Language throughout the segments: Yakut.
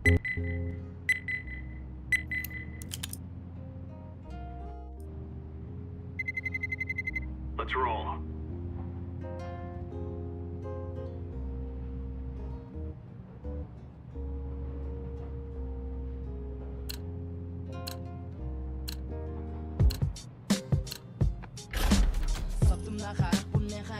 Let's roll. Саптымнаха,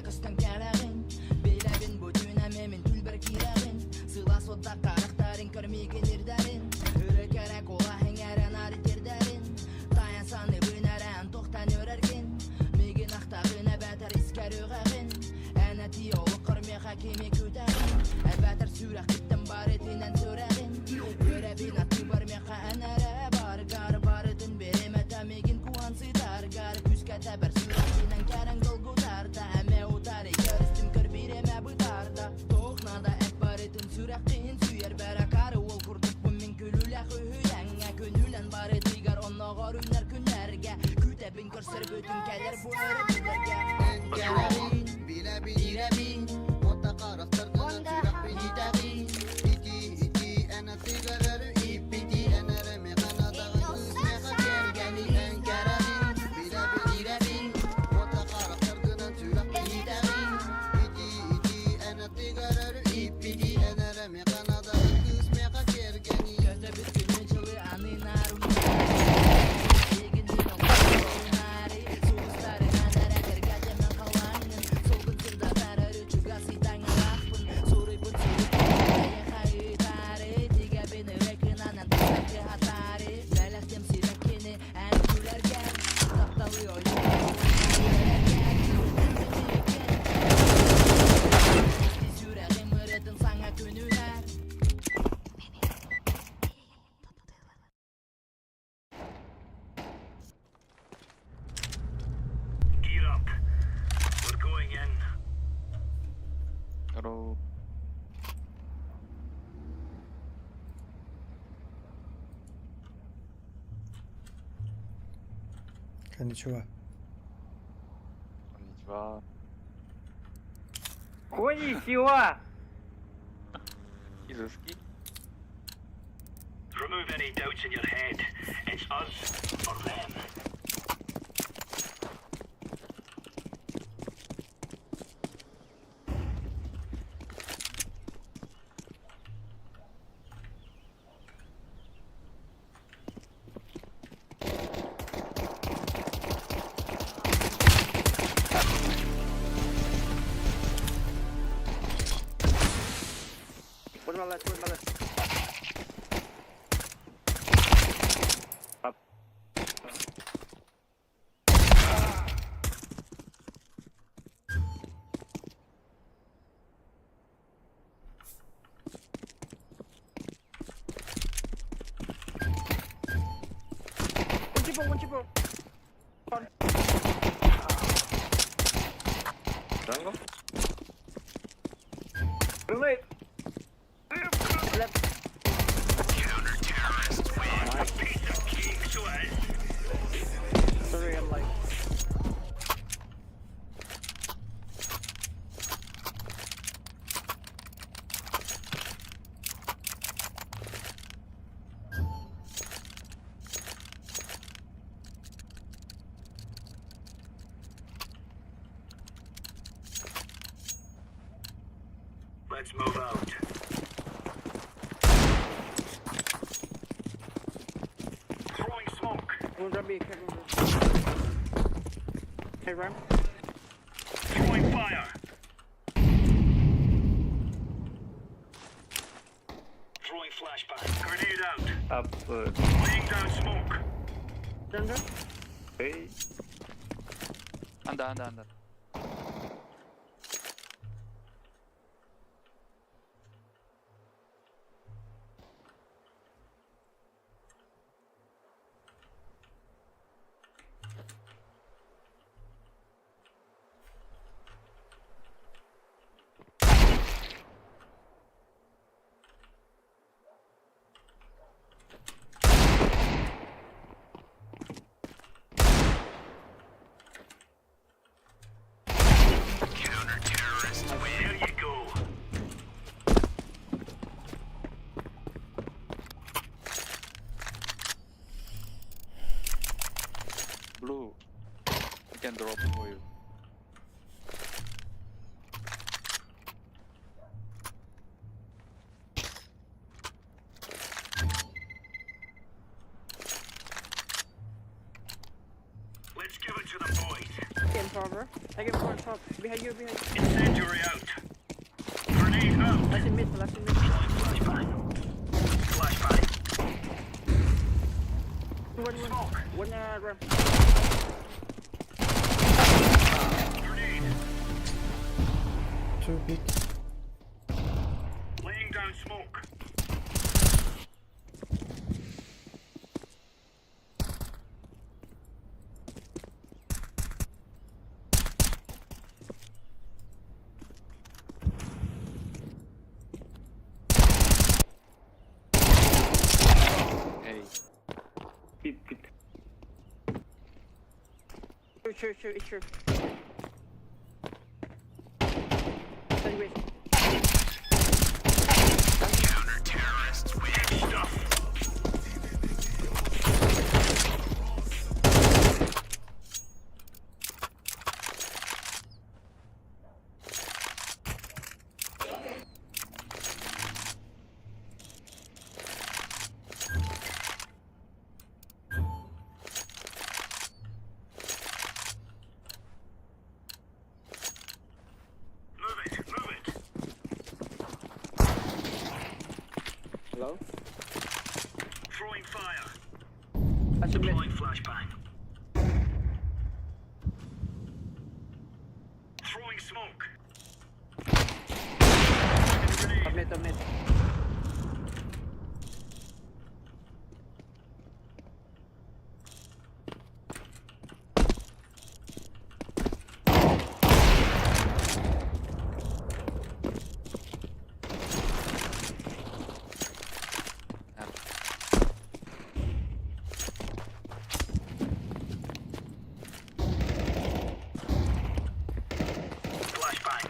көстөн кэрэҕин Билэбин бу түүн эмиэ түлбэр киирэҕин Сылаас уоттах харахтарын көрмиигин ирдэрин Өрө кэрэ куолаһыҥ эрэн ары тирдэрин Тайан саныыбын эрэн тохтан өрөргин Миигин ахтаҕын эбэтэр искэр үҕэҕин Эн этии олоххор миэхэ кими күүтэҕин Эбэтэр сүрэхпиттэн барытынан сүрэҕин Үөрэбин аттыбар миэхэ эн эрэ баргар Барытын биримэтэ миигин куһан сытаргар Күүскэ тэбэр сүрэхпинэн кэрэҥ долгутарда Эмэ утары көрүстүм көр бииримэ бытаарда Туох наада эт барытын сүрэхпин сүүйэр Бэракары уол курдукпун мин күлүүлээх үһүйэҥҥэ Күнүүлэн барытыгар онноҕор үүнэр күннэргэ Күүтэбин көрсөрбүтүн кэлэр бу өрөбүллэргэ Эн кэрэҕин, билэбин, ирэбин, уота харахтаргынан сүрэхпин итэҕин. Ити, ити, эн атыгар өрүү иппити, эн эрэ миэхэ надаҕын кыыс миэхэ кэргэни. Эн кэрэҕин, билэбин, ирэбин, уота харахтаргынан сүрэхпин итэҕин. Ити, ити, эн атыгар өрүү иппити, эн эрэ миэхэ надаҕын кыыс миэхэ кэргэни. Көтөбүт күнү дьылы аны наар Саҥа күнүнэр Gear up. We're going in. Здорово. こんにちは。こんにちは。こんにちは。いず好き Remove any doubts in your head. It's us or them. Where's my left? Where's my left? Up. One chipper, one chipper. One. Jungle? Grenade. Left. Counter-terrorists win. A piece of cake, so it is. Sorry, I'm like. Let's move out. Throwing smoke. One drop B. Hey, Ram. Throwing fire. Throwing flashbang. Grenade out. Up. Laying down smoke. Jungle. Hey. Under, under, under. can drop for you. Let's give it to the boys. Game over. I get one top. Behind you, behind you. Incendiary out. Grenade out. Last in mid, last in mid. Flashbang. Flashbang. One, one. Smoke. One ramp. Grenade. Too big. Laying down smoke. Hey. Pit, pit. Sure, sure, sure, sure. Sideways. Counter-terrorists win. Stuff. Move it, move it. Hello? Throwing fire. Last in mid. Deploying flashbang. Throwing smoke. Grenade. Top mid, top mid. Flashbang.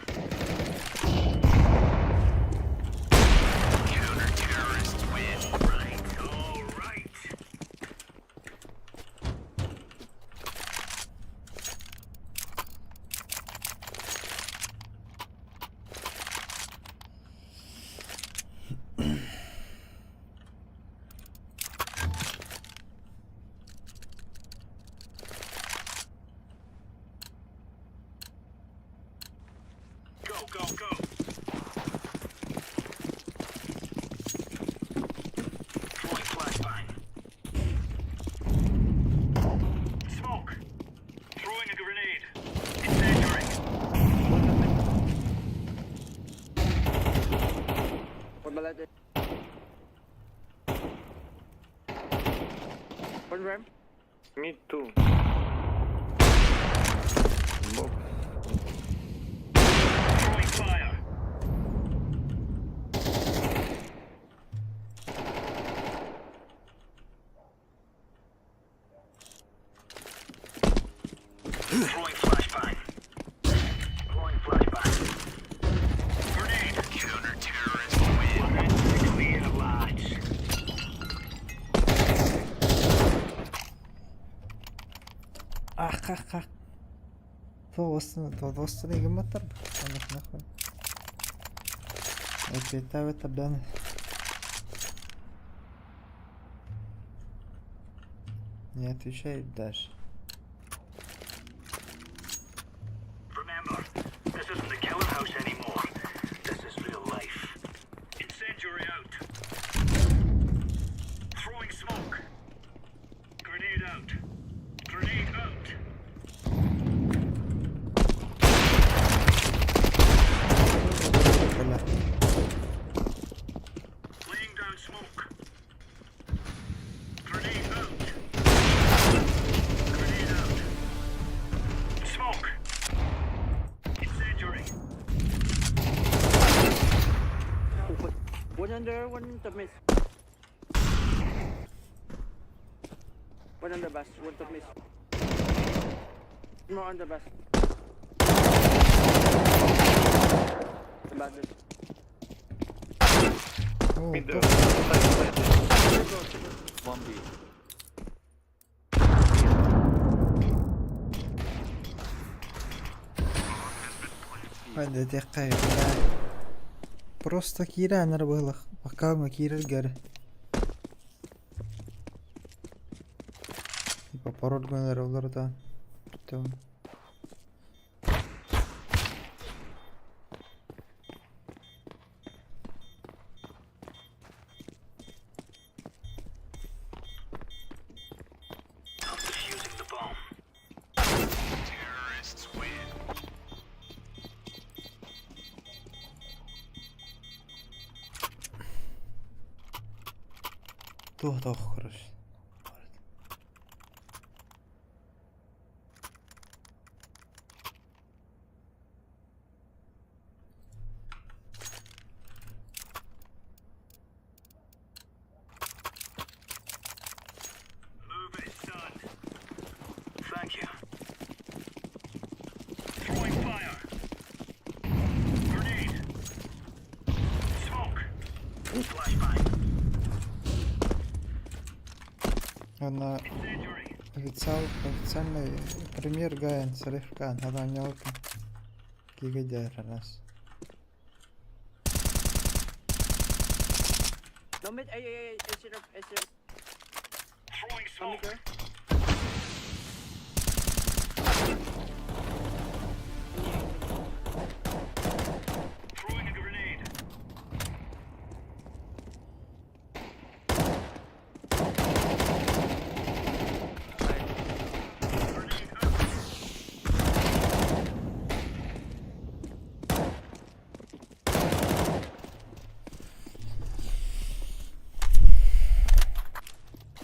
Counter-terrorists win. Right, all right. Go, go, go. Throwing flashbang. Smoke. Throwing a grenade. Incendiary. One balade. One ramp. Me too. Box. Throwing fire. Throwing flashbang. Throwing flashbang. Grenade. Counter-terrorist win. Clear, lads. Ах ах ах. Туох гымматтар. Оннук нахуй. Эппиэттээбэт абдан. Не отвечает даже. Remember, this isn't the killer house anymore. This is real life. Incendiary out. Throwing smoke. Grenade out. Grenade out. Бля. Laying down smoke. Grenade out. Grenade out. Smoke. Incendiary. One under, one top mid. One under bus, one top mid. More under bus. Bad. О, Mid. топ. Side, side. 1B. Диэтэххэ, просто киирэн эрэ быһыылаах, аккааҥҥа киирэргэ эрэ. Типа пароль гынан эрэ уларытан бүттэҕим. I'm defusing the bomb. Туох туох короче. Move it, son. Thank you. Throwing fire. Grenade. Smoke. Flashbang. Она Incendiary. официальный премьер Гаян Сарифкан, она не open. Гигадер нас. No mid, A, A, A, A, zero, A, zero. Throwing One mid smoke. there. Throwing a grenade. Grenade out.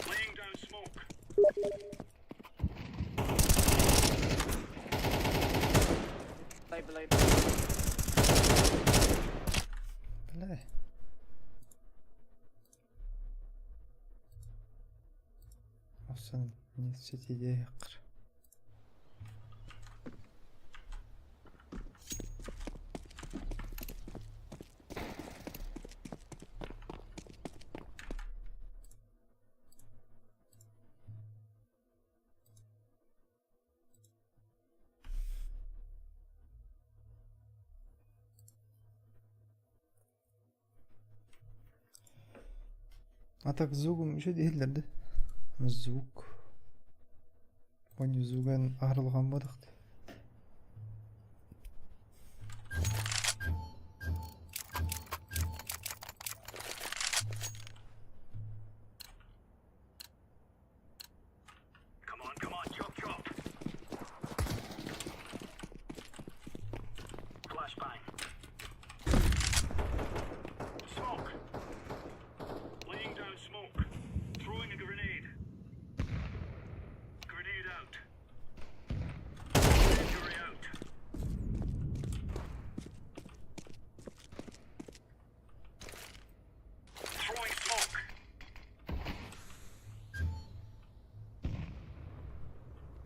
Laying down smoke. Play, play. Бля. Осон не сети қыр. А так звугум еще дииллэр да? Звук. Они звуган арылган бодохт. Come on, come on, chop, chop. Flashbang. Smoke. Laying down smoke. Throwing a grenade. Grenade out. Incendiary out. Throwing smoke.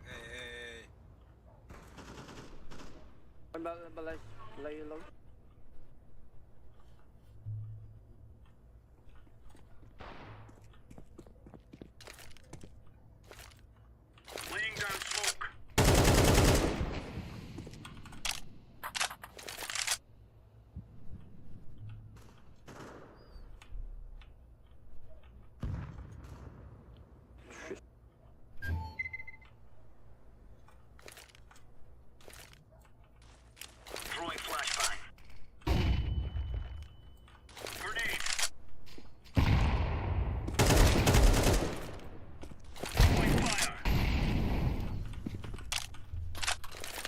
Hey, hey, hey. One balance, lay low. Laying down smoke. Throwing flashbang. Grenade. Throwing fire.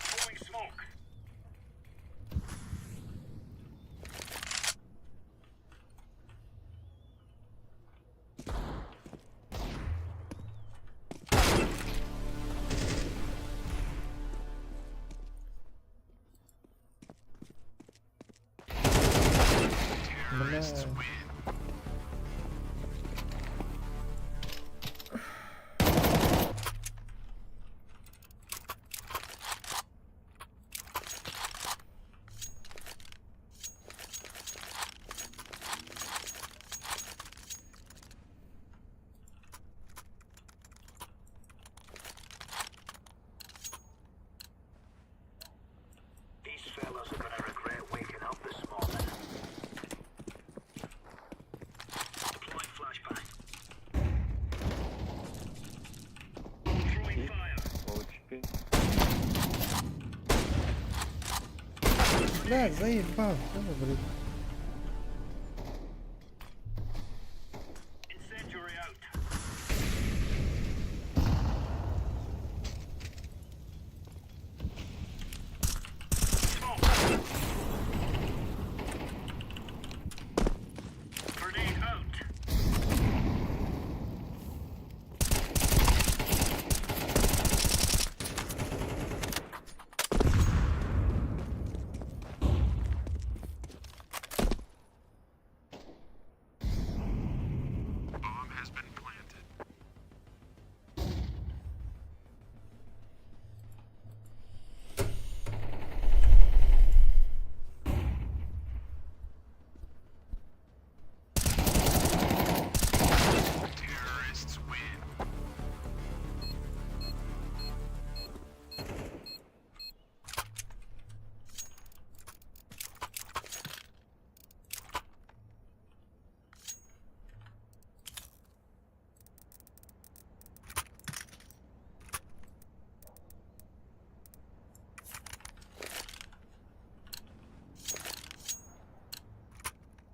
Throwing smoke. Бля. These fellas are gonna Бля, заебал, что за бред? Incendiary out. Smoke. Grenade out.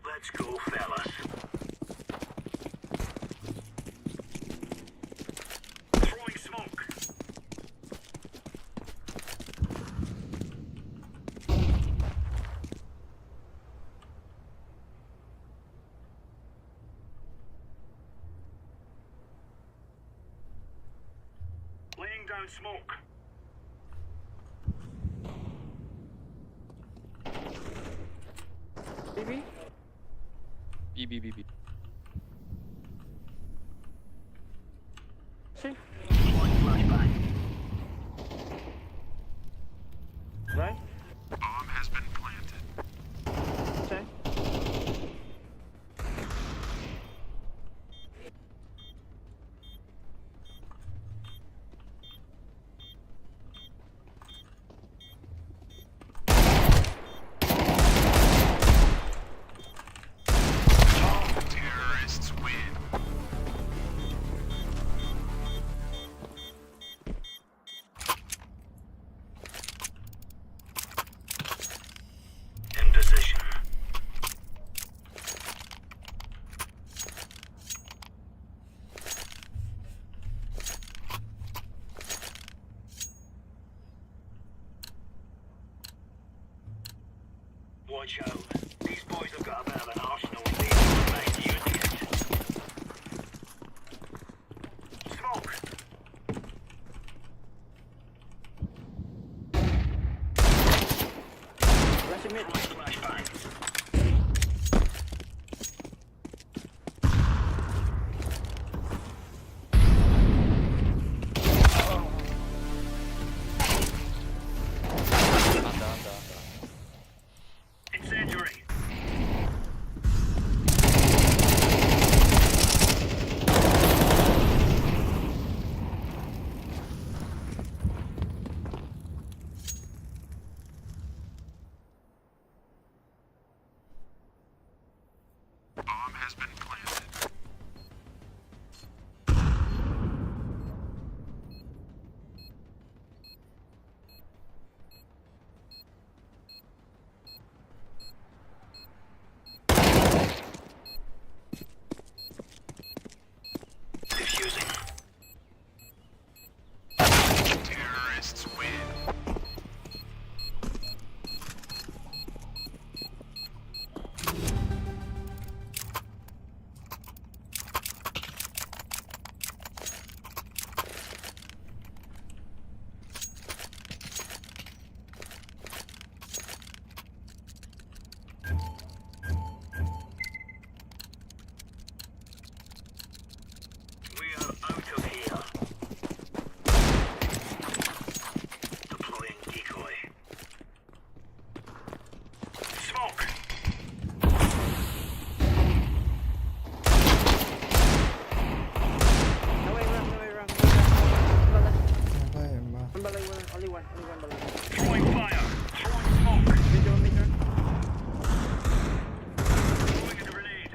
Let's go, fellas. Throwing smoke. Laying down smoke. B B B B B. C. Deploying flashbang. Right? Bomb has been planted. C. In position. Watch out. These boys have got a bit of an arsenal and they don't mind using it. Smoke! Rushing mid. Throwing flashbang. Under under under. Incendiary. Diffusing. Terrorists win. We are out of here. Deploying decoy. Smoke. No way run, no way run. No way run. One balai. Заебал. One balai, one, only one, only one balai. Throwing fire. Throwing smoke. Mid one, mid one. Throwing a grenade.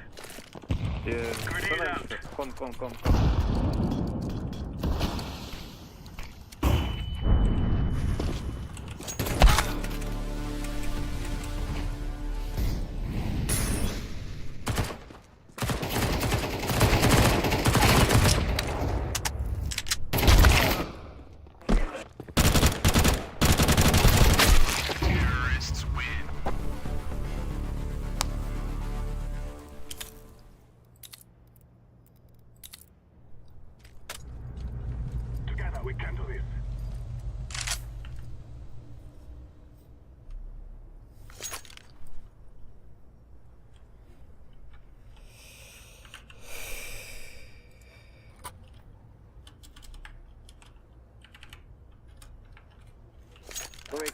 Yeah. Grenade out. Come, come, come, come.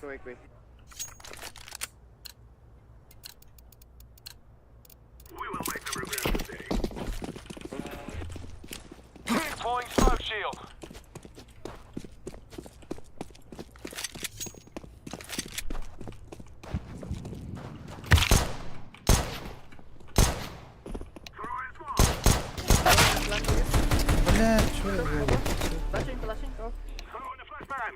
Wait, wait. We will make them regret the day. Deploying smoke shield. Throwing smoke. Блядь, что я делаю? Flashing, flashing. Go. Throwing a flashbang.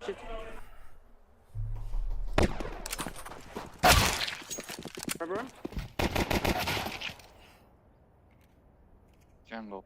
Shit. Rubber one. Jungle.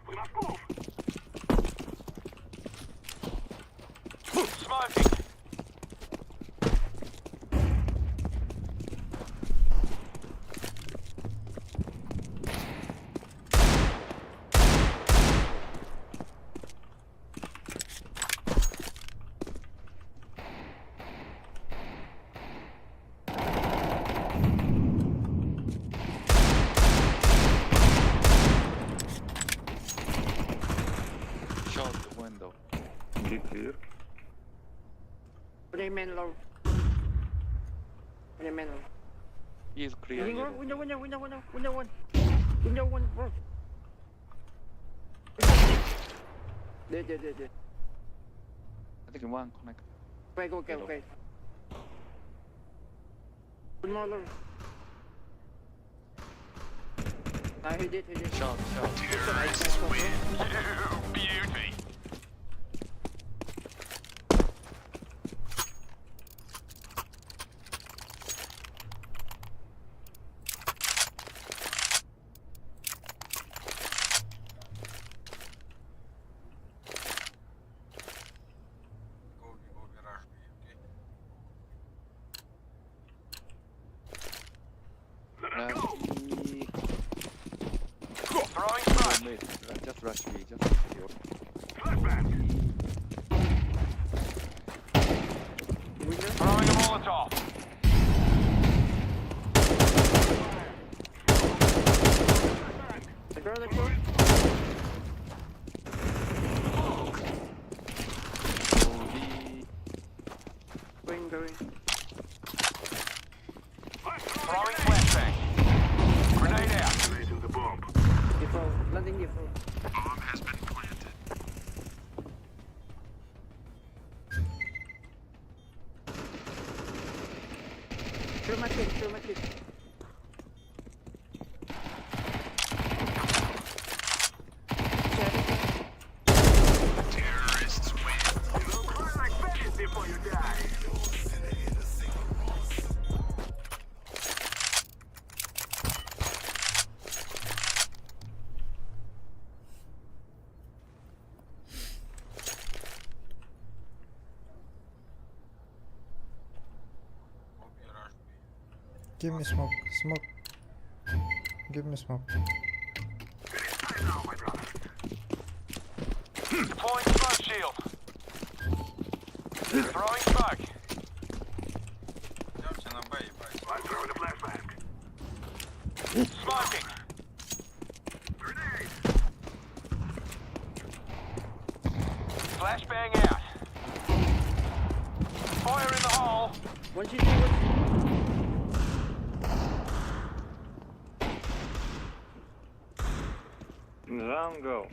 We must move. Smoking. Shot the window. B clear. Play man low. Play man low. He is clear. Window, yellow. window, window, window, window, window one. Window one, bro. There, there, there, there. I think one connect. Okay, okay, Middle. okay. One more low. Ah, he did, he did. Shot, shot. Terrorists win. You beauty. Go, go, garage B, okay? Let us Rush go. B. Throwing smoke. Mid. Just rush B. Just rush B. Flashbang. Window. Throwing a Molotov. The girl, the girl. Go B. Going, going. Throwing flashbang. Grenade out. Activating the bomb. Default. Landing default. Bomb has been planted. Through my kid, through my kid. Terrorists win. You will cry like babies before you die. Go garage B. Give me smoke, smoke. Give me smoke. It is time now, my brother. Deploying smoke shield. Throwing smoke. Smoking. Grenade. Flashbang out. Fire in the hole. One CT, one Jungle.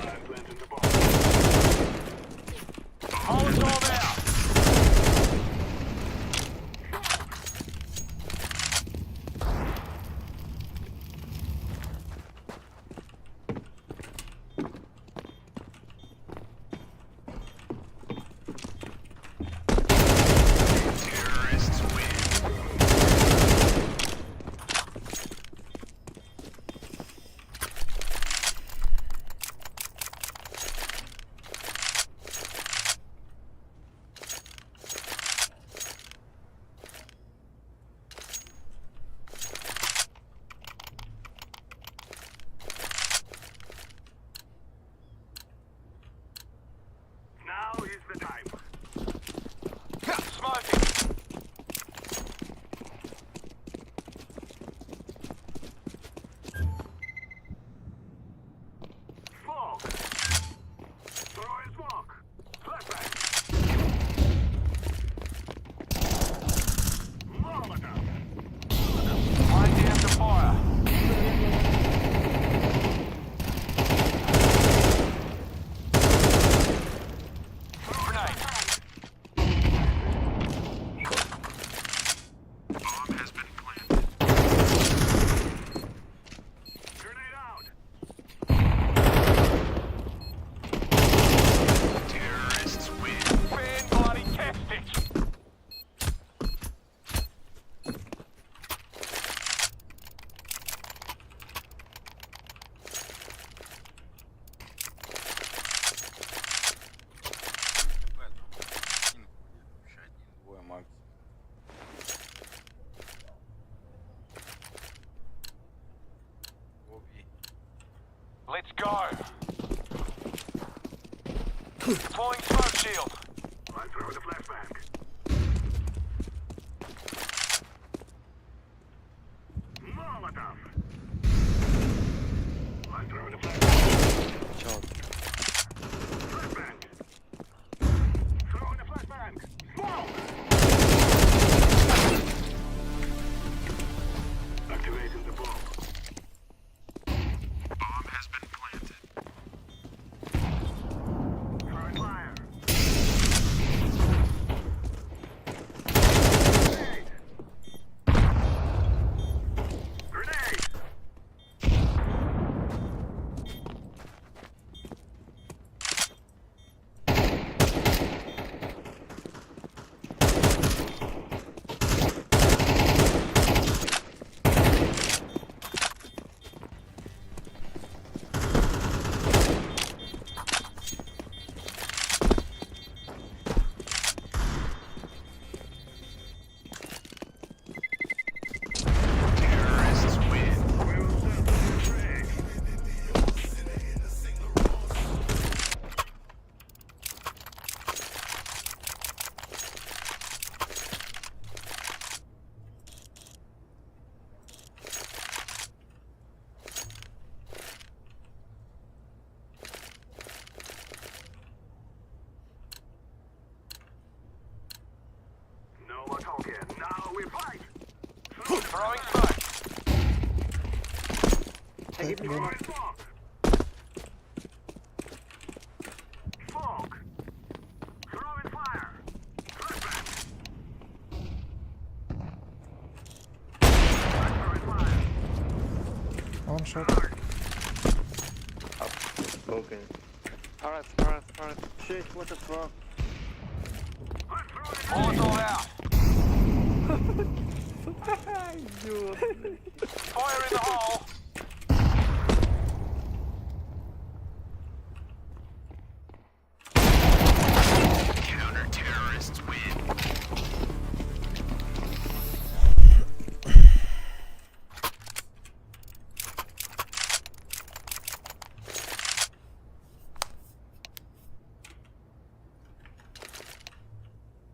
I'm planting the bomb. Molotov out. Terrorists win. Now is the time. Smoking. Smoke. Throwing smoke. Flashbang. Molotov. Lay down to fire. Grenade. Bomb has been planted. Grenade out. Terrorists win. Fan bloody tastic. Один ходит, вообще один, двое максимум. Go B. Let's go. Deploying smoke shield. I'm throwing a flashbang. Molotov. I'm throwing a flashbang. Short. Flashbang. Throwing a flashbang. Smoke. Activating the bomb. Bomb has been planted. Throwing fire. Grenade. Grenade. Terrorists win. We will set them free. No more talking. Now we fight. Throwing smoke. Take mid. Throwing smoke. Smoke. Throwing fire. Flashbang. I'm throwing fire. One shot. Smoking. Turret, turret, turret. Shit, what the fuck? I'm throwing a Molotov out. Fire in the hole. Counter terrorists win.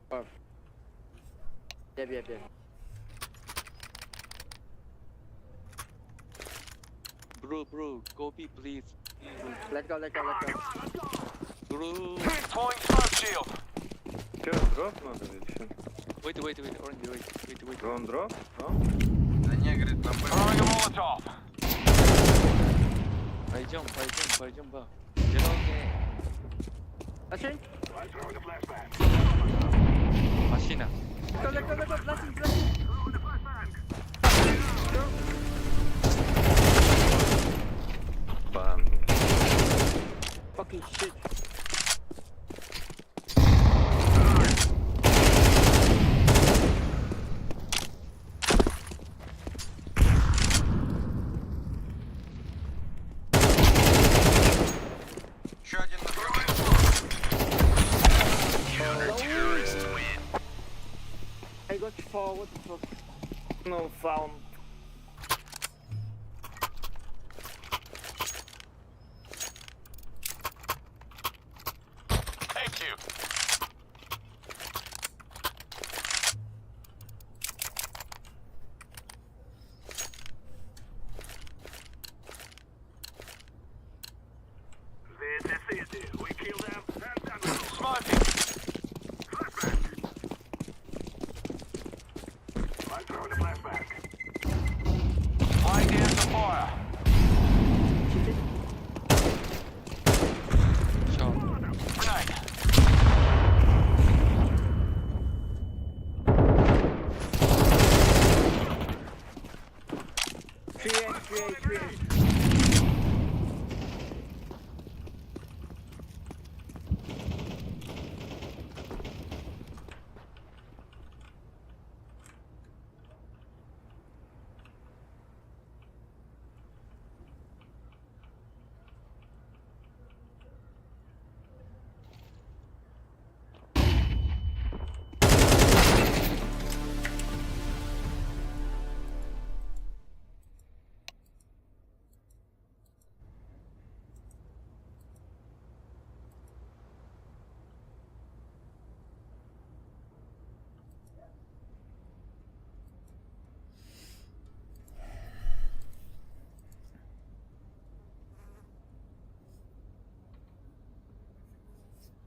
Fuck. B, B. Blue, blue, go B, please. Let's go, let's go, let's go. Blue. Deploying smoke shield. Че, дроп надо или чё? Wait, wait, wait, orange, wait, wait, wait. Дрон дроп? No? Да не, говорит, на Б. Throwing a Molotov. Пойдем, пойдем, пойдем, ба. Зеленый. Flashing. I'm throwing a flashbang. Машина. Let's go, let's go, let's go. Flashing, flashing. Throwing a flashbang. Бам. Fucking shit. Еще один на I got four, what the fuck? No sound. Thank you. This is easy. We kill them and done with them. Smoking. Flashbang. I'm throwing a flashbang. Laying down the fire. Short. Grenade. Three A, three A, three A.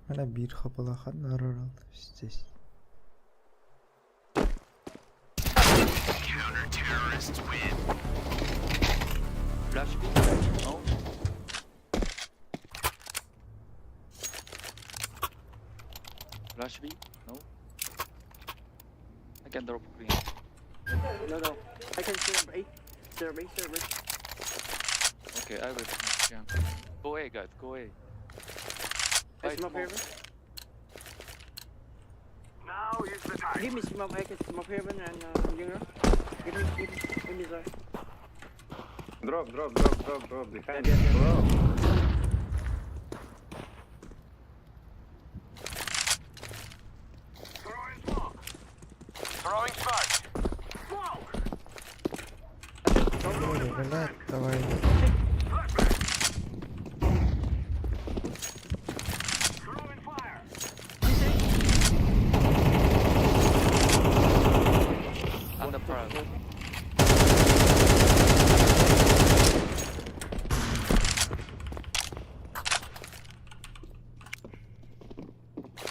Mana bir хапалахан нарарал здесь. Flash B? No. Flash B? No. I can drop green. No, no. I can see number eight. Zero eight, zero eight. Okay, I will smoke. Yeah. Go A, guys. Go A. I Fight smoke more. heaven. Now is the time. Give me smoke, I can smoke heaven and you Give me, give me, give me the. Drop, drop, drop, drop, drop. Behind. Yeah, yeah, Drop. Throwing smoke. Throwing smoke. Smoke. Ой, блядь, давай. Flashbang. Throwing fire. Under pressure.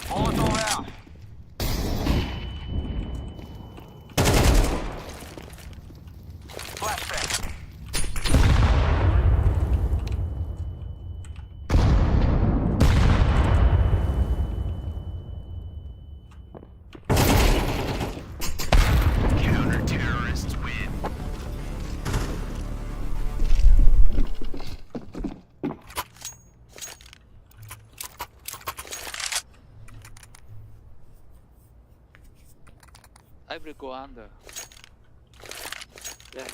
Molotov out. Flashbang. I will go under. Yeah.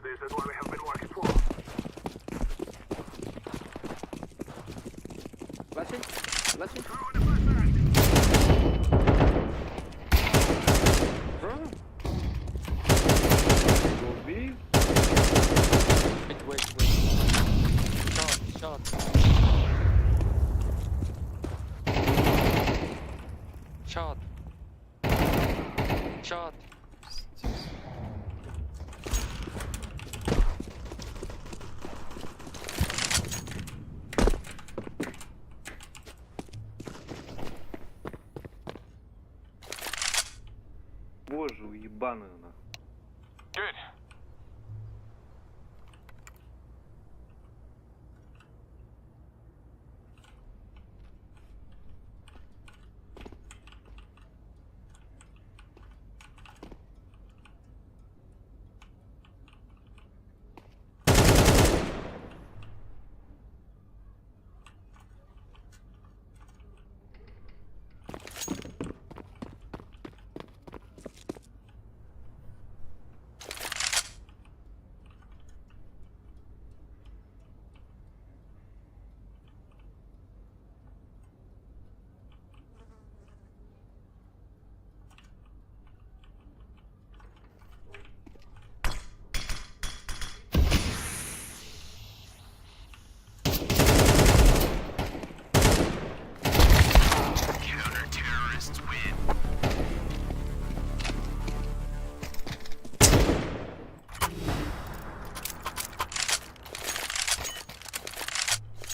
This is what we have been working for. Flashing, flashing. Throwing a flashbang. Bro. Go B. Wait, wait, wait. Ебаную нахуй. Good.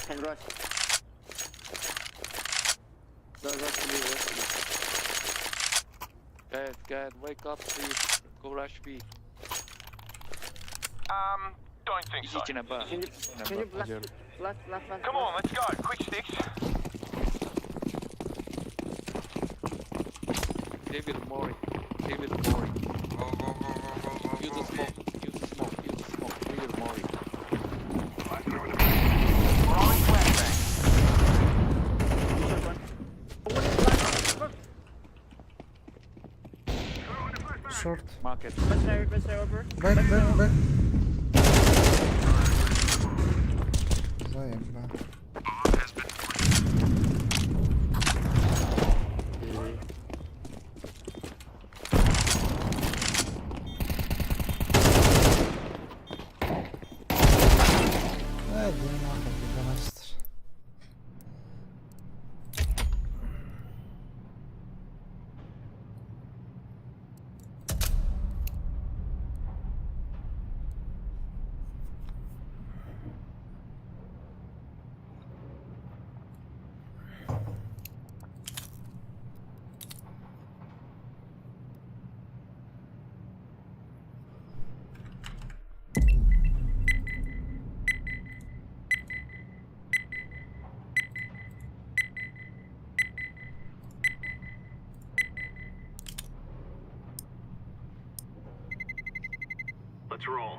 Can rush. Go rush B, rush B. Guys, guys, wake up, please. Go rush B. Don't think so. Идите на Б. Can you, Идите на can you Б. blast, blast, blast, blast? Come on, let's go. Quick sticks. David Mori. David Mori. Go, go, go, go, go, go, Use the go. smoke. Use the smoke. Use the smoke. David Mori. Throwing flashbang. Short one. Oh, what is blast? Look, Short. Market. Best side, best side over. Back, back, back. Заеба. Иди нахуй, пидорастер. Let's roll.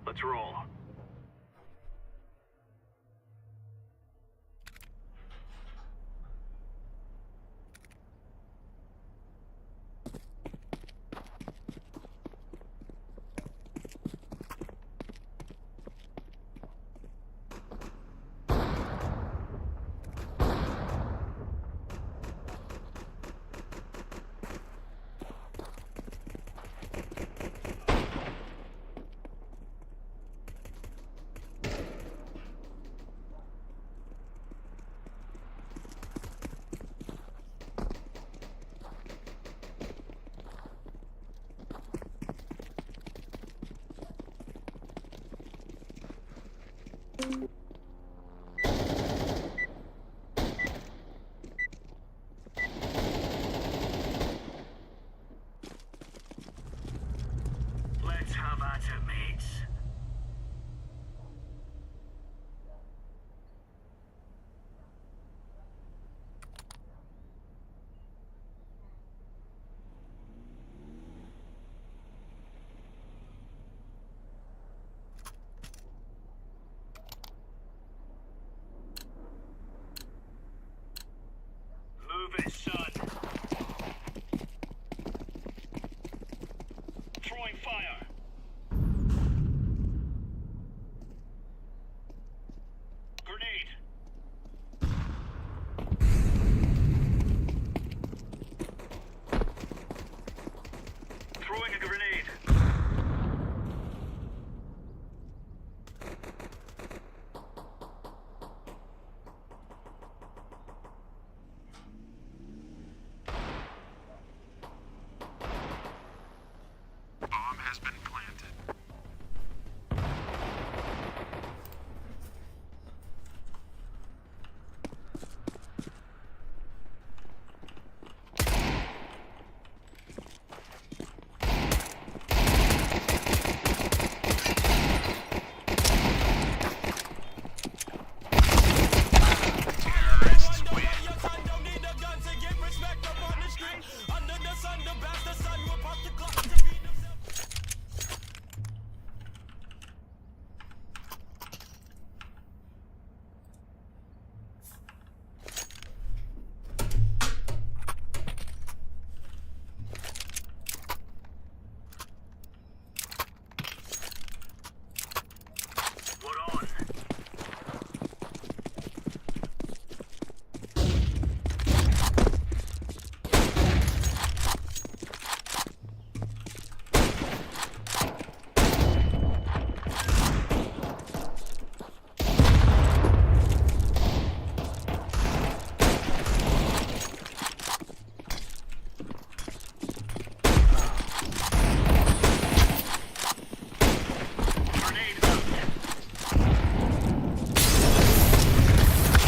Let's roll.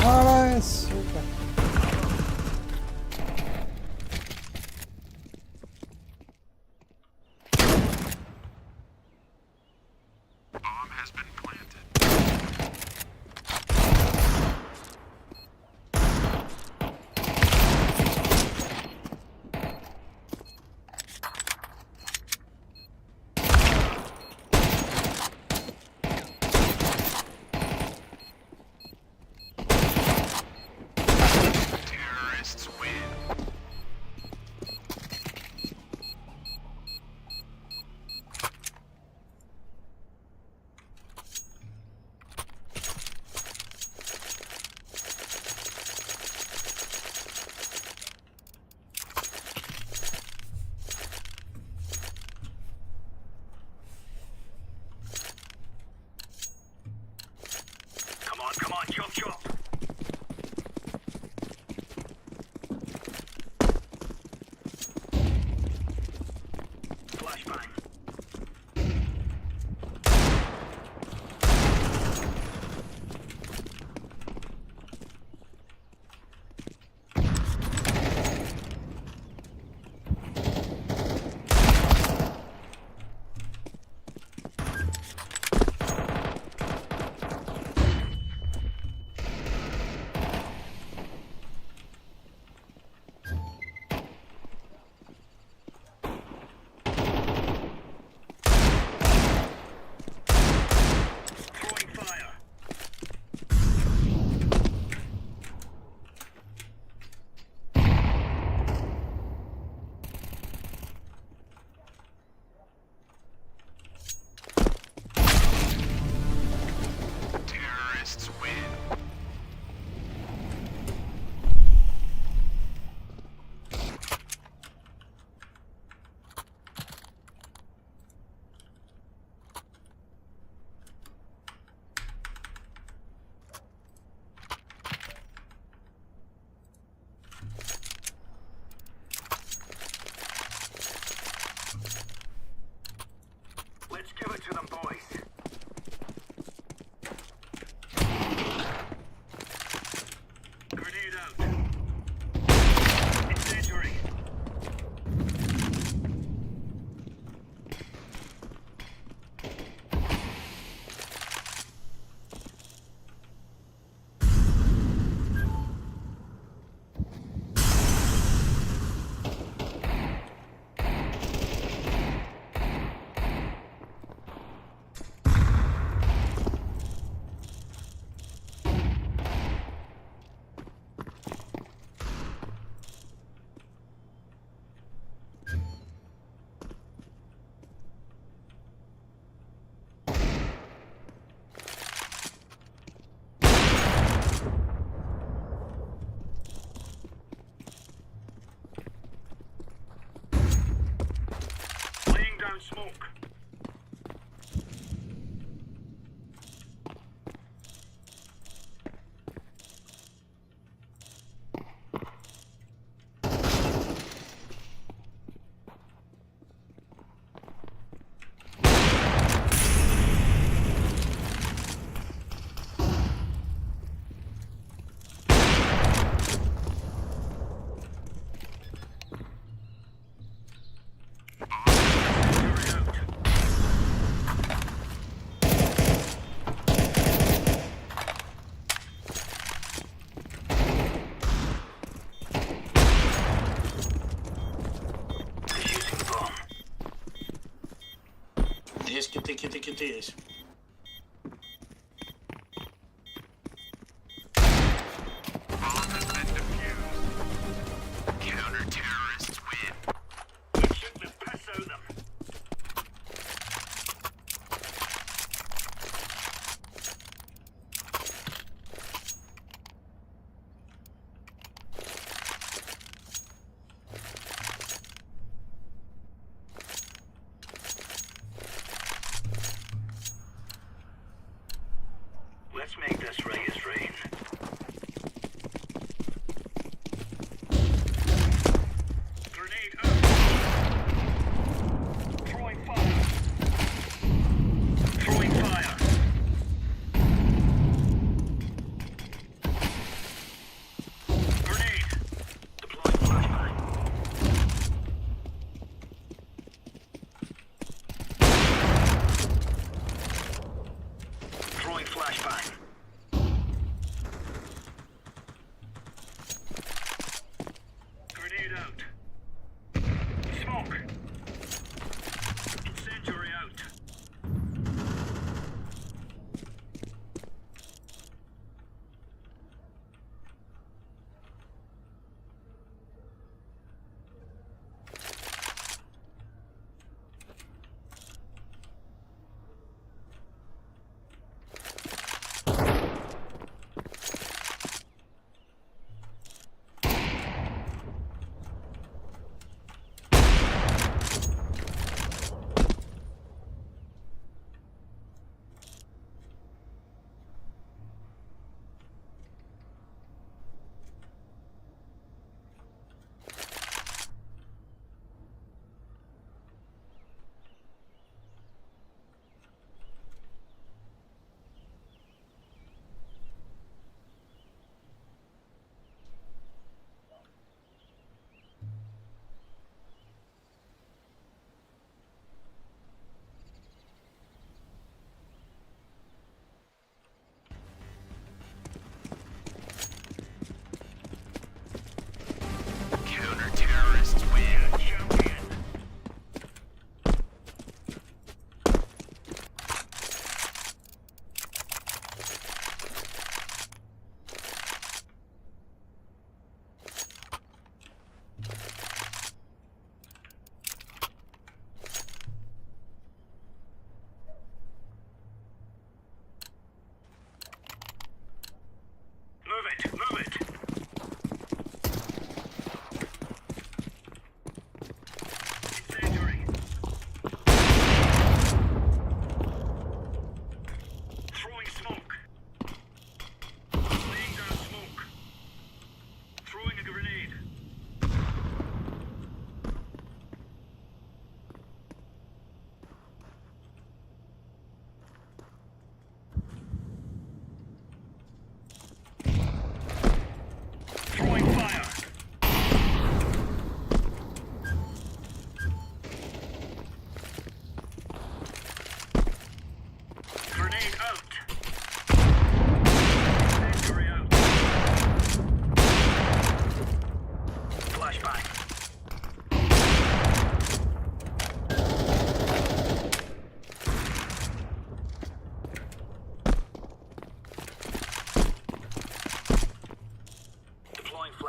Ай, сука. Come on, come on, chop chop. Flashbang. Throwing fire. Let's give it to them, boys. Grenade out. Incendiary. Laying down smoke. Incendiary out. Defusing the bomb. Есть киты, киты, киты есть. We took the piss out of them.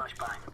Flashbang.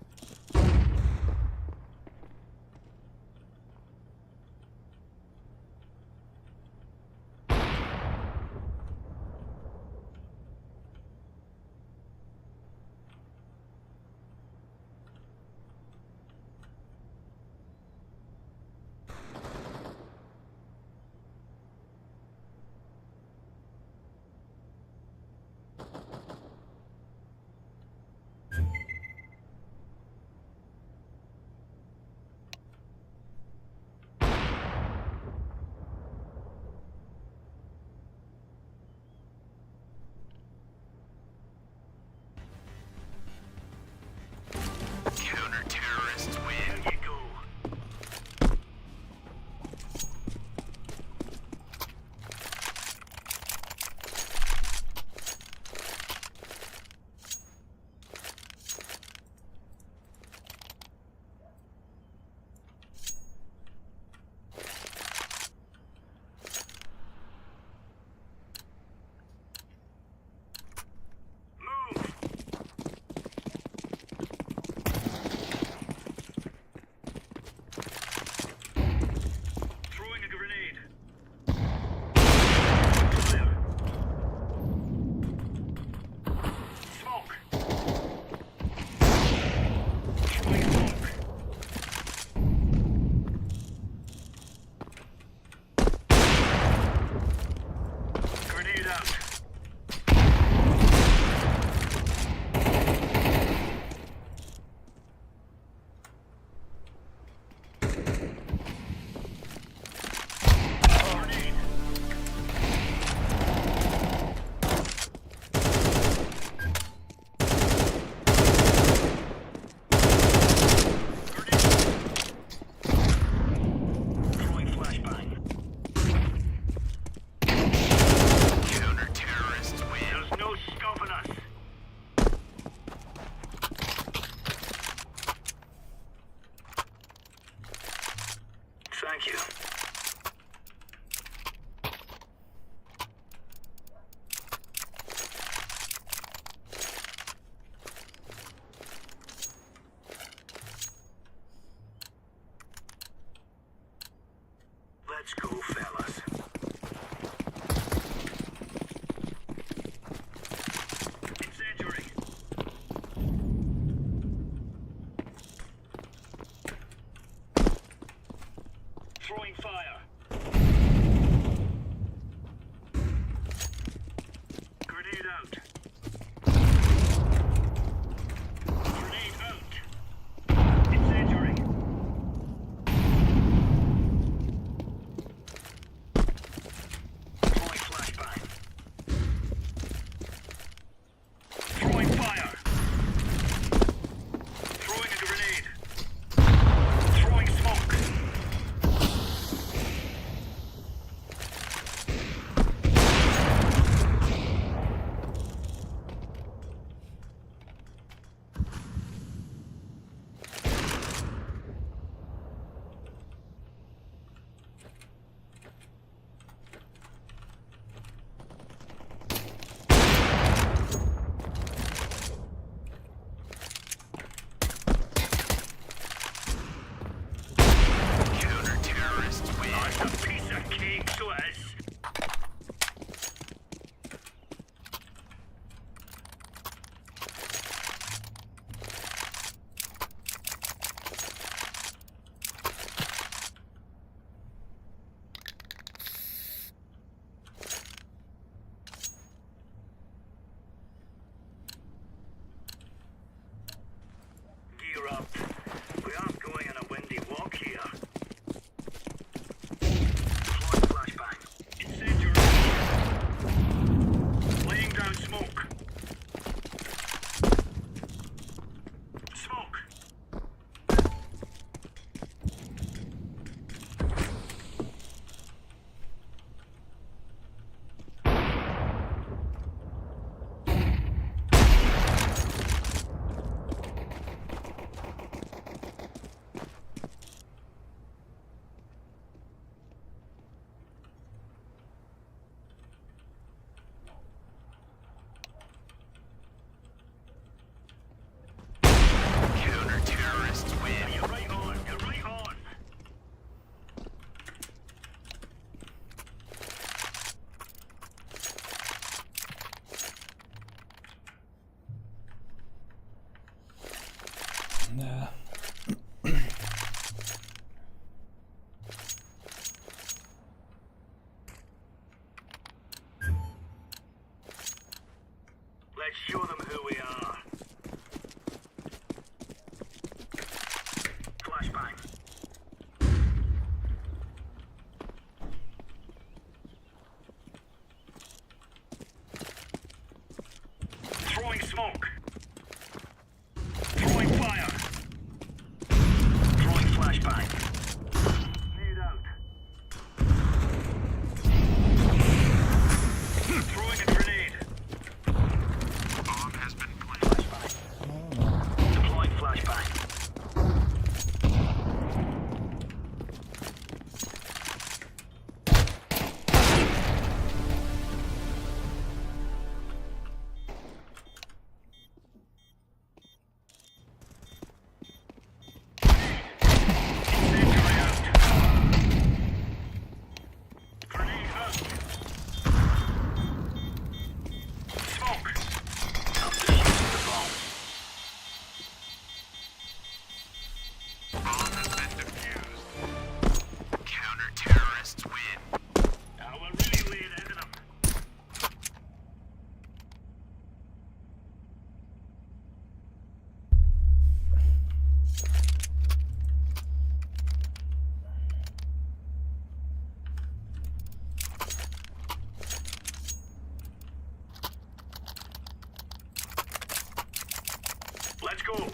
go.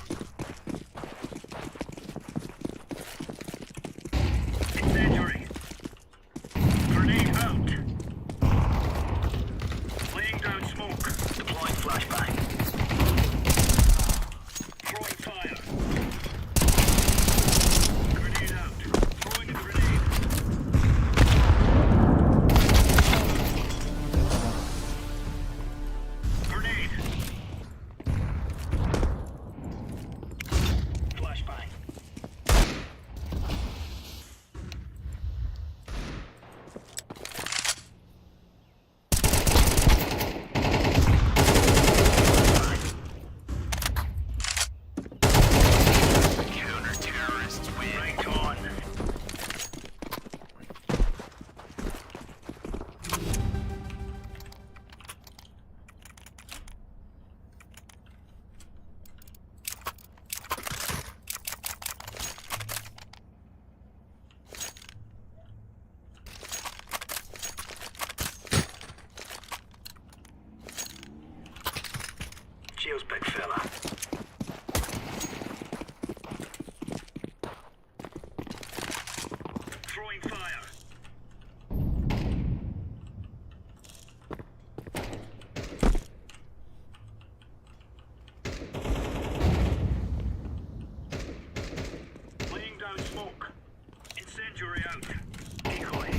Incendiary. Grenade out. Laying down smoke. Deploying flashbang. Throwing fire. Grenade out. Throwing a grenade. Grenade. Flashbang. Counter-terrorists win. Right on. Cheers, big fella. Throwing fire. Laying down smoke. Incendiary out. Decoy.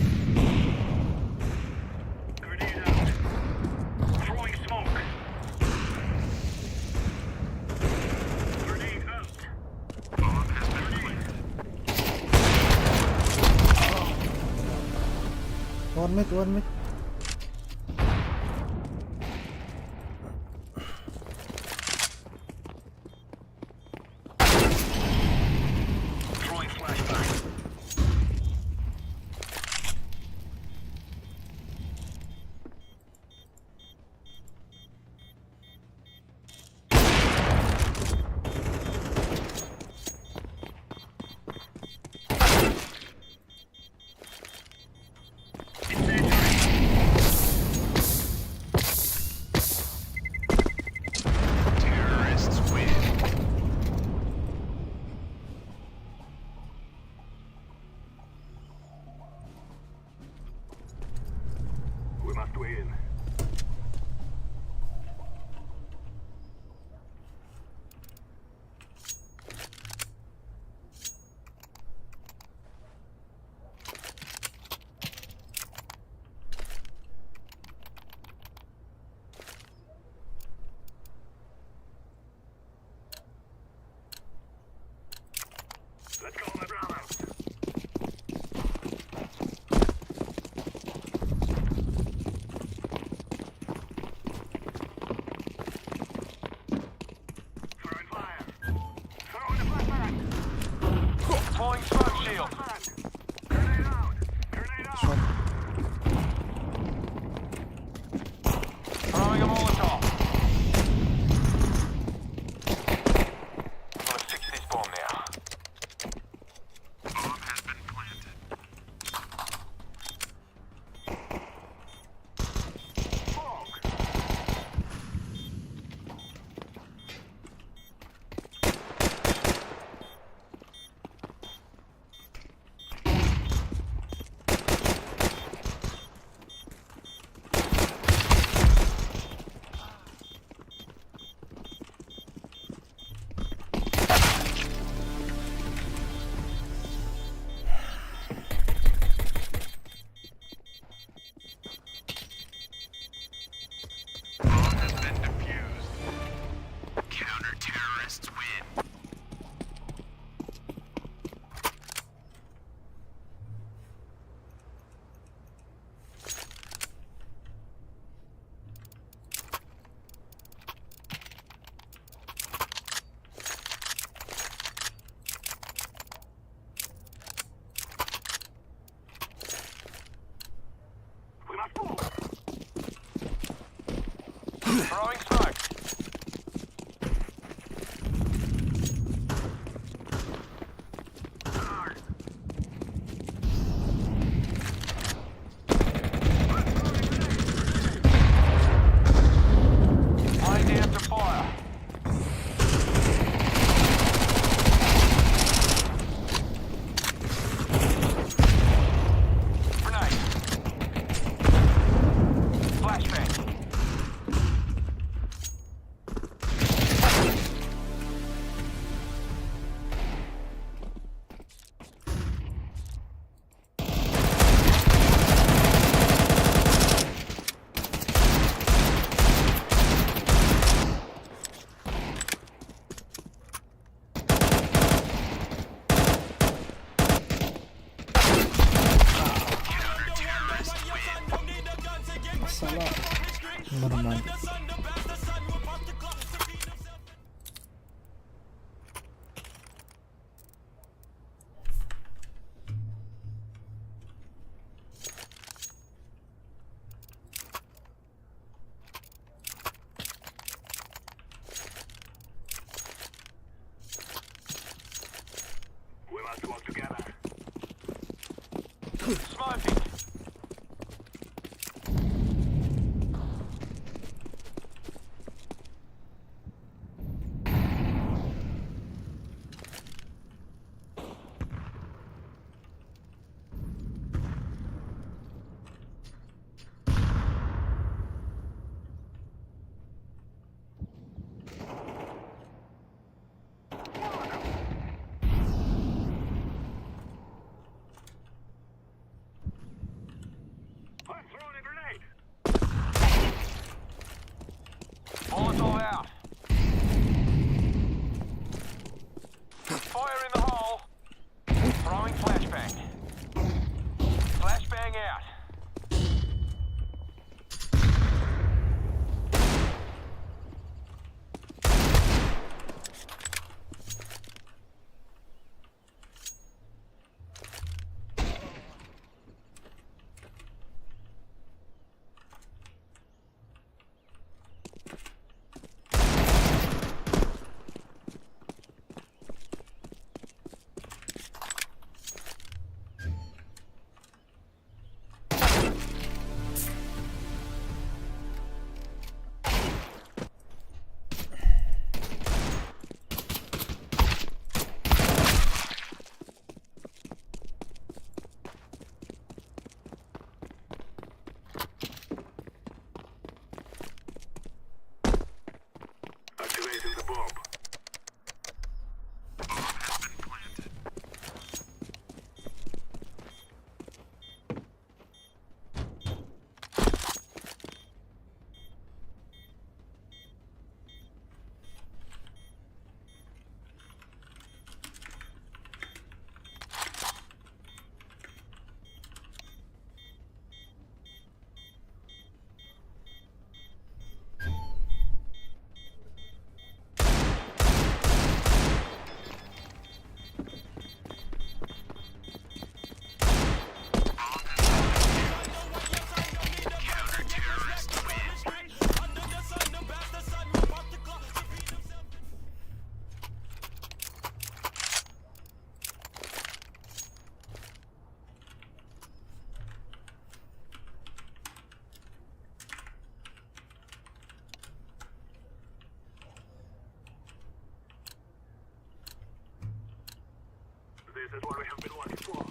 Grenade out. Throwing smoke. Grenade out. Bomb has been planted. One mid, one mid. Throwing flashbang. Incendiary. Smoking. I'm throwing a grenade. Molotov out. Fire in the hole. Throwing flashbang. Flashbang out. Activating the bomb. Bomb has been planted. Counter-terrorists win. This is what we have been working for.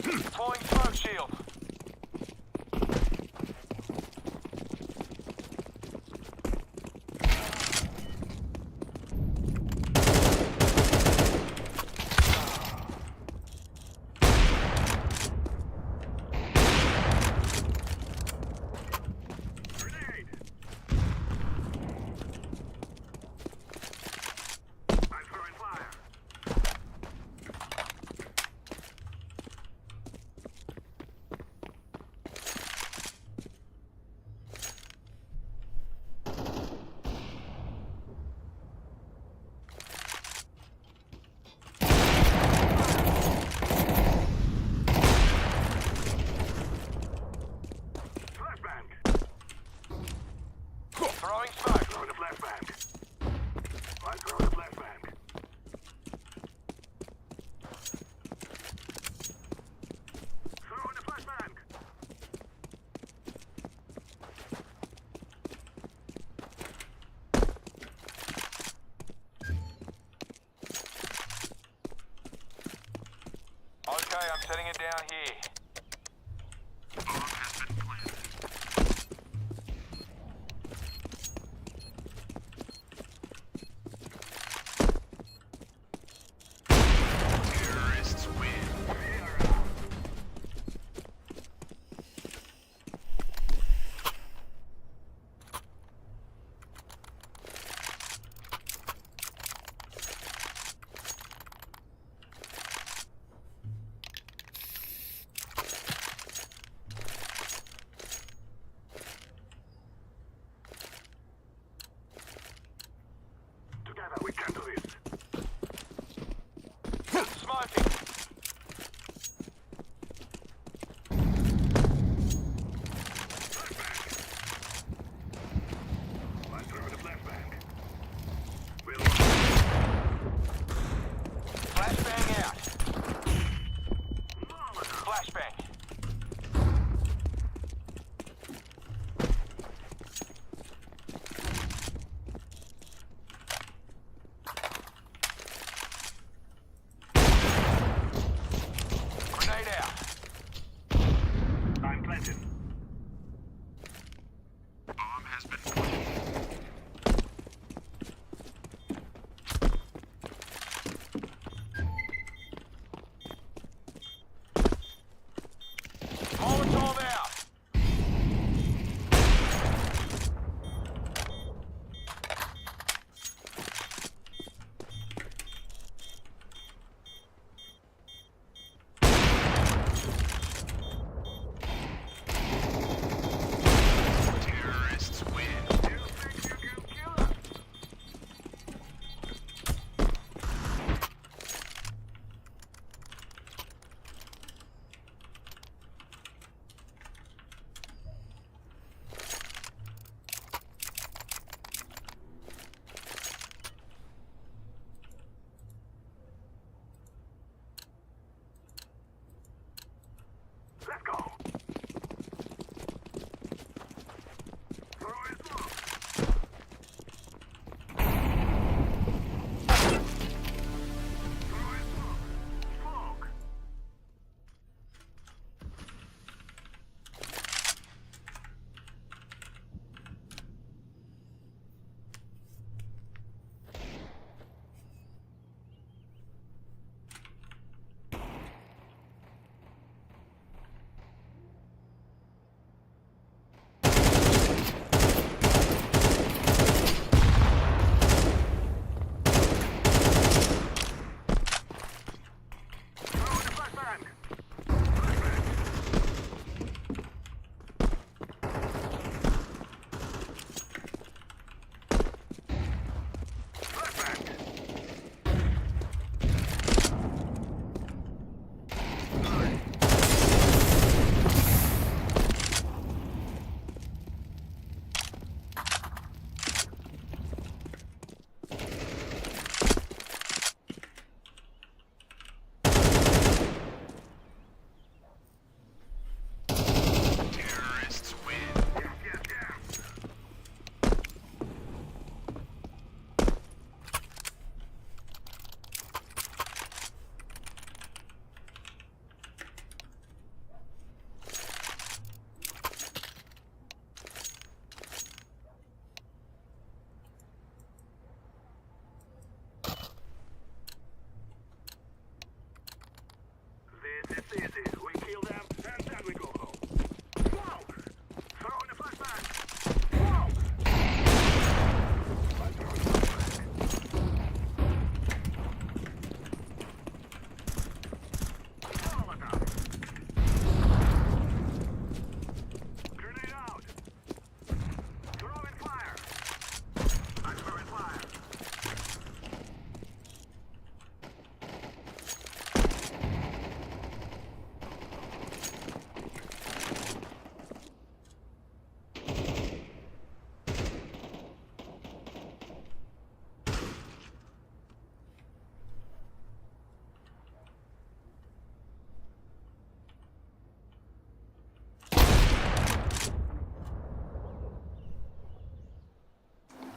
Deploying smoke shield. Grenade! I'm throwing fire. Flashbang! Throwing smoke. Throwing a flashbang. I'm throwing a flashbang. Throwing a flashbang. Okay, I'm setting it down here. Bomb has been planted. Terrorists win.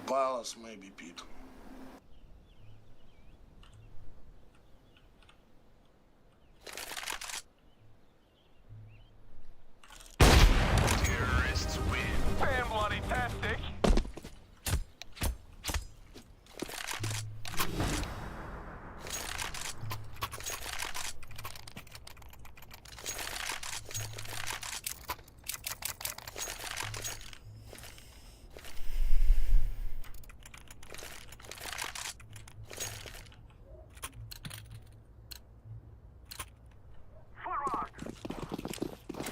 Palace maybe pit. Terrorists win. Fan-bloody-tastic. Forward.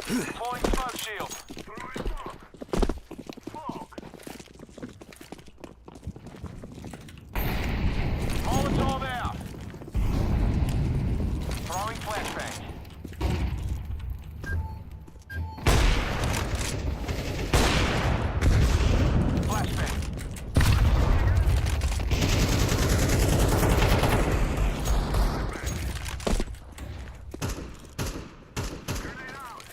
Deploying smoke shield. Throwing smoke. Smoke. Molotov out. Throwing flashbang. Flashbang. Grenade out.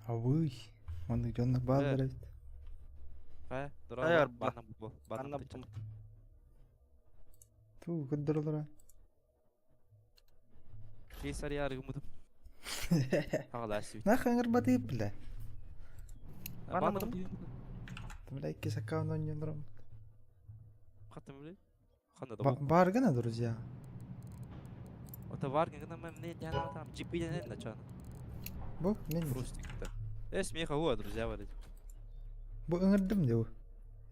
Абый, маннык дьоннор бааллар эбит. Хайа, Хайа, дорообо, банна бу, банна Анна бутыча. Туу, көрдөрөлөр. Кейс арыйаары гыммытым. Аҕалаасы. Нах ыҥырбатыып бile. Банна Банна Бля, иккис аккаунт оонньонорум. Хаттым били. Ханна да бу. Бар гына, друзья. Ото бар гына мен не тяна там. GP ден начало. Бу мен Фрустик-то. Э, смеха уа, друзья бар. Бу ыҥырдым дии бу.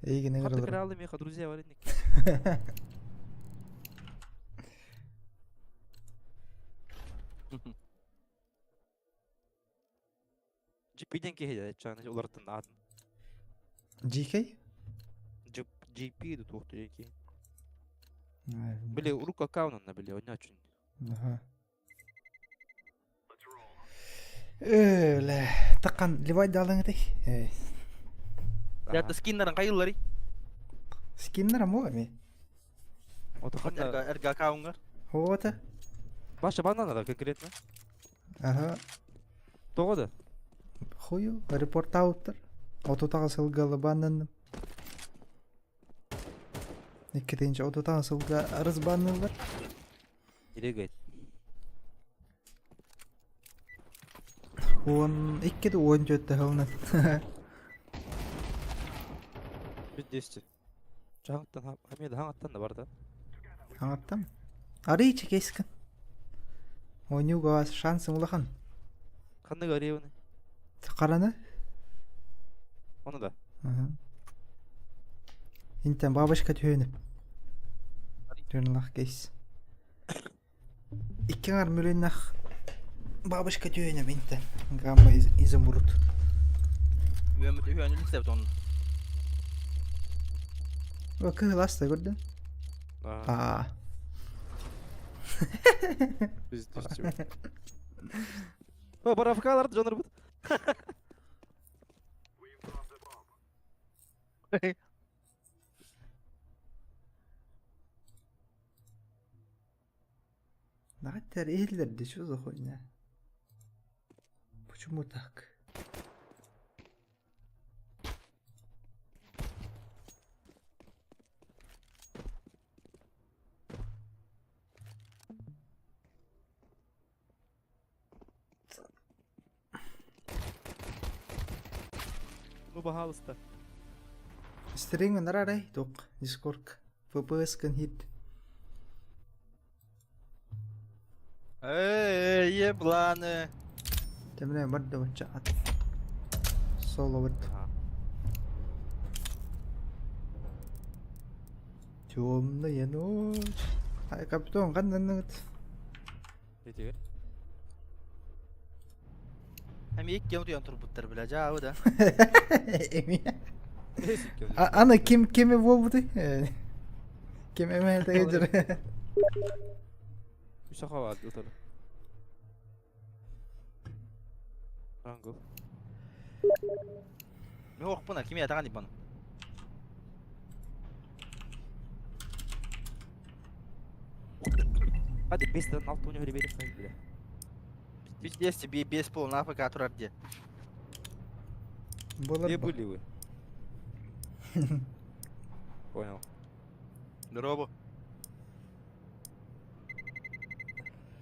Эйигин Хатты ыҥырылар. кралы меха, друзья бар. GP ден кеһе чаны улартын атын. GK? GP ду туохту ки. Били урук аккаунтна били оня үчүн. Аха. Э, бля, таккан ливай далың этэй. Э, Я скиннарын кайыллары. скиннер мо эми. Ото ханна Эрга эрга аккаунтгар. Хота. баша банана да конкретно. Аха. Того да. Хую, репорт ауттар. Отутаҕа сылга баннанным. Иккитинчи отутаҕа сылга арыс баннылар. Ирегет. Он икки уон жетти хылнан. Бит 200. Чаңаттан хамеда хаңаттан да бар да. Аңаттам. Арыйчы кескин. Ойнууга шансың улахан. Ханны гаребны. Караны. Оны да. Аха. Интен бабочка түйөнүп. Түйөнлах кейс. Икки миллионнах бабочка түйөнүп интен. Гамма изумруд. Үөмүт үөнүл себет onun. О, кыһыласта көрдүн. Аа. Аа. Биз 200. О, бар АФК-ларды жонор бут. Нахер иһиллэрди, что за хуйня? Почему так? Ну пожалуйста. Стрим нарарай тук Discord. FPS кын хит. Эй, ебланы. Темне барды бача ат. Соло бит. Темная ночь. Ай, капитан, каннан Этигер. Hem ilk gemi duyan turbuttар биле жабы да. Эми. Ана ким кими болбуду? Ким эме тегежер. Үсаха бар утары. Рангл. Мен окпуна ким ятаган ибан. Hadi 5'ten 6 oyunu öyle berip bile. Биз 200 би 5 пол на АФК турар де. Болар. Где были вы? Понял. Дробу.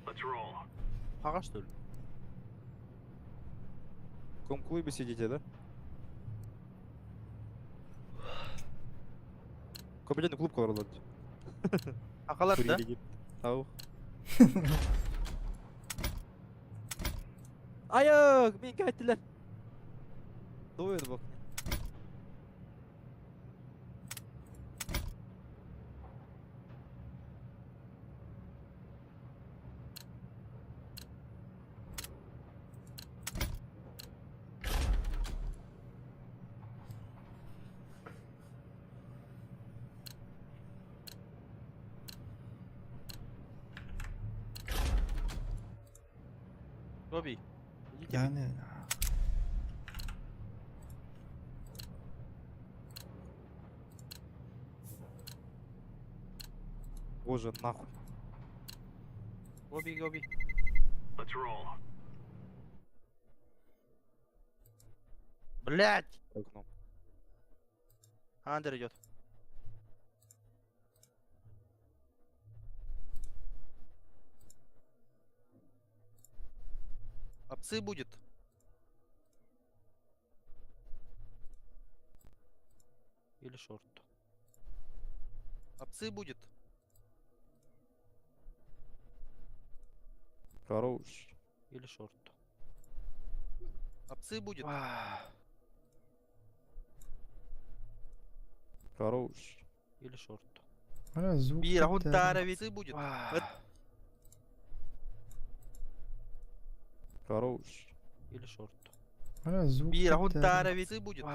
Let's roll. Пага что ли? В каком клубе сидите, да? Компетентный клуб королот. Акалар да. Ау. Аяк, мен кайттылар. Дует бок. Боби. Yani Боже, нахуй. Боби, Боби. Let's roll. Блять! Окном. Андер идет. Апсы будет. Или шорт. Апсы будет. Хорош. Или шорт. Апсы будет. Хорош. Или шорт. Бля, звук Бира, какой-то. Апсы будет. Хорош. Или шорт. Бля, звук Бира, какой-то. Апсы будет.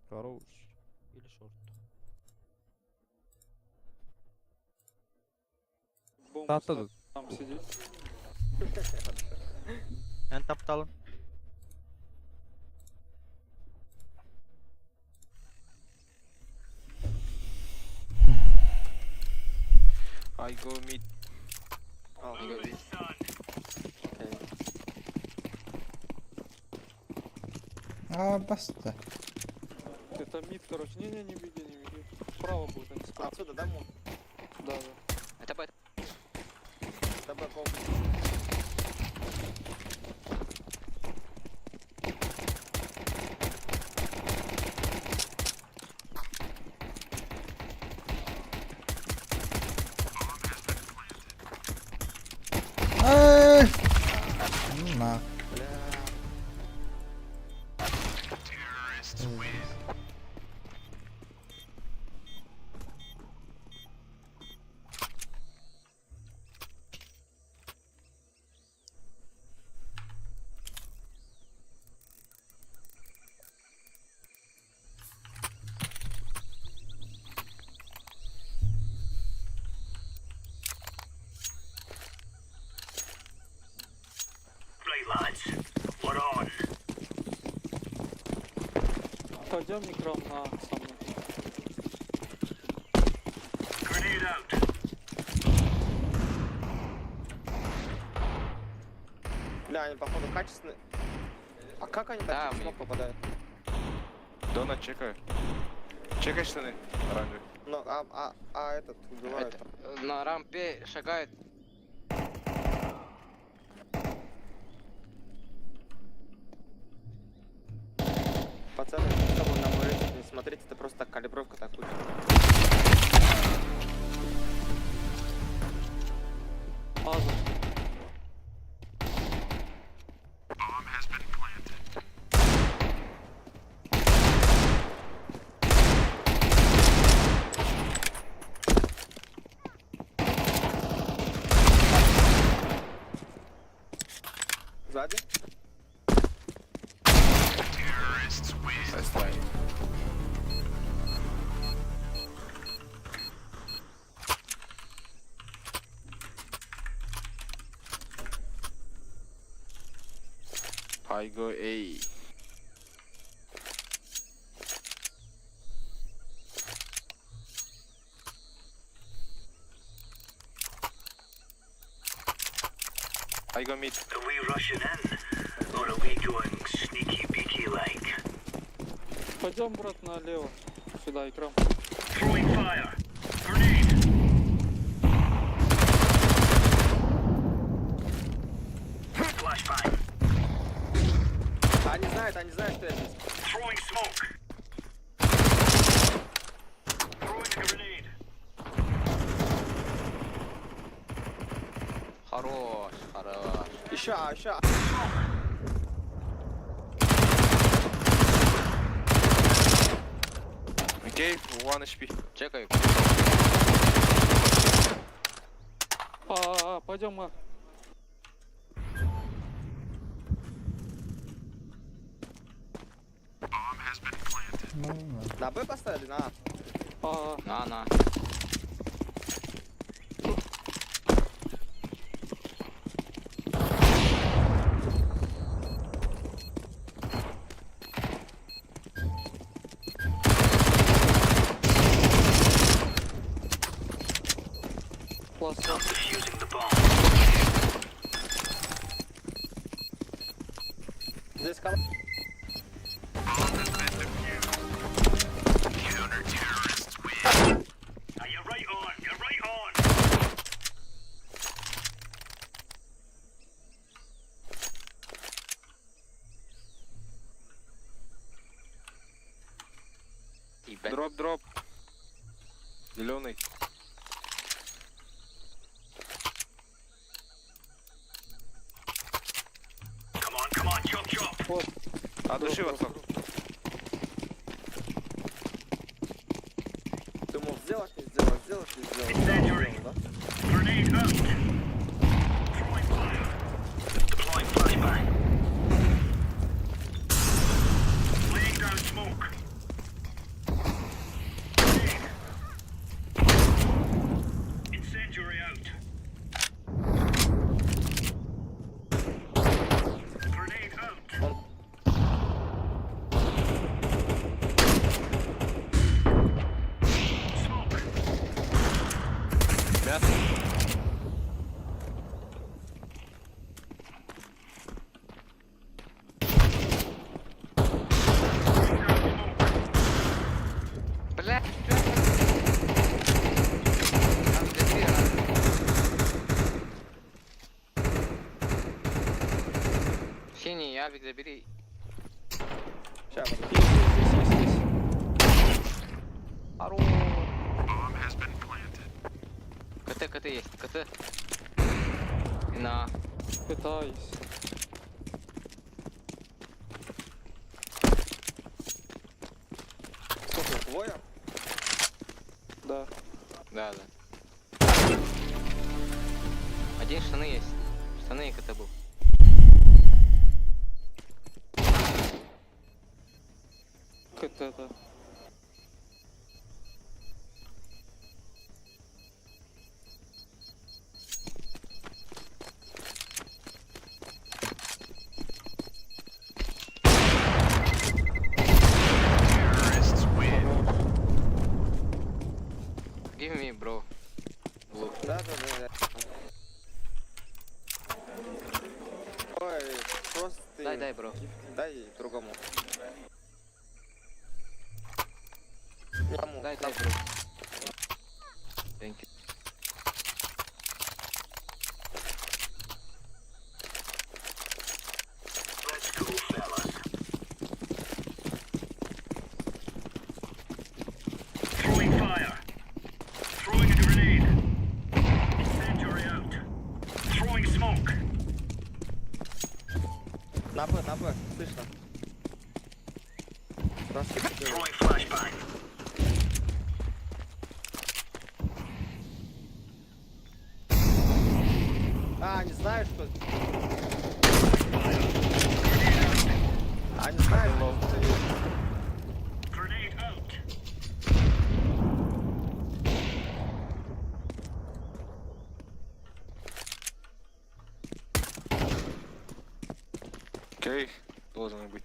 Хорош. Или шорт. Бомбу там сидит. Эн тапталын. I go mid. Oh, Move it, son. okay. А, баста. Это мид, короче. Не-не, не беги, не беги. Справа будет, а не справа. Отсюда, да, мог? Да, да. Это Б. Это Б, бомба. Эй! На. Бля. Right, lads. We're on. Пойдем, Микрам, на со мной. Grenade out. Бля, они походу качественные. А как они так в смог попадают? Дона, чекай. Чекай штаны. Оранжевый. Ну, а этот убивают. На рампе шагает. Пацаны, чтобы на мой рейтинг не смотреть, это просто так калибровка так учит. Аза. Сзади? Nice try. I go A. I go mid. Are we rushing in? Or are we going sneaky beaky like? Пойдем, брат, налево. Сюда, Икрам. Throwing fire. Grenade. Flashbang. Они знают, что я здесь. Throwing smoke. Throwing a grenade. Хорош, хорош. Еще, а, еще. а. Okay, 1 HP. Чекай. А, пойдем, А. Ну, на. На Б поставили, на А. А, На, на. класс. Defusing the bomb. Здесь калаш. Are you right on? You're right on. Ебать. Drop, drop. Зеленый. Come on, come on, chop chop. Вот. От души, Ватсон. Ты мог сделать, не сделать, сделать, не сделать. Incendiary. Да? Grenade out. Throwing fire. Deploying flashbang. Laying down smoke. Grenade. Incendiary out. Grenade out. Smoke. Мясо. Бля, чё это? Там где три раза. Синий авик забери. Сейчас, подожди. Есть, есть, есть, есть, есть. Хорош. КТ, КТ есть, КТ. И на. Пытаюсь. Сколько, двое? Да. Да, да. Один штаны есть. Штаны и КТ был. КТ, да. Give me, bro. Blue. Да, да, да, да. Ой, просто ты... Дай, дай, бро. Дай другому. Кому? Дай, дай, бро. Thank you. Let's go, fellas. Throwing fire. Throwing a grenade. Incendiary out. Throwing smoke. На Б, на Б, слышно. Раскидывай. Throwing flashbang. А, не знаешь, что... А, не знаешь, что ты... Grenade out. Окей. Должен быть.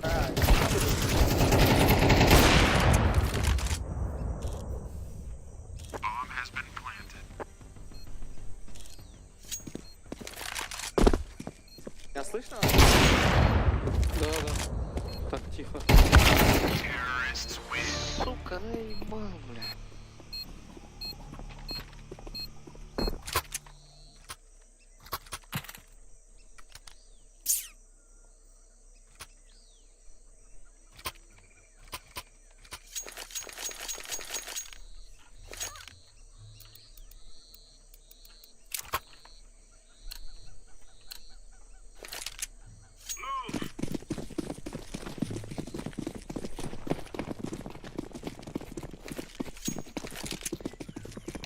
А, Меня слышно? Да, да. Так, тихо. Сука, наебал, бля. Move.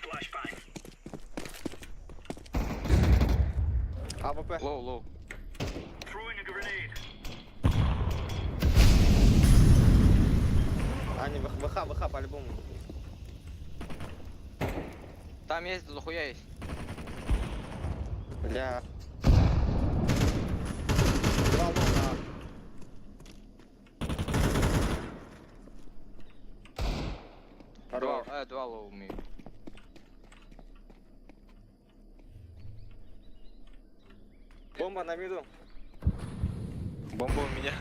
Flashbang. АВП. Low, low. Throwing a grenade. А, не, ВХ, ВХ по-любому. Там есть, дохуя есть. Бля. Два low на. Два low mid. Бомба на миду. Бомба у меня.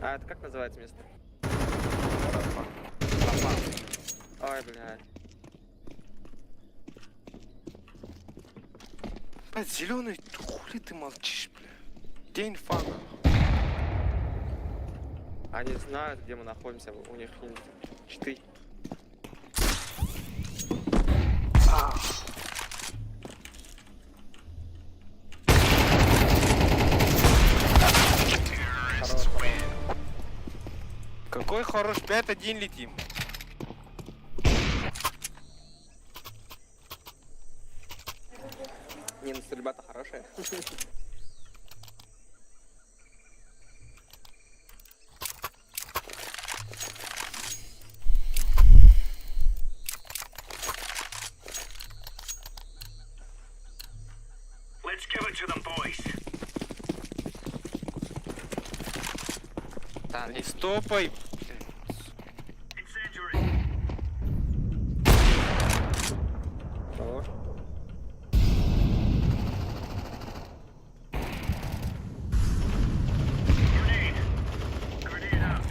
А это как называется место? Ой, блядь. Блядь, зеленый, хули ты молчишь, бля? День фана. Они знают, где мы находимся, у них читы. Какой хорош 5-1 летим. Не, ну стрельба-то хорошая. Let's give it to them, boys. Да, Не стопай. Incendiary. Хорош. Grenade. Grenade out.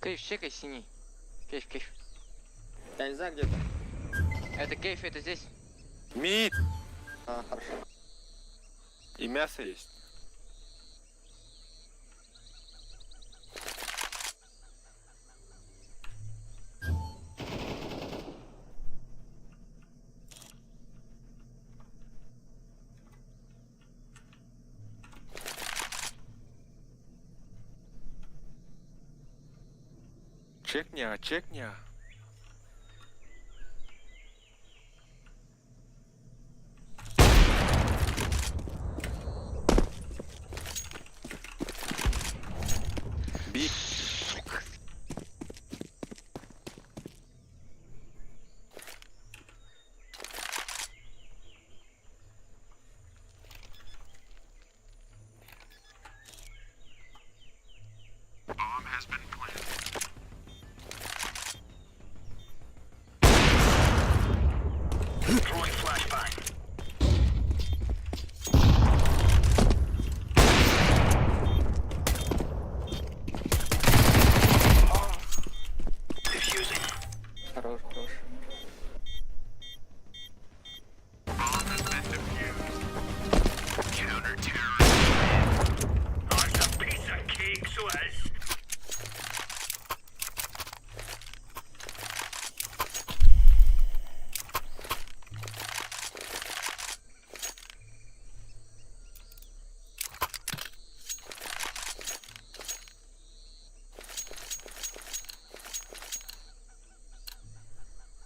Cave, чекай синий. Cave, cave. Я не знаю, где это. Это cave, это здесь. Mid. А, хорошо. И мясо есть. Чекни, а, чекни, а. Би. Throwing flashbang. Defusing. Хорош, хорош. Oh, it's a piece of cake, so it is.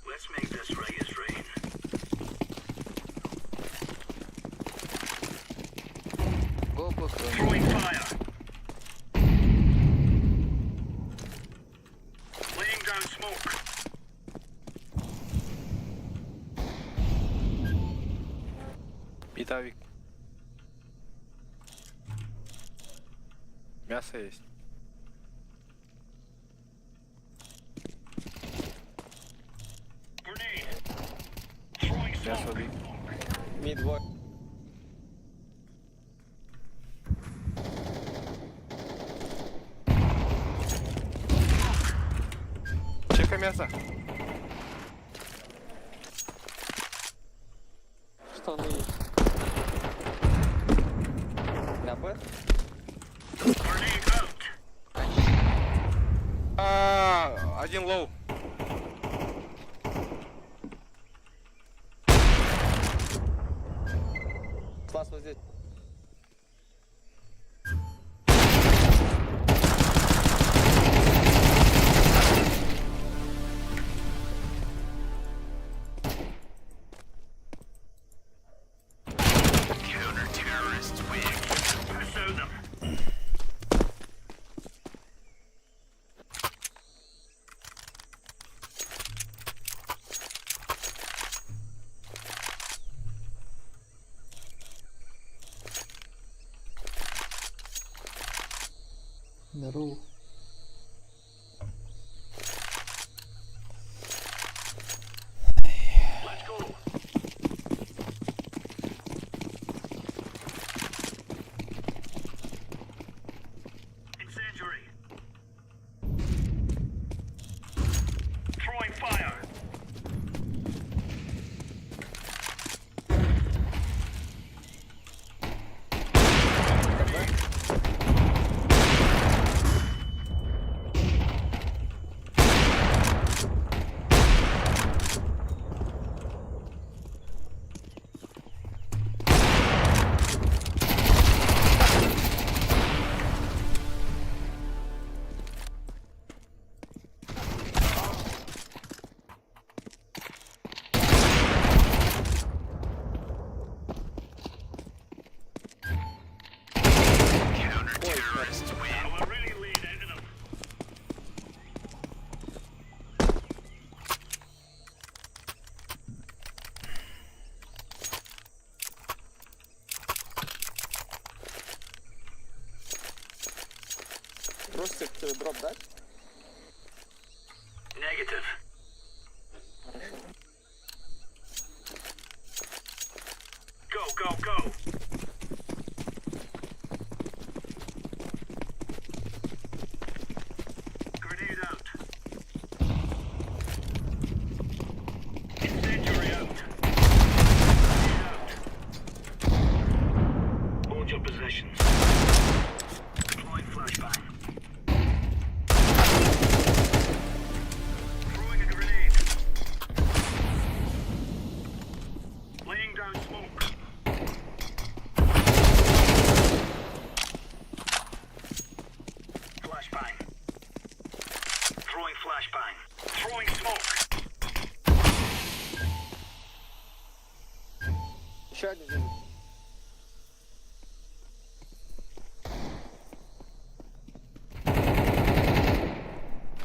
Let's make this right as rain. Go, go, go. Throwing fire. Laying down smoke. Мид авик. Мясо есть. Grenade. Throwing Мясо smoke. убить. Мид двое. Чекай мясо. Штаны есть. На Б? Grenade out. А, один low. Класс вот здесь. Counter-terrorists win. Pursue them. Здорово. Let's go. Incendiary. Throwing fire. Now we're really laying into them. Ростик, тебе дроп дать? Negative. Go, go, go. Grenade out. Incendiary out. Grenade out. Hold your positions. Deploying flashbang. Throwing a grenade. Laying down smoke. Flashbang. Throwing flashbang. Throwing smoke. Еще один здесь.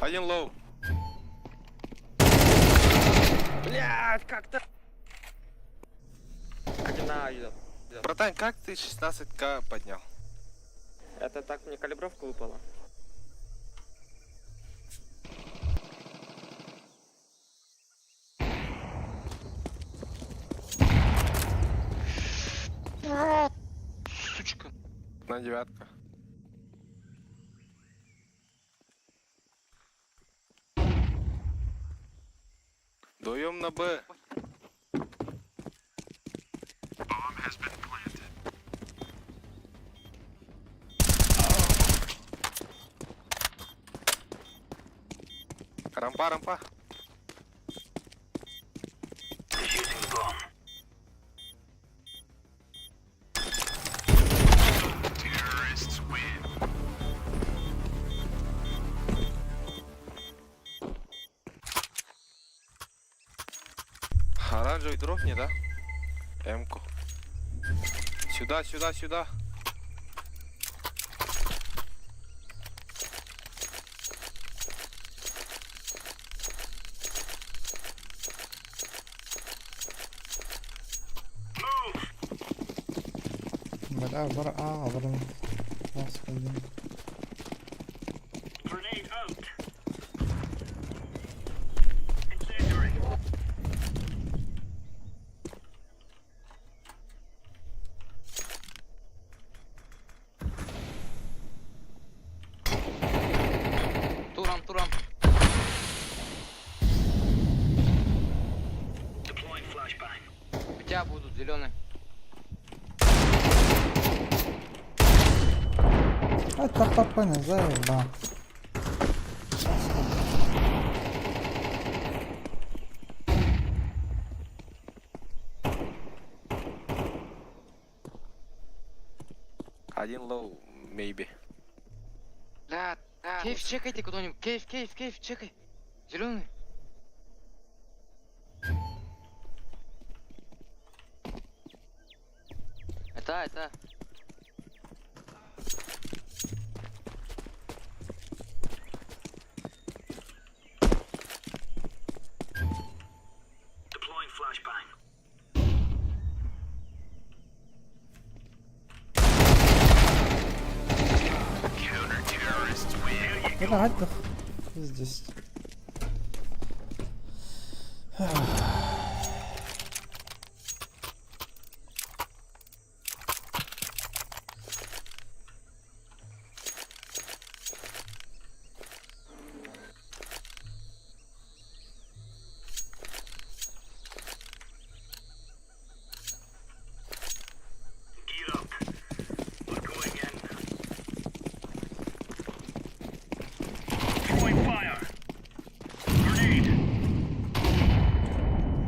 Один low. Блядь, как то Один на идет. Братан, как ты 16к поднял? Это так мне калибровка выпала. Сучка. На девятка. Даем на Б. Рампа, рампа. Defusing the bomb. Оранжевый дропни, да? М-ку. Сюда, сюда, сюда. Move. Бля, бар А, блин. Господи. Grenade out. Incendiary. Турам, турам. Deploying flashbang. У тебя будут зеленые. Это папа не заебал. Один low, maybe. Бля, cave чекайте кто-нибудь. Cave, cave, cave, чекай. Зеленый. Это, это. Deploying flashbang. Бля, хайдах? Здесь. Gear up. We're going in. Throwing fire. Grenade.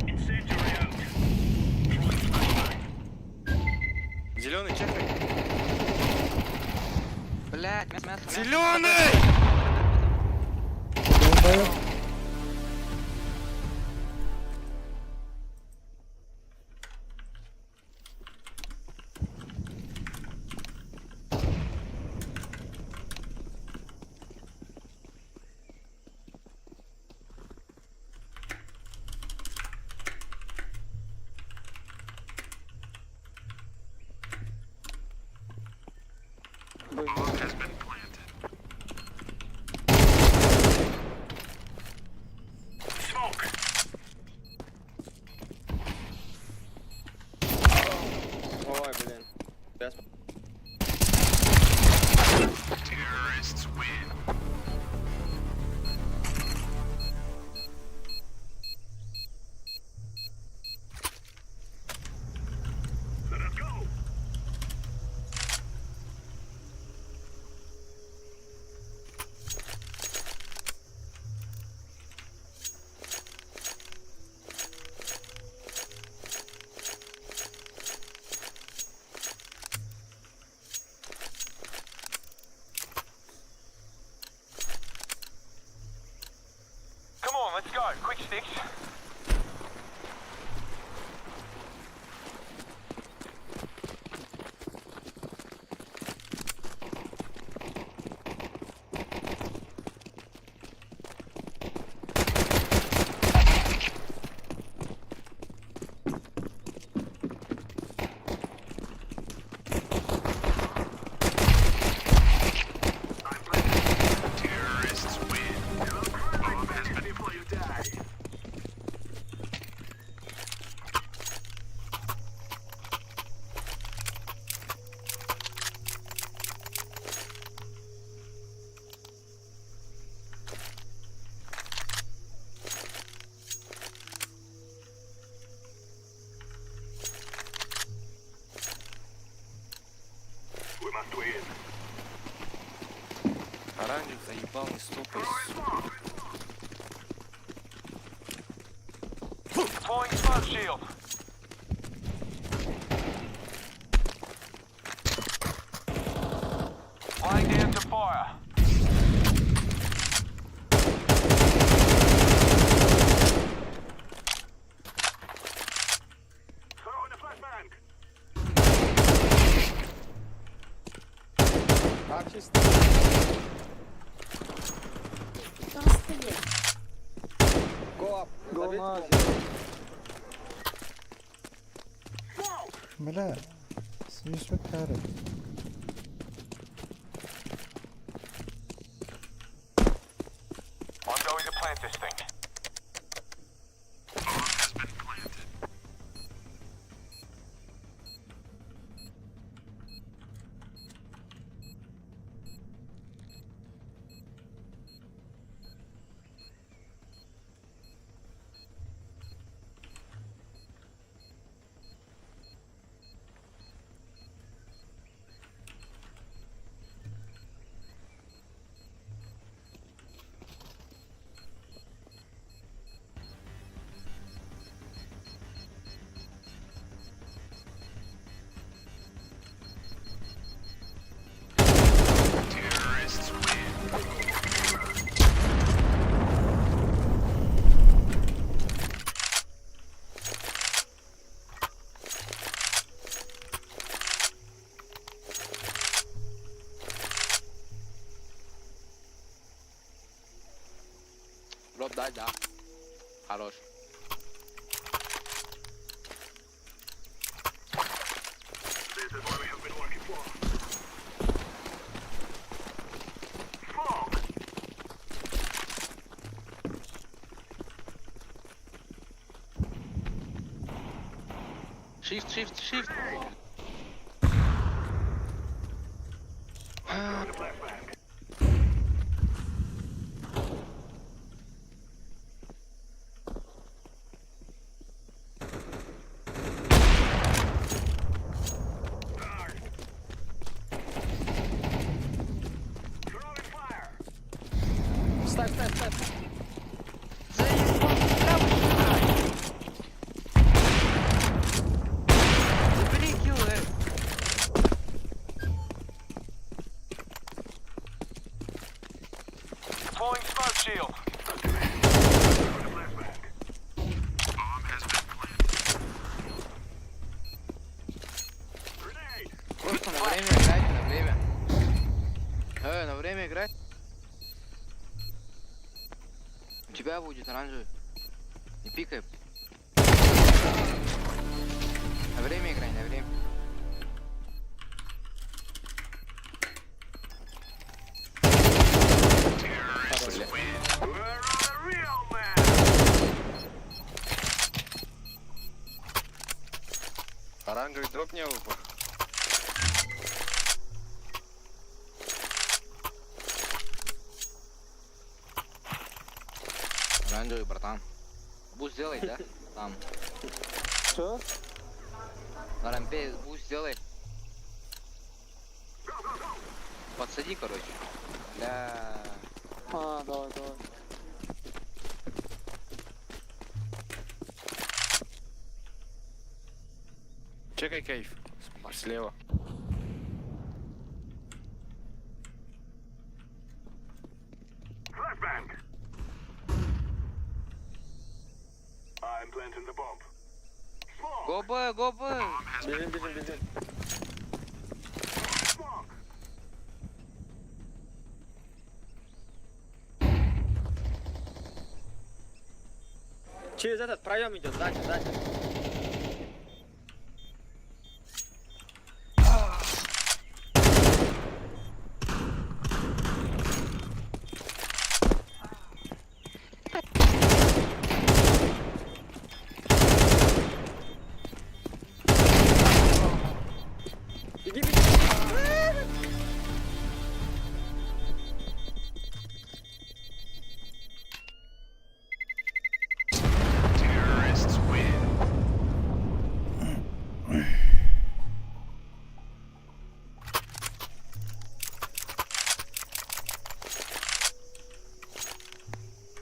Incendiary out. Throwing flashbang. Зеленый, чекай. Блять, мясо, мясо. мясо. Зеленый! Долбоёб. Smoke. Ой, блин. Сейчас. Terrorists win. Let us go. Come on, let's go. Quick sticks. Terrorists win. Bomb has been before you die. We must win. Оранжевый заебал, не стопай, сука. Deploying smoke shield. Laying down to fire. Throw in a flashbang. А, чисто. Go up. Go Забейте на бомбу. Бля, свисток кары. I'm going to plant this thing. Bomb has been planted. Terrorists win. Дроп дай, да. Хорош. This is what we have been working for. Smoke. Shift, shift, shift. Ставь, ставь, ставь. Заебал, бля, вы Забери килл, эй. Deploying smoke shield. Просто на время играйте, на время. На время играть. У тебя будет оранжевый. Не пикай. На время играй, на время. Where are the real men? Оранжевый дроп не выпал. Оранжевый, братан. Буст сделай, да? Там. Че? На рампе буст сделай. Подсади, короче. Бля. А, давай, давай. Чекай cave. Слева. Flashbang. I'm planting the bomb. Smoke. Go B, go B. Бежим, бежим, бежим. Smoke. Через этот проем идет, сзади, сзади. Беги, беги.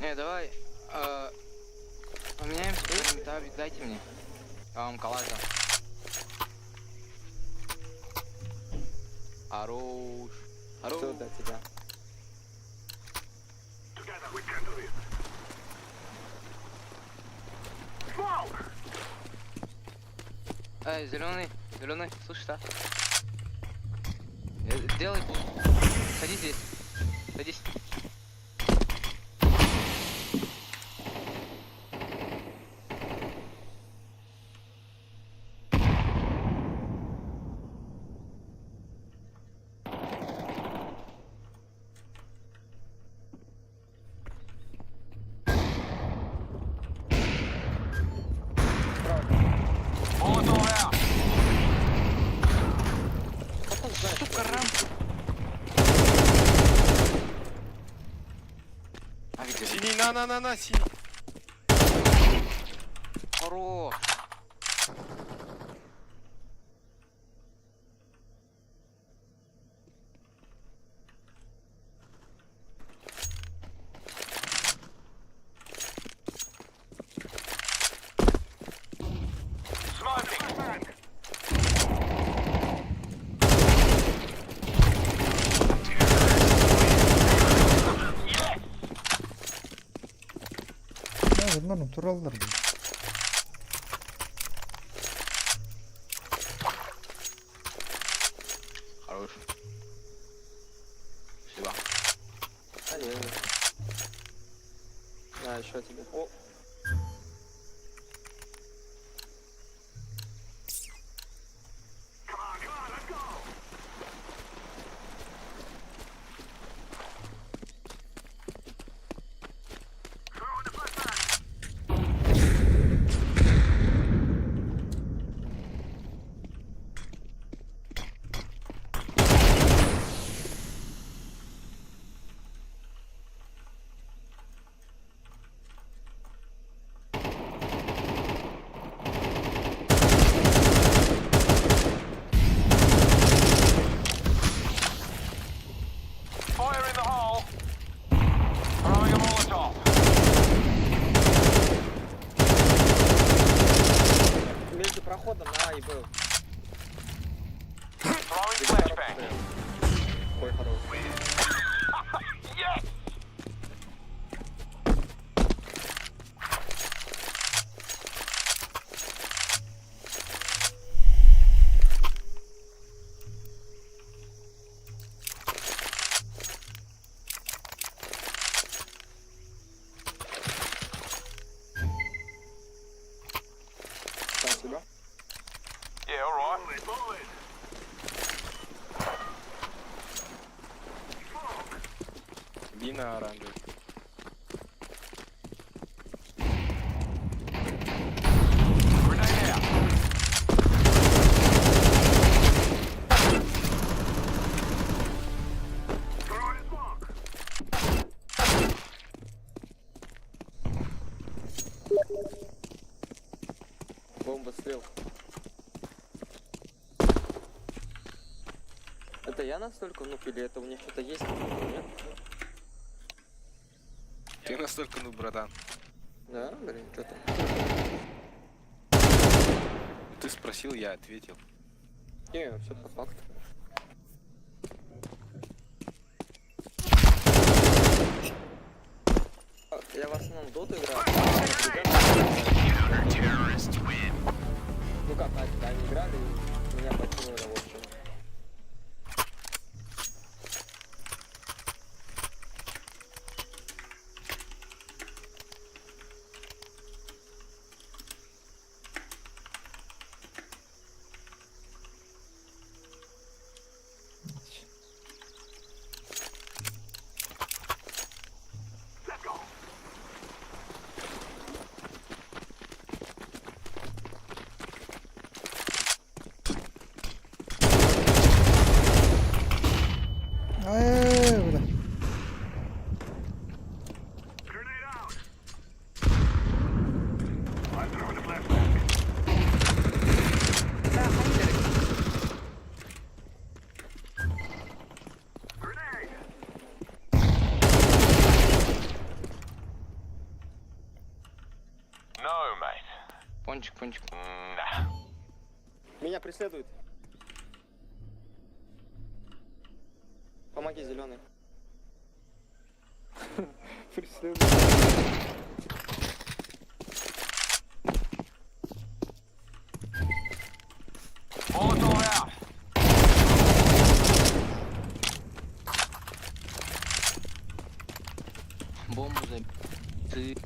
Не, давай. Поменяемся, кто-нибудь дайте мне. Я вам калаш дам. Хорош. Хорош. Что до тебя? Together we can do it. Smoke. Эй, зеленый, зеленый, слышишь, да? Делай буст. Садись здесь. Садись. Сука, рампу. А где? Синий, на, на, на, на, синий. Хорош. Smoking. Да, норм, тураллар дии. Хорош. Спасибо. Да, не, не. На, еще тебе. О, Come on, come on, let's go. Throwing the flashbang. Зеленый был. Ой, хорош. Спасибо. Би на оранжевый. Бомба слил. Это я настолько нуб или это у них что-то есть? Нет? Ты настолько ну, братан. Да, блин, что там? Ты спросил, я ответил. Не, все по факту. Я в основном в доту играю. а ребята- Ну как, они играли, и меня потянули, в общем. Ай, бля. Пончик, пончик. Меня преследует. Помоги, зеленый. Преследует. Бомбу за... Ты...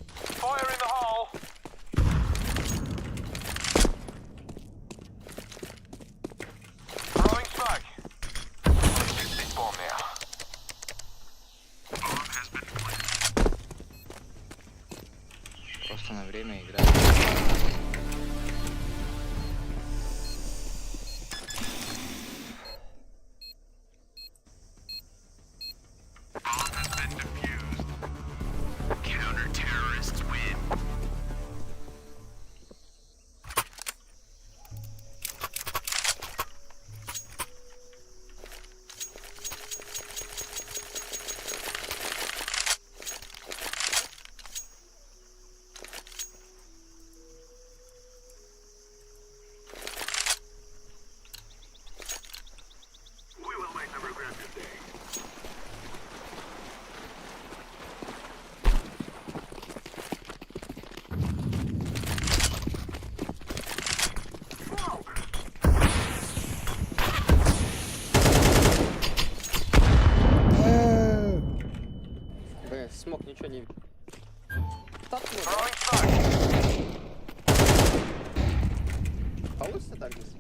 Просто на время играть. Ай. Блин, смог ничего не... Так, Получится так здесь?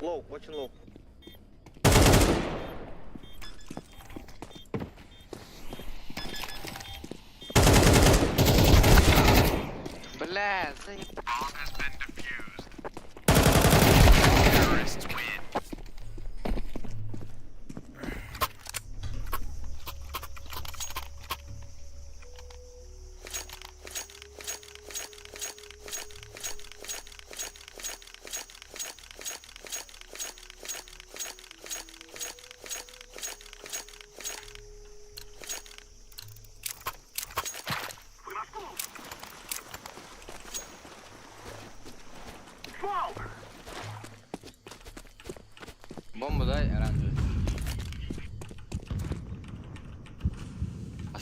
Low, очень low. Бля, заеб...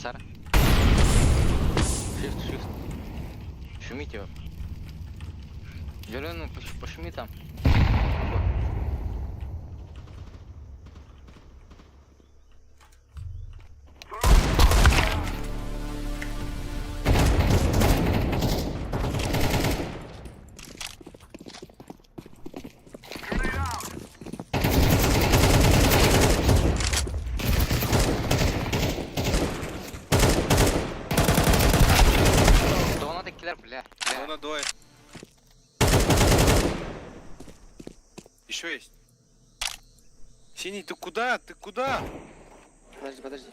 Лошара. Shift, shift. Шумите. Зеленый, пошуми там. Донаты киллер, бля. бля. Зона двое. Еще есть. Синий, ты куда? Ты куда? Подожди, подожди.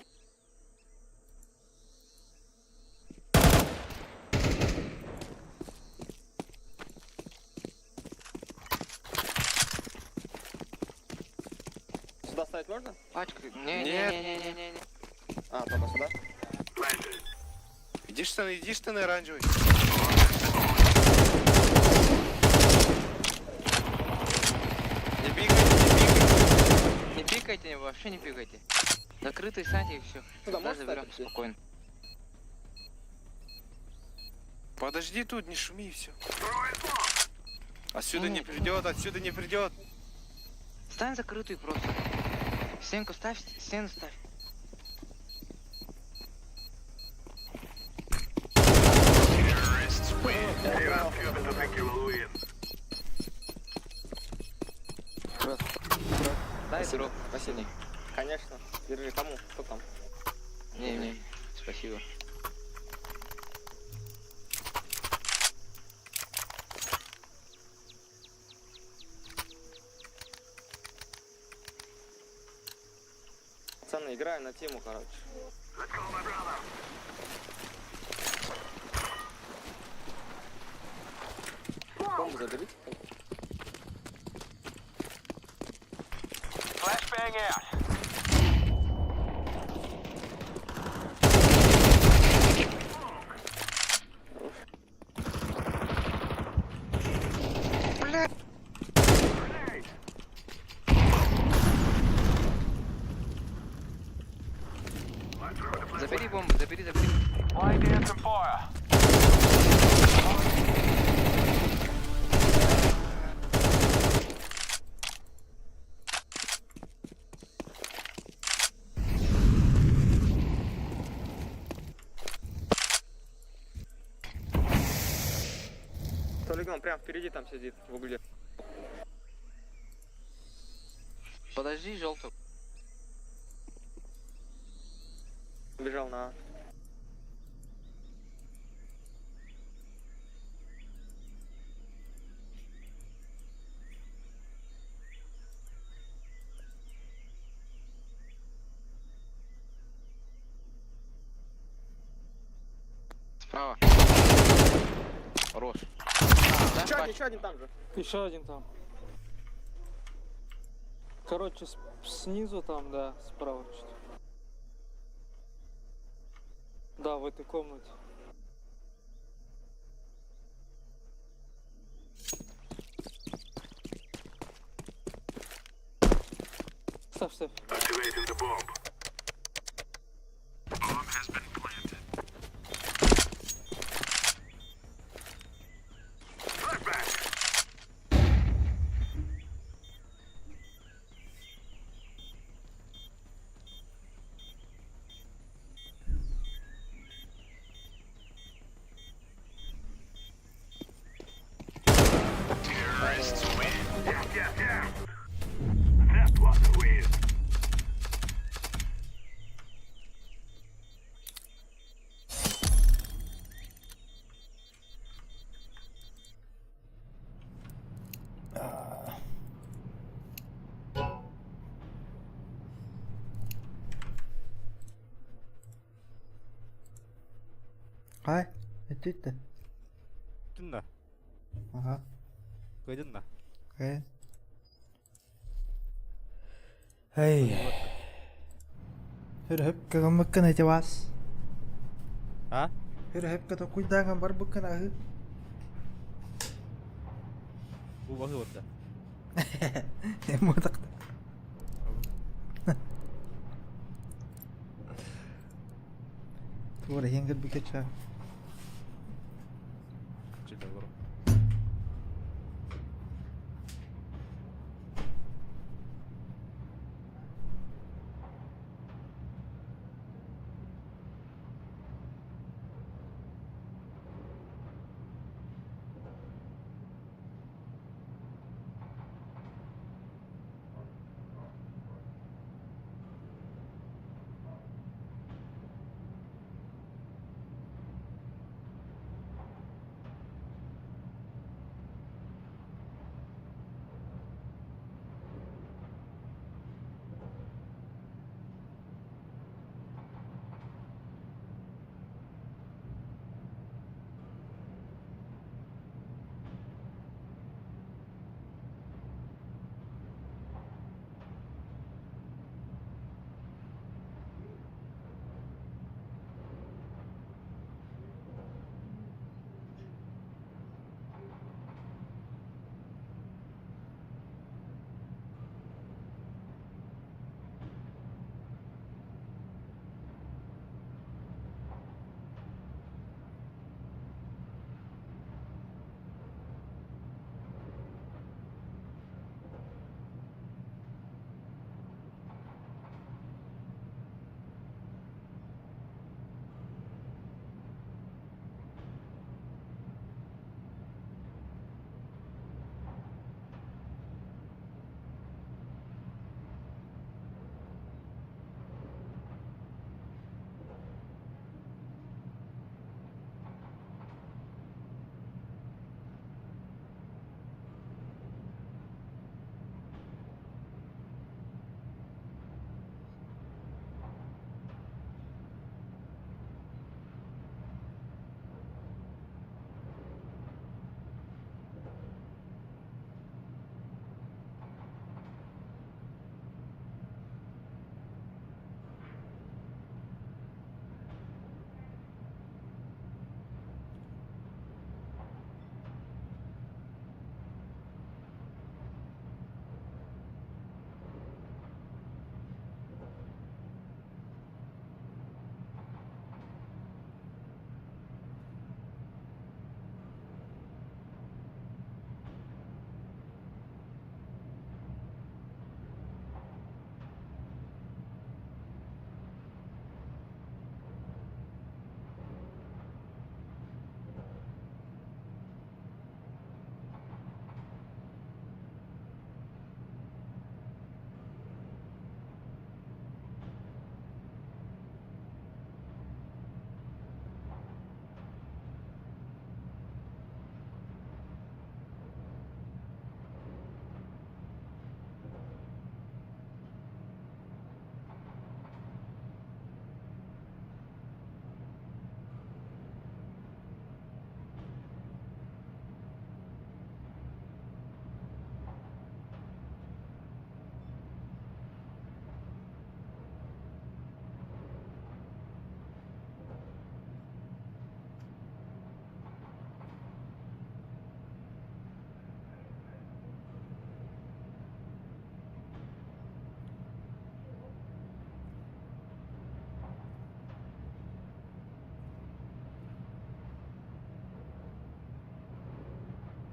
Сюда ставить можно? Пачка. Не, не, Нет. не, не, не, не, не. А, только сюда. Иди штаны, иди штаны оранжевый. Не бегайте, не бегайте. Не пикайте, вообще не пикайте. Закрытый станьте и все. Сюда Да, можешь заберем ставить? спокойно. Подожди тут, не шуми и все. Отсюда не придет, отсюда не придет. Стань закрытую просто. Стенку ставь, стену ставь. You stupid to think you will win. Дай Спасибо. дроп. Спасибо. Конечно. Держи, кому? Кто там? Не, не, спасибо. Пацаны, играю на тему, короче. Let's go, my brother. Бомбу заберите. Flashbang out. Бля. Grenade. Let's throw the Забери бомбу, забери, забери. Lay down some fire. Толик, он прям впереди там сидит, в угле. Подожди, желтую. Убежал на А. Справа. Хорош. Ставь Еще один, пачку. еще один там же. Еще один там. Короче, снизу там, да, справа чуть. Да, в этой комнате. Ставь, ставь. Activating the bomb. Bomb has been planted. Flashbang. Terrorists win. Yeah, yeah, yeah. That was a win. Хай, этите. Түнна. Ага. Кыйдынна. Окей. Эй. Хүрөп кагамыккын эти вас. А? Хүрөп ката куйдаган бар буккын ахы. Бу бахы отта. Мутакта. Туора иһэн кэлбиккэ чаа.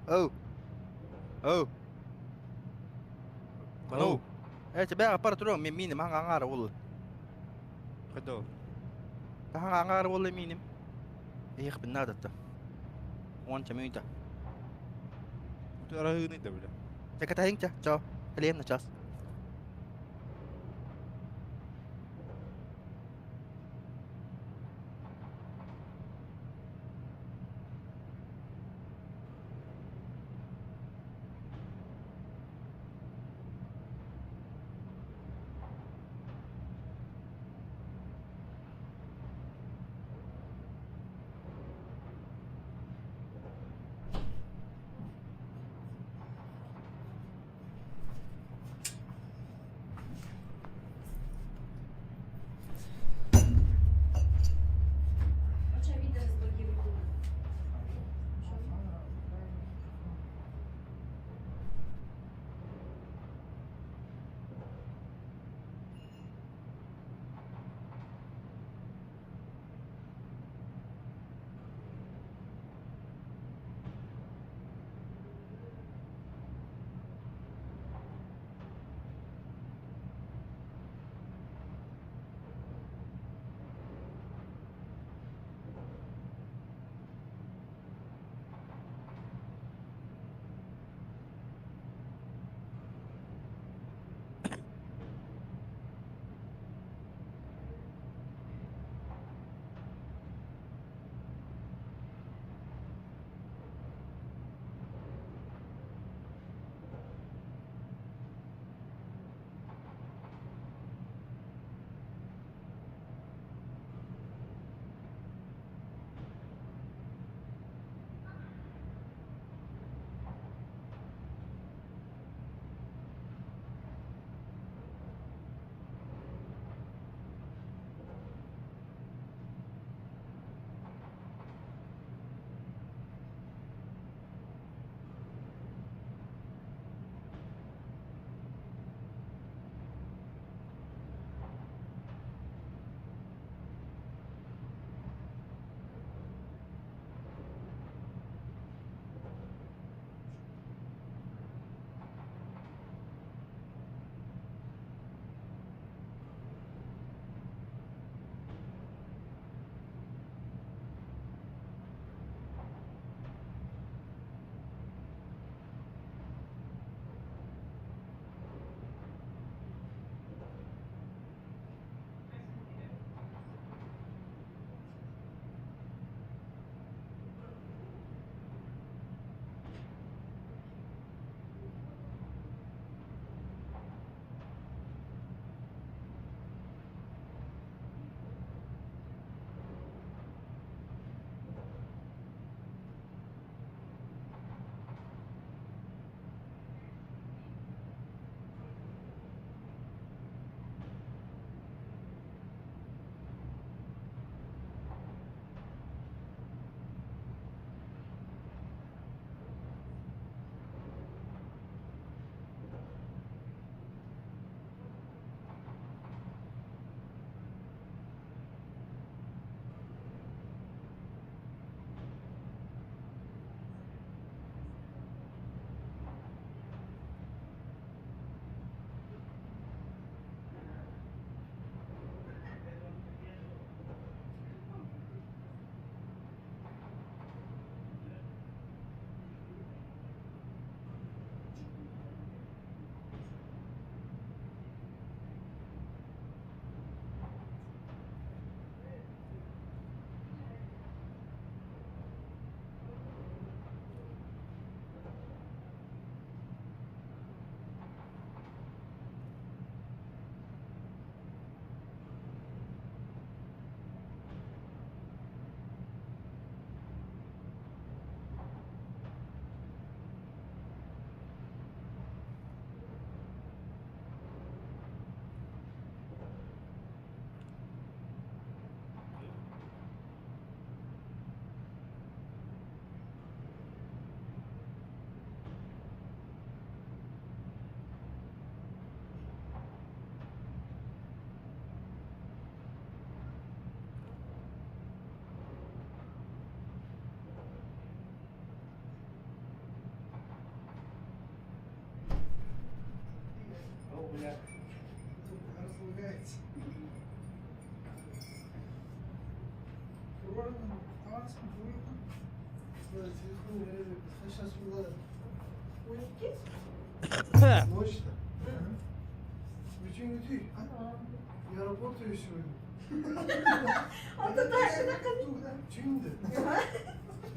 Оу. Оу. Оу. Э, тебя аппар туру, мен миним аң аңар ол. Қайда ол? Таң аңар ол миним. Эх, бин надо-то. Онча минута. Арахыны да бля. Чакатайыңча, чао. Хлеб на час.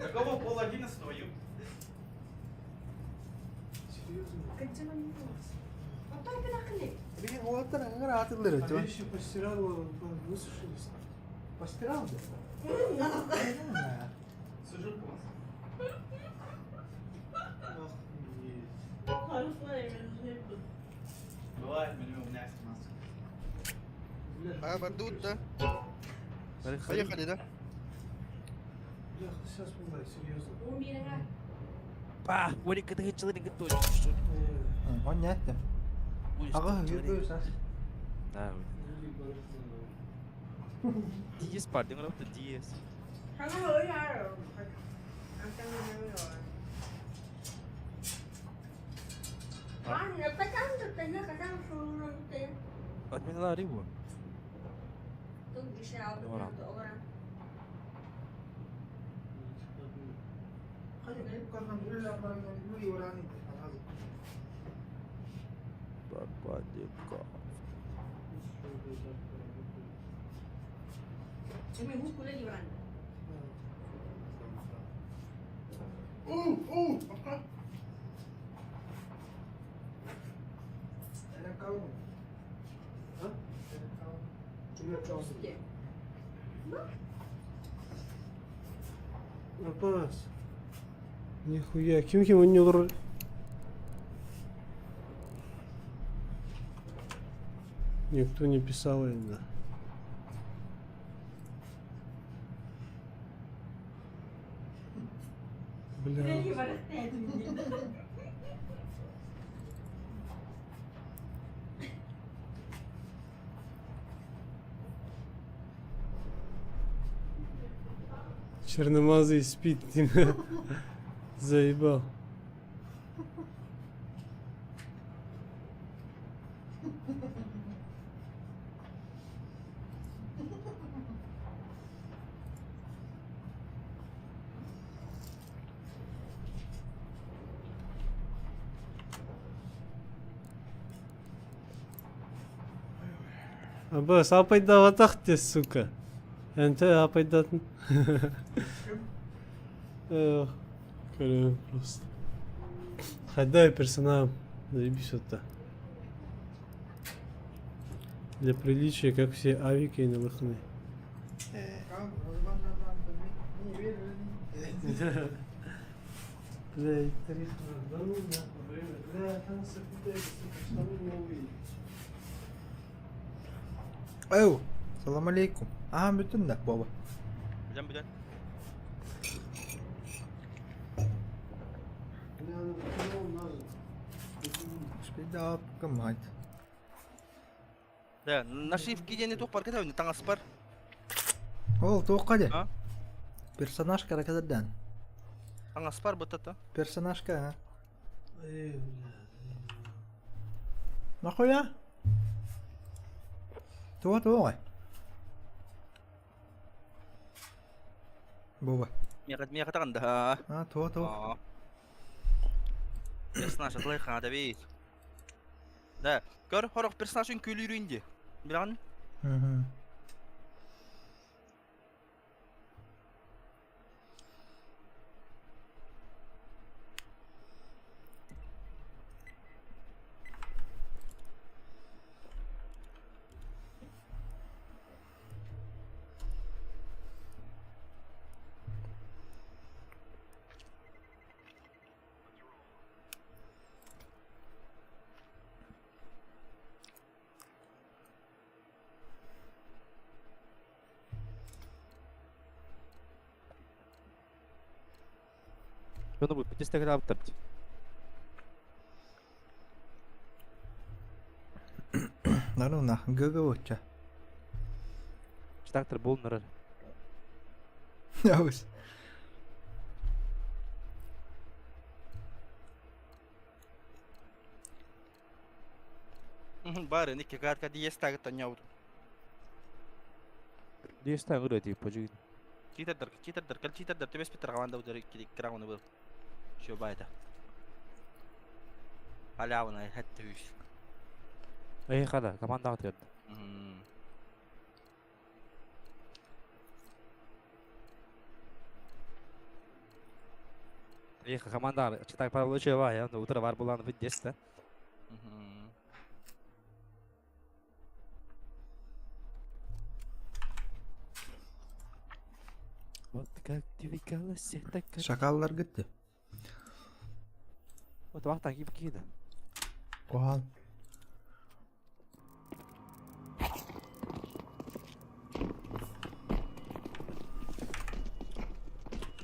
Какого пол одиннадцатого, ю? Вещи постирал, высушились. Постирал, да? Сижу класс. Бывает, мы у меня 17. А, бардут, да? Поехали, да? Бляха, сейчас была, серьезно. Па, Он не это. Ага, Да. Диез бар, диң работа диез. Отменила рыбу. Бабадика. Апас. Нихуя, ким ким он не олор. Никто не писал именно. Бля. Черномазый спит, тебя заебал. Аббас, апайдаватах те, сука. Энте апайдатын. Эх, Короче, просто. Хайдай персонал. Заебись вот то. Для приличия, как все авики и налыхны. Бля, тариф, да ну нахуй время. Бля, там сука, штаны новые. Эу, салам алейкум. Ага, бүтүн да, Боба. Билен билен. Бля, ну почему надо? Спидап, мать. Да, нашивки дени тух бар кетебин, таңас бар. Ол, туохха де. А? Персонаж каракадан. Таңас бар бытата. Персонажка, а? Эй, бля. Нахуя? Туа туа. Боба. Мияка таганда. А, туа туа. Персонаж атлай хада бит. Да, көр хорох персонажын күлүрүнде. Билан? Угу. Bunu bu bitiste kadar aptaptı. Да ну нах, ГГ отча. Штактор бол нырар. Явыз. Бары, нике катка диес тагы таняуду. Диестан ыры тип пожигит. Читердер, читердер, кэл читердер, түбэспиттэр команда утары икки раунд был. Все, байта. Халявная, хэтте үс. Эй, хада, командаҕа тыырды. Эй, команда читай получила, я утро бар булан бит десте. Вот как двигалась эта Шакаллар gitti. Вот вахта кип кида. Охан.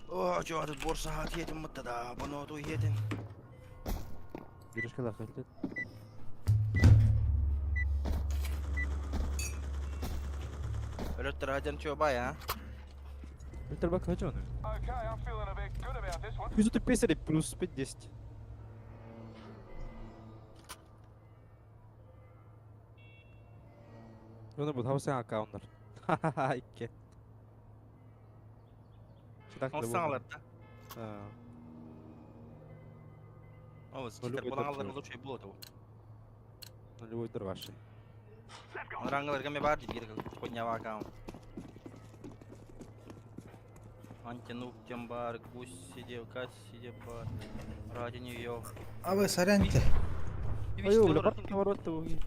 О, чё, тут борса хат етім мұтта да, бұны оту етін. Бирішке лахылды. Өлөттөр ажан чё бай, а? Өлтөр бак хочу оны. 135 плюс 5-10. Оны бұл хаусан аккаунтар. Ха-ха-ха, икки. Алсаң алар да. О, читер болан алар лучше было того. Нулевой тур ваши. Рангаларга ме бар дигер хуйня аккаунт. Антинук тем бар, гусь сидел, кас сидел бар. Ради нее. А вы соряньте. Ой, бля, бар поворот уги.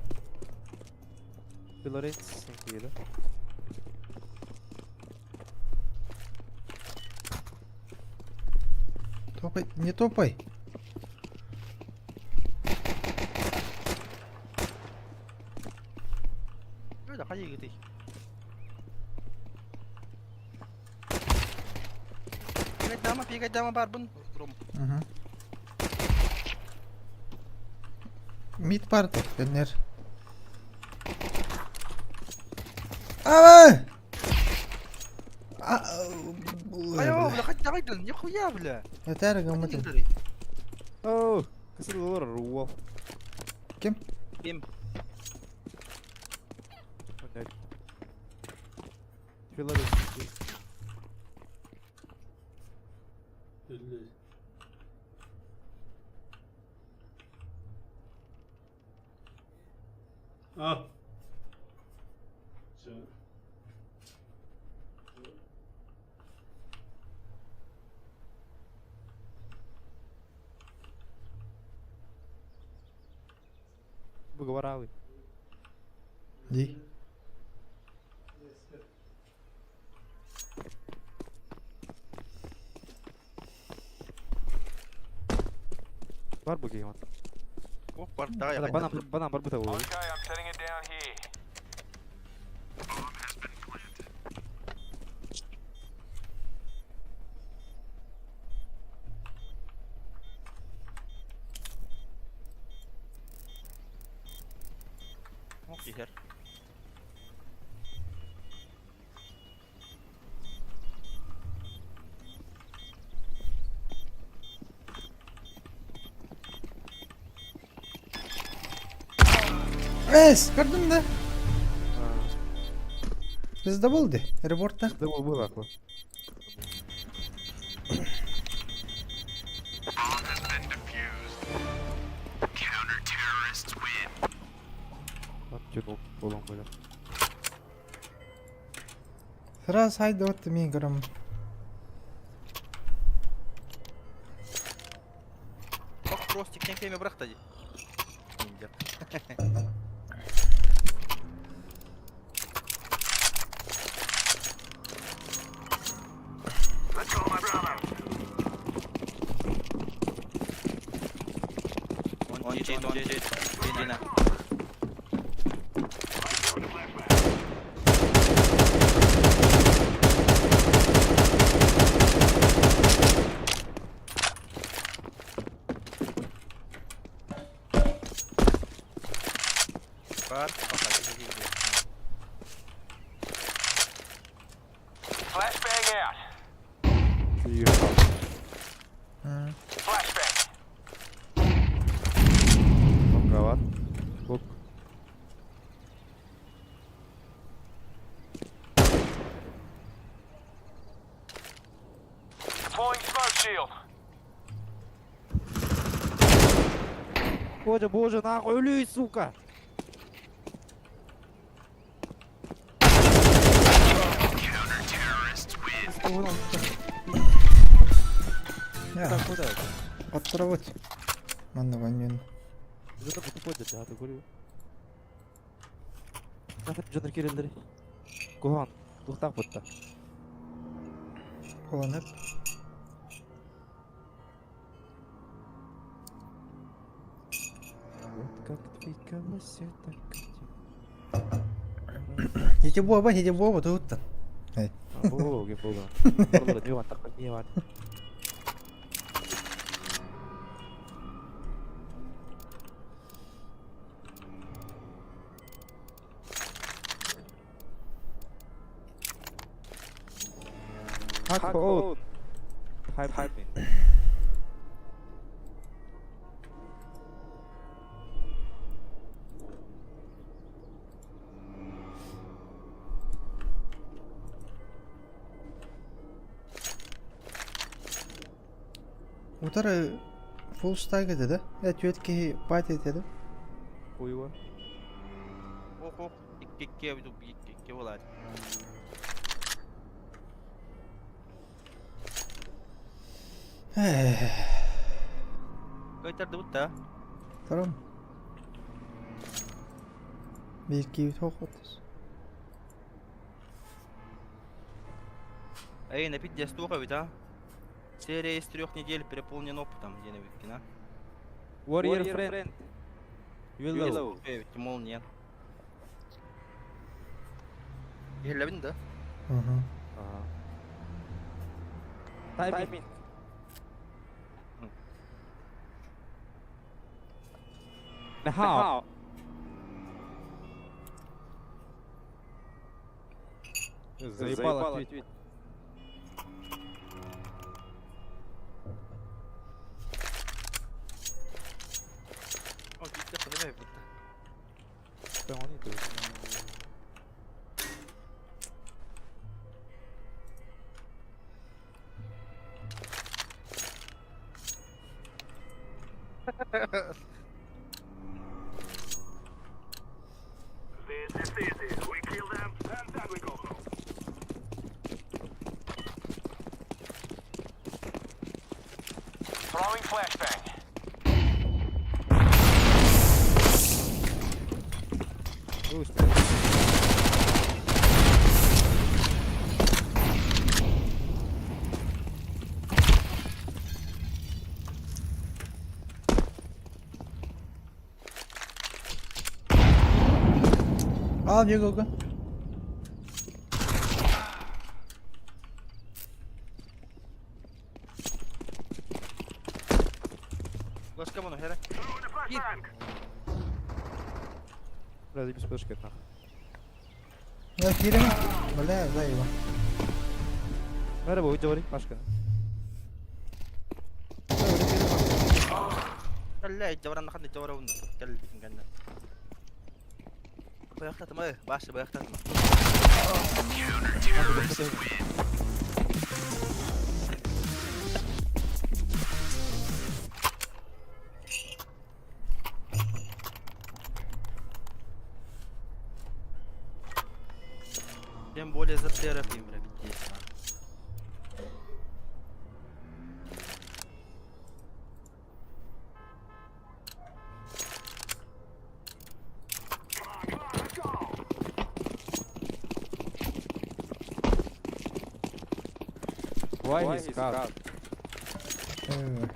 Белорец, да? Топай, не топай. Да, ходи, ты. Пигать дама, пигать дама бар бун. Ром. Угу. Мид партер, Пенер. А! А, Айо, бля, хоть давай, блин, нихуя, бля. Это гаммы. Оу, кысыр руол. Кем? Кем? Белорус. А. Бугаваралы. Ди. Бар буги он. О, бар, давай. Банан, банан бар бута. Ох, хер. Эс, көрдүм да. Bizde buldu. Reportta. Bizde bu bu Болон böyle. Сразу хайда вот мен көрөм. Ох, просто кемпеме бырак да. Let's go, my brother. Он чит, он чит. Иди на. Бар. Flashbang out. Flashbang. Лонга бар. Лук. shield. Боже, боже, нахуй, өлүй, сука! Я. Оттравать. Манна ваннен. Зато тупой дядя, а говорю. Дьоннор киирэллэр. Куһаҕан, туохтаах бутта. Холанып. Вот как двигалась эта картина. Ити буоба, ити буоба туттан. Эй. Оо, кем буолла. Орлор, не ван, такой не ван. Hot cold. Time timing. Утары full stack этэ да? Э, түөрт киһи пати этэ да? Хуево. Ох, ох, икки икки икки буолаат. Кайтардыбыт да. Тарам. Биир киһи тоқотус. Эй, напить туох эбит, а? Серия из трех недель переполнен опытом, диэн эбиккин, а? Warrior friend. Willow. Эбит, молния. Иһиллэбин да? Угу. Timing. How? Заебал ответить. О, киттэ хадым эбит. This is easy. We kill them and then we go home. Throwing flashbang. Ал, не go. Флешка буну, хере. Throw the flashbang. Бля, заебись флешка нахуй. Я киирем. Бля, заеба. Merhaba, говори, Пашка. Калла, жабаран ханды жабара уну. Кал ганна. Баяхтатма, башы баяхтатма. Тем более за терапию, бля, пиздец. Why he's cut? Э,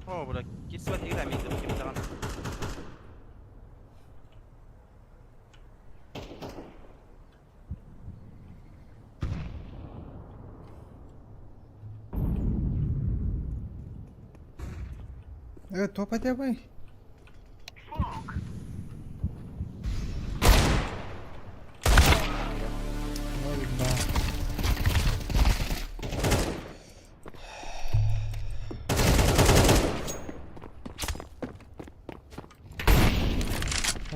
О, бля, кисват игра мейді, ким таган. Э, топ хотя бы. Smoke. Ой, да.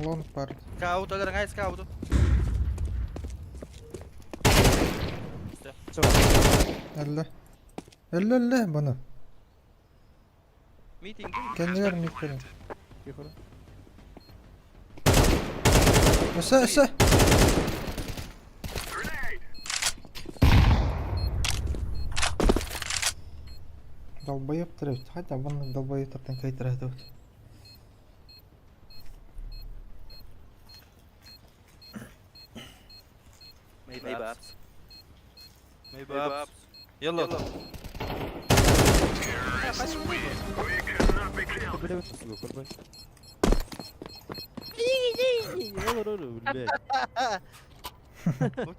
Лонг парт. Скаут, өлөрң ай скаут. Өллө. Өллө өллө бұны. Митинг. Кэннигэр мид көрүн. Өссө өссө. Долбоебтар эбит. Хотя бы долбоебтартан кыайтараатыбыт. Maybe apps. Maybe apps. Yalla.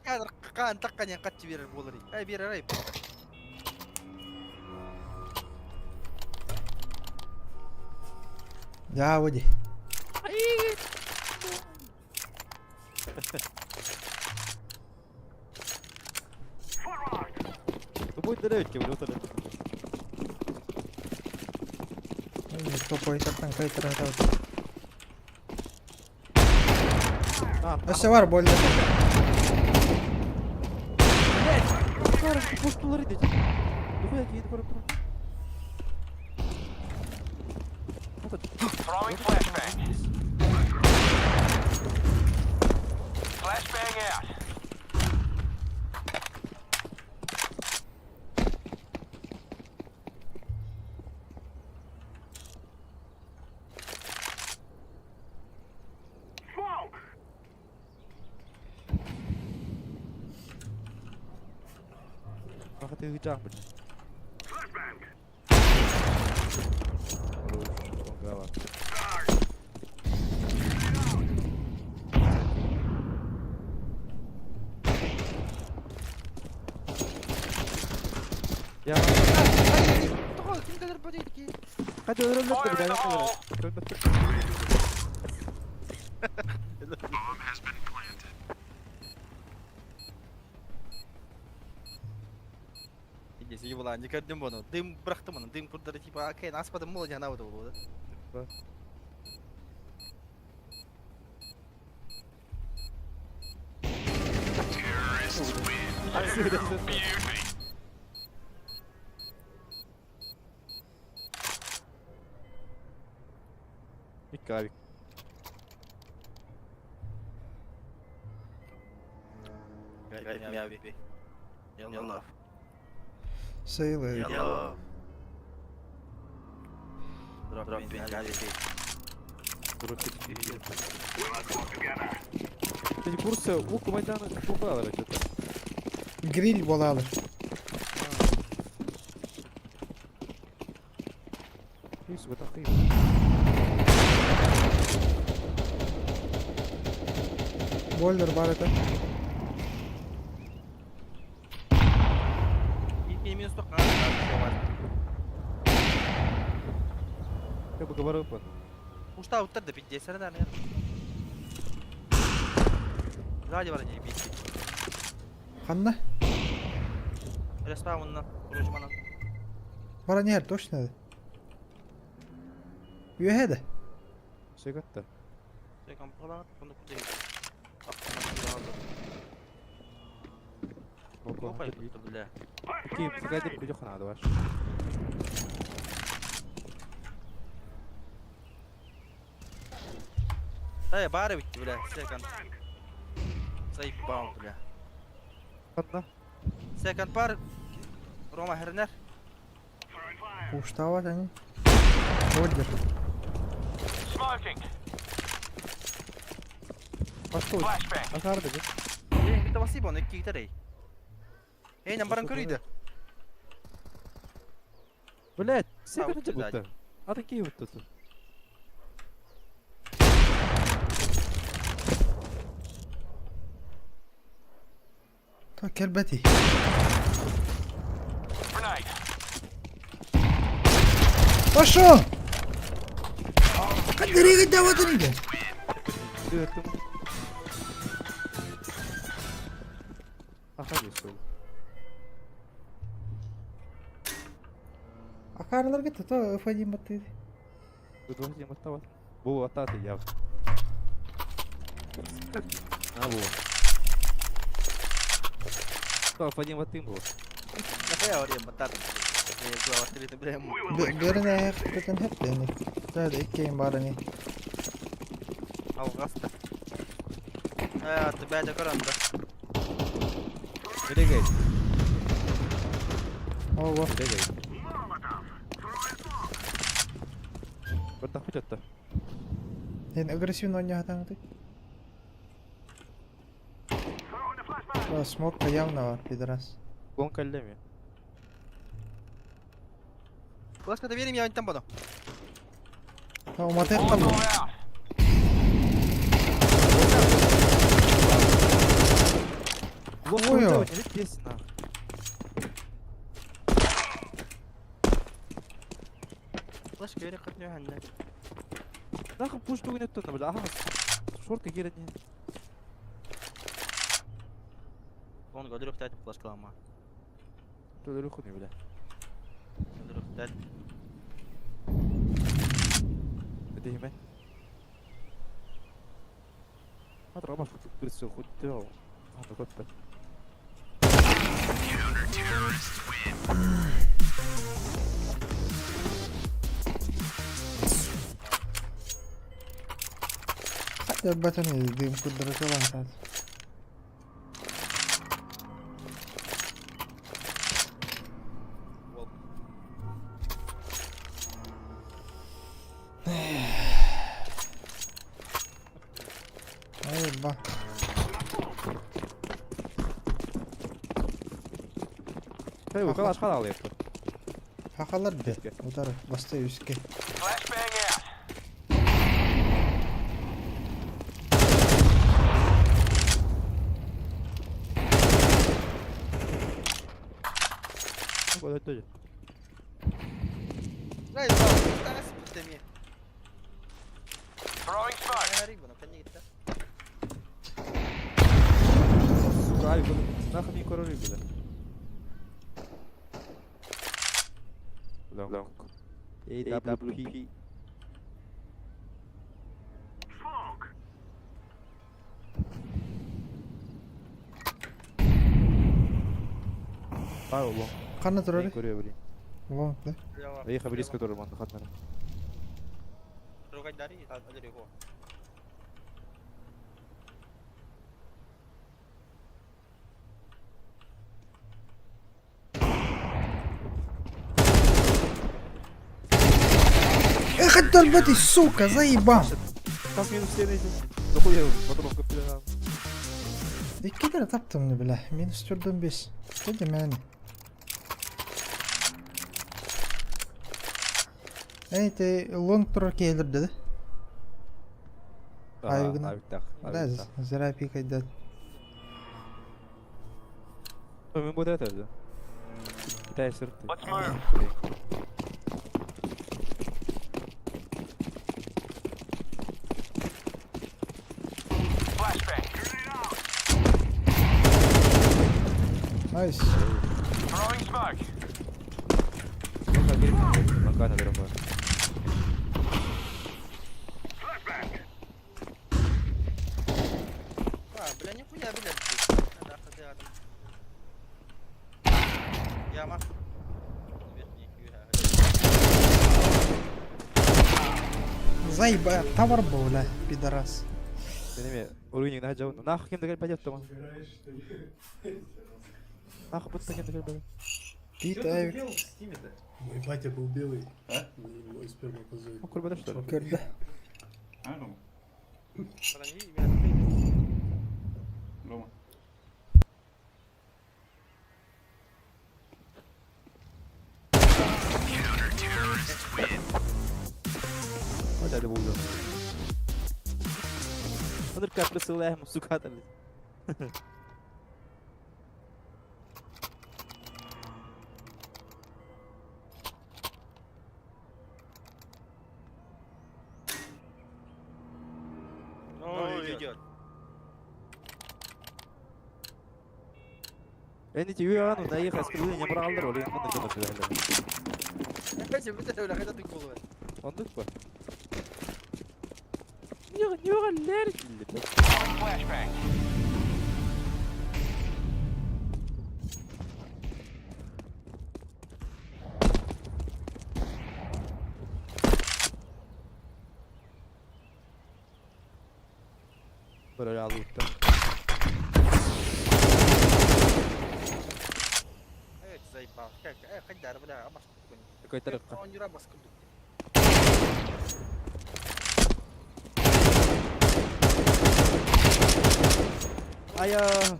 Кадр каан таккан катчы берер болар. Ай берер ай. Дьаабы дии. Топойтартан кайтаратабыт. Өссө бар больно. Throwing flashbang. Flashbang out. Smoke. Flashbang. Тоҕо ким кэлэр бу диэки? Fire in the hole. Иди була, не көрдүм буну. Дым бырахтым оны. Дым курдары типа акай аспадым була жана бу була. Beauty. Yalla. Сыйлы. Yalla. Drop in, We must work together. Гриль болалы. Бойлер бар это. Минус тоққан. Ушта уттар да пиздец, наверное. Сзади бар не бить. Ханна? Респаунна, короче, Бара не точно. Үөһэ Секан палат, онды кудей. Бля. Эй, бары битти, бля, секан. Заебал, бля. Секан пар. Рома Хернер. Throwing fire. Уштават они. Бойлер. Smoking. Flashbang. Эй, bitte басып оны икки гитарей. Эй, намбаран көрүйді. Блять, А, вот сзади. А такие вот тут. Так, кэлбэти. Grenade. Пошел! Кадырыга даватыныга. Аха сол. Акарларга то F1 баты. Бу ататы я. А бу. Вадим Ватым был. Нахуя орем батар. Бэрин ээхпитин хэп дени. Да иккейин барани. Алгаста. Э, ты бәдә көрәндә. Бирегей. Ого. Бирегей. Бір тахпыт атты. Эн агрессивно ойнаһатаҥ ты. Смок явно бар, пидорас. Гон каллеми. Флешка верим я там буду. Ha уматык калды. Ой, Ой. на. Флешка верим хоть не Нахуй пуш тугын өттөн, бля. Ага. Шорка кирет не. Он говорил, что флешка лама. Төлөрү хуни, бля. Говорил, Дейме. Матра баш күрсө хутты. Аны көппөт. Батаны дым кудратылан Ай, ба. Hey, укалаш халал епті. Хахалар бе. Удар басты үске. Ой, ой, Эй, танас битеми. Throwing smoke. Сука, ай, нахуй не короли, бля. Long. AWP. Smoke. Ай, long. Қаны тұрар? Көрө, блин. Лонг, да? Ехал близко, который ман хатнара. Эх, долбатый, сука, заебал. Как минус 7 эти? Да хуя, патронка пидорас. Иккидер таптым бля. Минус 4-5. Что демәне? Эй, те лонг турар келдир деди. Айгына. Авиктах. Да, зря пикать. Мен будет это же. Китай сырты. Let's move. Flashbang. Grenade out. Найс. Throwing smoke. Лонга на дорогу. Flashbang. А, бля, нихуя, бля. Яма. Заеба, товар был, бля, пидорас. Неме, уровень на жау. Нахуй кем дегел пойдет там. Нахуй будто кем дегел пойдет. Пит, авик. Мой батя был белый. А? Мой сперматозоид. Ну, курба, что ли? Көрді. А, Рома? Рома. Вот это был. Өнөр присылаем, сука, там. Ну, идет. Эни ти юану наехал с крылья не брал, или он на что Ондук ба. Не лер. Flashbang. Böyle алыытта. Эй, заебал. Как, эй, хайдар, бля, абас курдук. Такой тарыкка. Оонньуура абас курдук. Ая!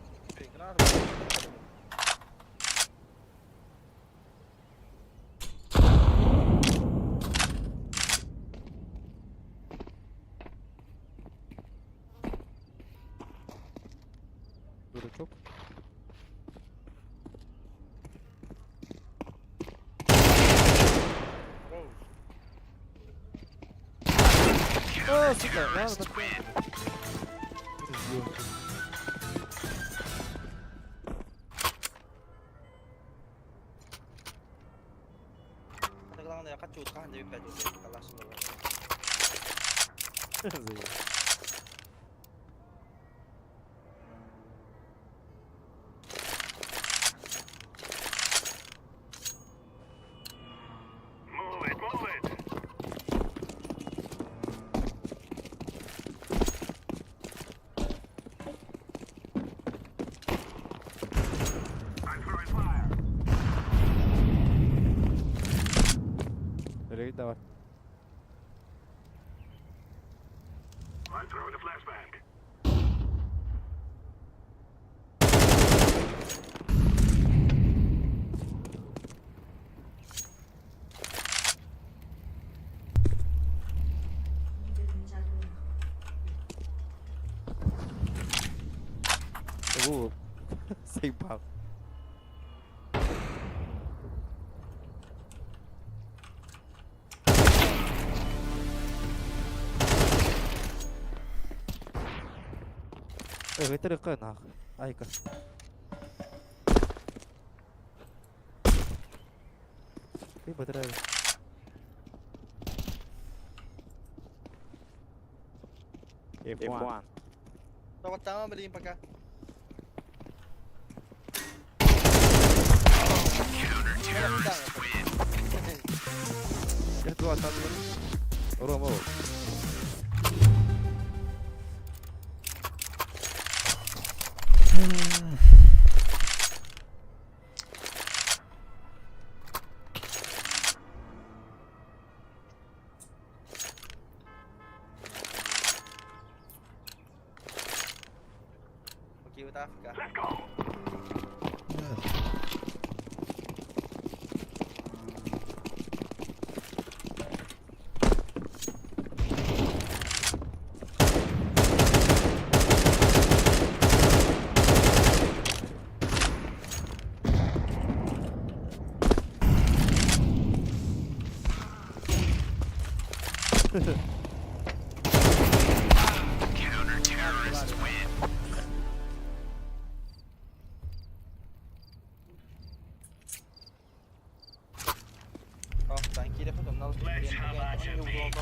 Дурачок. О, сука, ладно, Это главное, я хочу утка, не выпять уже, калаш. Move it, move it. I'm throwing fire. Nereye давай. I'm throwing a flashbang. О, заебал. Эй, тарыкка нах. Айка. Ты батарей. F1. Ну вот там, блин, пока. F2 там. Рома. Окей, вот Африка. Let's go. Oh, Let's have at it, mate.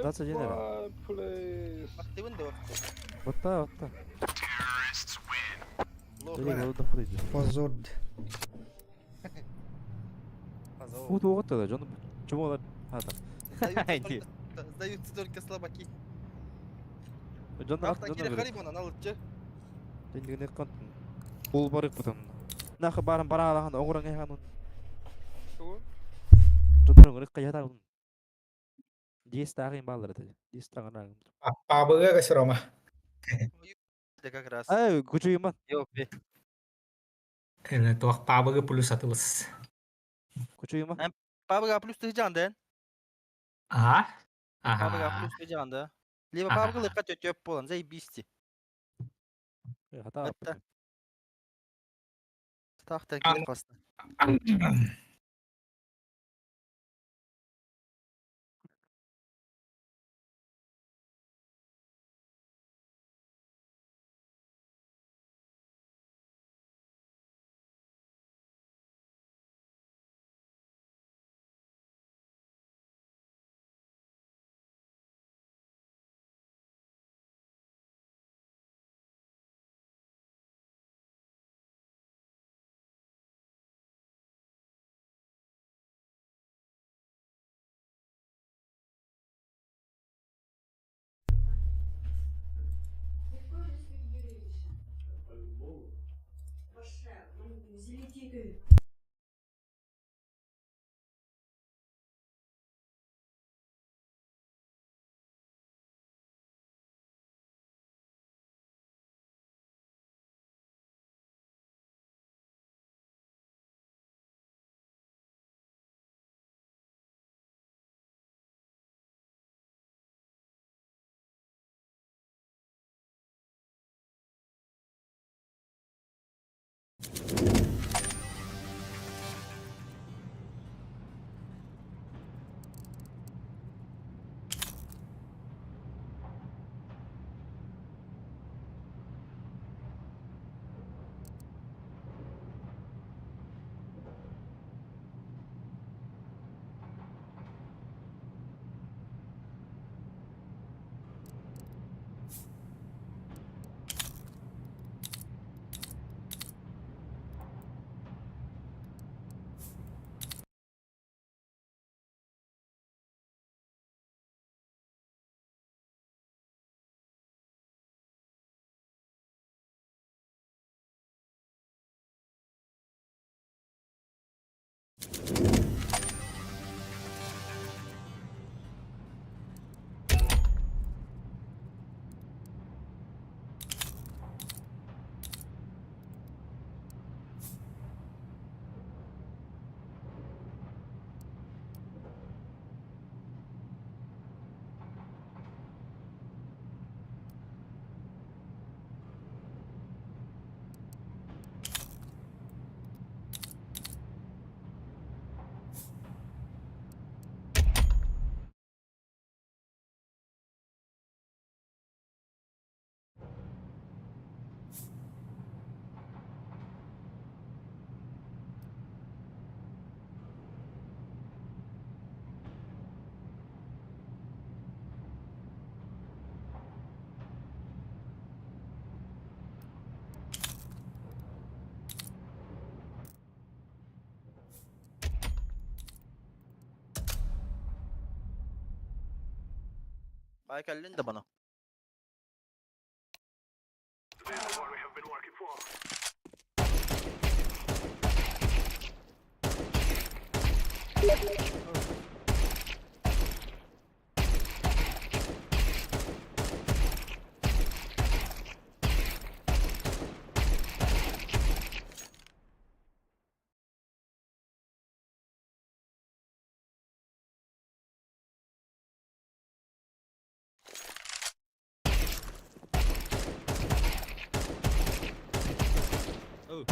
21 era. Please. Отта, отта. Terrorists win. Позор. Фу, вот тогда, жон. Чему Хата. Сдаются только слабаки. Жон Ахта Харибона, на лучше. Деңгене кон. Бул барык бутун. Нахы барым бара алахан оңуран яханун. Жон оңуран каята. Дес тагын балдар ды. Дес тагын. Пабыга Рома. Да как раз. Ай, күчүгүм Ёпи. Туақ пабыга плюс атылыс. Күчүгүм. Пабыга плюс ты жан Ага. Пабыга Ага. плюс ты жан да. Либо Ага. пабыга лыка тётёп болан, заебисти. Хата. Это. Тахта кире классно. Ай кэллин да бана. This is what we have been working for. Oh.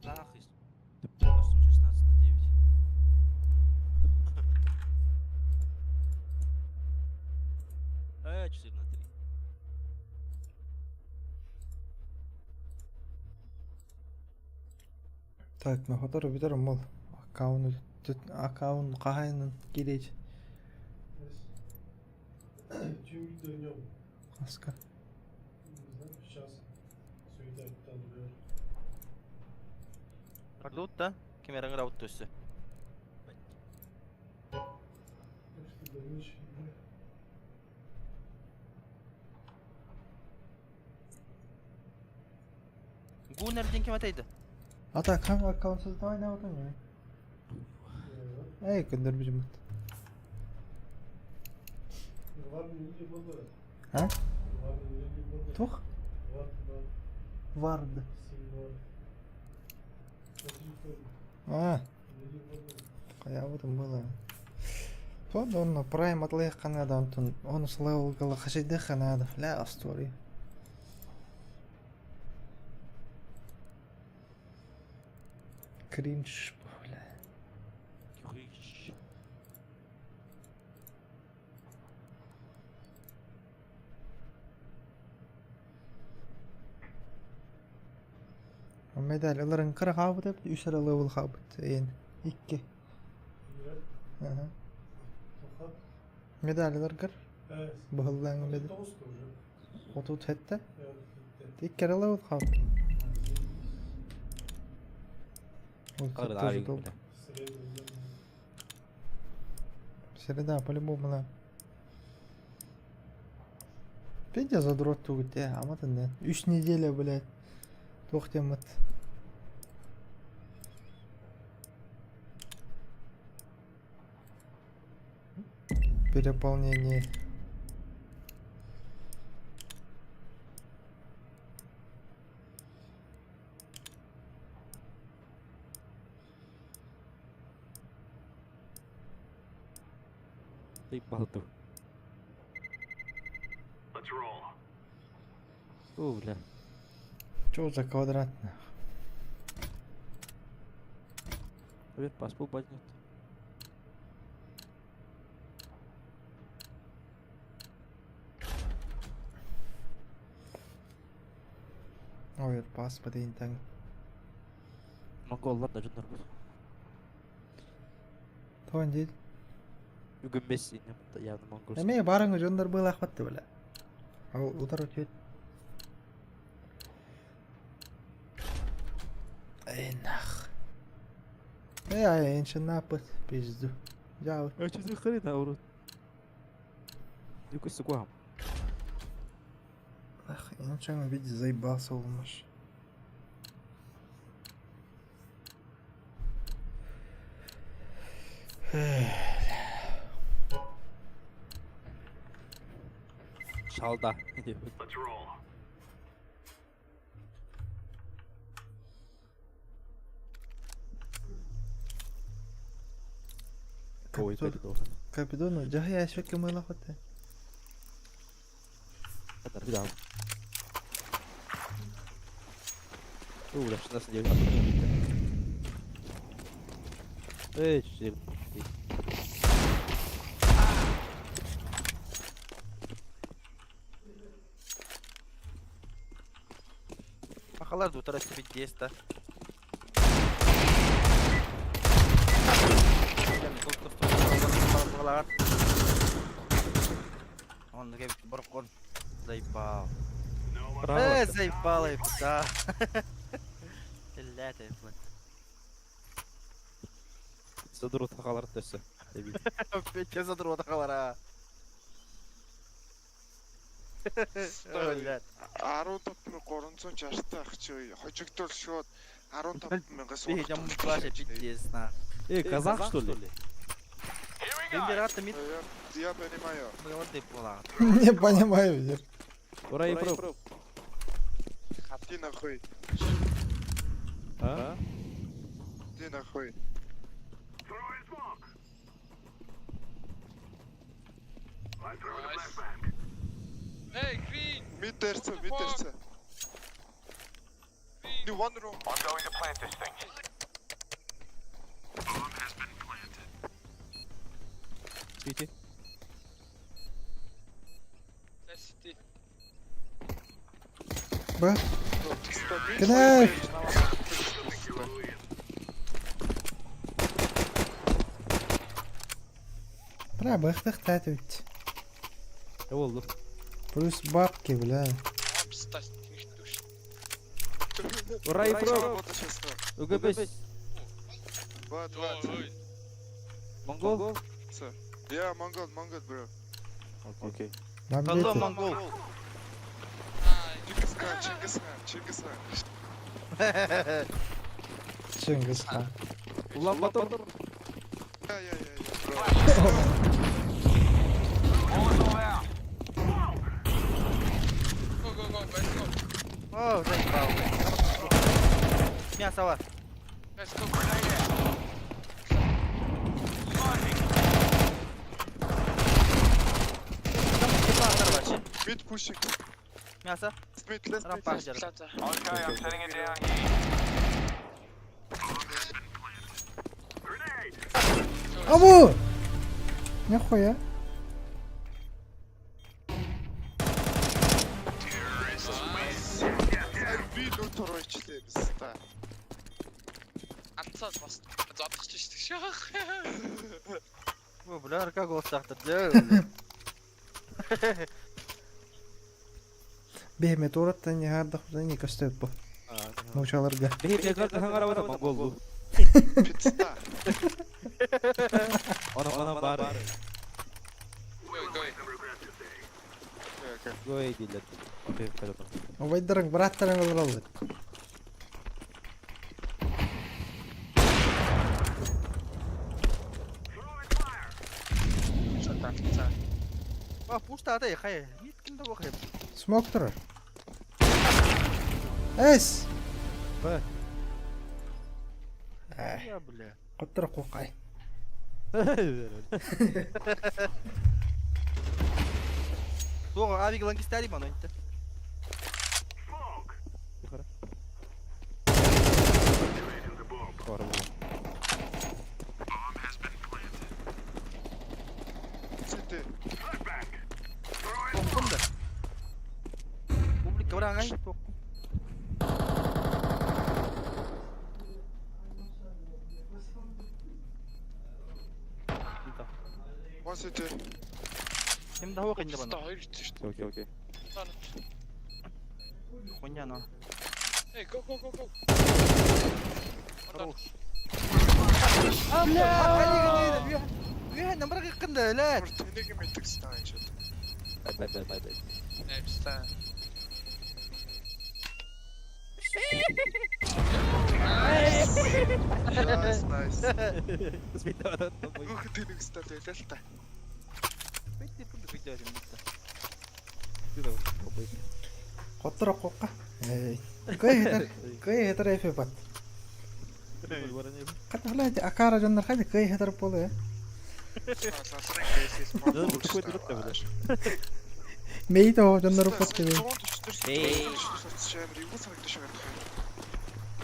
Нахуй. Ты полностью 16 на 9. 4 на 3. Так, ну хотор бүтэр мол. Аккаунт аккаунт хаһайынын киирээч. Днем. Хаска. Не знаю, сейчас. Суета там, наверное. Пардут да? Кемераңыр аут төссө. Так что дальнейшие игры. Гунер диэн ким этейді? Ата хаҥ аккаунт создавай на вот не. Эй, көндөр бүтүммүт. Главный люди было. А? Главный люди было. Тух? Вард, вард, Вард. семь, вард. А, Люди было. хайабытым было. Тон онно прайм атлыах канада онтон он левелгала хашидых канада. Ля история. Кринж, бля. Кринж. Медаль ыларын кыра хаабыт эбит, үс эрэ левел хаабыт. Эйэн. Икки. Аха. Медаль ыларгар. Быһыллааҥ медаль. Отут сэттэ. Икки эрэ левел хаабыт. Тоже долго. Среда, по-любому, да. Петя задрот тугут, аматын да. Үс неделя, блядь. Туох диэммит. Переполнение. Ты балду. Let's roll. О, бля. Чё за квадрат? Привет, паспорт баднет. Ой, паспорт таң. Монголлар да жоннор был. Тоон дейт. Бүгүн Месси явно монгольский. Эме барыңы жондар был ахватты бля. Ал удар өтөт. Эй, нах. Эй, ай, энче напыт, пизду. Жау. А что за хрена, урод? Юкой сугуам. Ах, энче види заебался улмаш. Шалда. Let's roll. Ой, Капитону, жахя шөкке мыла хоте. Бля, 16 9. Эй, че Махалар дутара себе 10 да. Боркон. Заебал. Э, заебал, да. Иллээ блядь. Сыдыру тақалар төсі. Петя задрот халара. Блядь. 15360 ах чи хожигдвол шууд 15000-аас Би жам плаше пиздец на. Эй, казах что ли? Бендерата мид. Я понимаю. Вот пола. Не понимаю, я. Ура и про. Ты нахуй. А? Ты нахуй. Hey, green! Mid дэрсэн, mid дэрсэн. The one room. I'm going to plant this thing. Пити. Let's see. Б. Кнайф! Бля, бэхтэх тат ведь. Не болды? Плюс бабки, бля. Ура и про. УГБ. What, what? Монгол? Yeah, Mongol, Mongol, bro. Окей. Hello, Mongol. Чингис хаан, Чингис хаан, Чингис хаан. Чингис хаан. Улан Батор. Yeah, yeah, yeah, yeah, bro. Go, go, go, guys, go. Оо, заебал. Мясо var. Guys, go. Grenade. Mid pushing. Мясо. Mid, left mid. Рампа жар. Okay, I'm setting it down here. Абу! Нихуя. Би лут ороочлээ биз та. Антсаад бас зодох ч шүү дээ. Оо, бля, как голсахтар. Бехме тураттан не хардах не костеп. Научаларга. Бехи хангара монгол. Пицца. Она она бар. Go, go. Okay. Гой дилер. Окей, хорошо. Убайдарың браттарың олар. Оо, пушта ата хай. Мид кимдэ бох юм. Смок турар. Эс. Б. Я, бля. Коттор кукай. Тоо авиг лангистари мана энт. City. Токкум да. Публик барангай токкум. One city. Ким да хоо киндэ бана. Хоёр ирсэн шүү Окей, окей. дээ. Хуйня на. Hey, go, go, go, go. Хорош. А, бля. Би намраг гихэндэ лээ. Тэнийг юм итгэсэн аа энэ шат. Бай бай бай бай. Нэвстаа. Nice, nice. Спитаа. Гүх тэнэг стал байлаа л та. Бид тэр видео юм та. Коттор кукка. Эй. Кой хэтэр кой хэтэр эфе бат. Катахла акара жоннор хай кой хэтэр болы. Мейто жоннор бот тебе.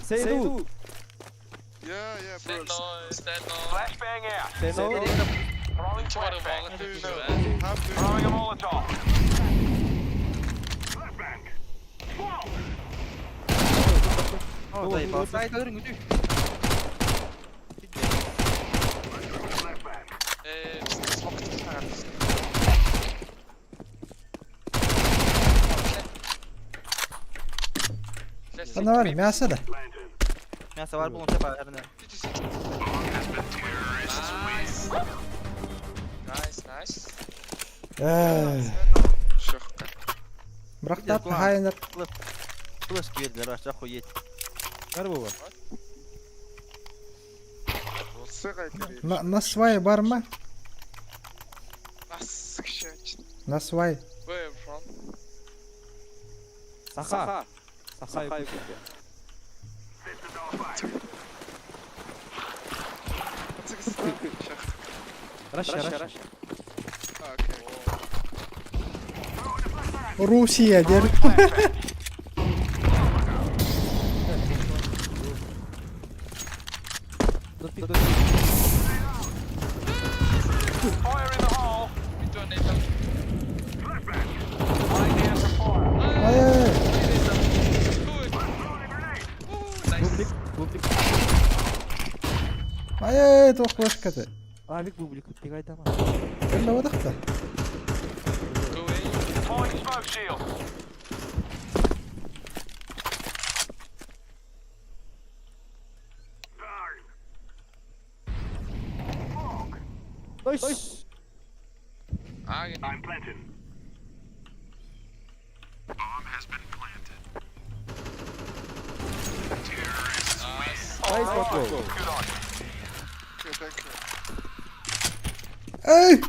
Сейду. Yeah, yeah, bro. Flashbang out. Сейду. Throwing Чи бараг flashbang. Монгол Do you хэлж know? байна. How do you Throwing a Molotov. Оо, заебал. Сайд өрн өдөө. Э, smoke талаар. Ханна бар, мясо да? Мясо бар булун сепа эрне. Nice. Nice, nice. Бырахтаат хаайынар. Флеш бердилер вообще охуеть. Бар буолар. На свай бар ма? На свай. Where you from? Саха. Саха Якутия. Russia, Russia. Русия диэн. Ай-яй-яй. Бублик. Ай-яй, туох флешката. Авик бублик тигайдама. Кэллэ бодахта. Nice. I'm planting. Nice Marco. Эй!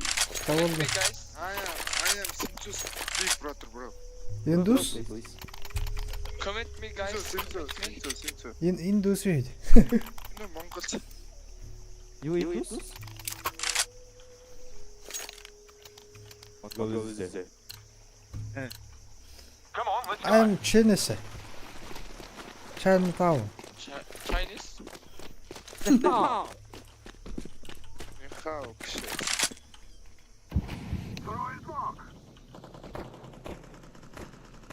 Табылды. I am, I am Sintus big brother, bro. Индус? Comment me guys. Sintu, Sintu, Sintu. Ин индус ведь. No, Mongol. You Indus? Mongol is there. I'm Chinese. Chinatown. Chinese? How, shit.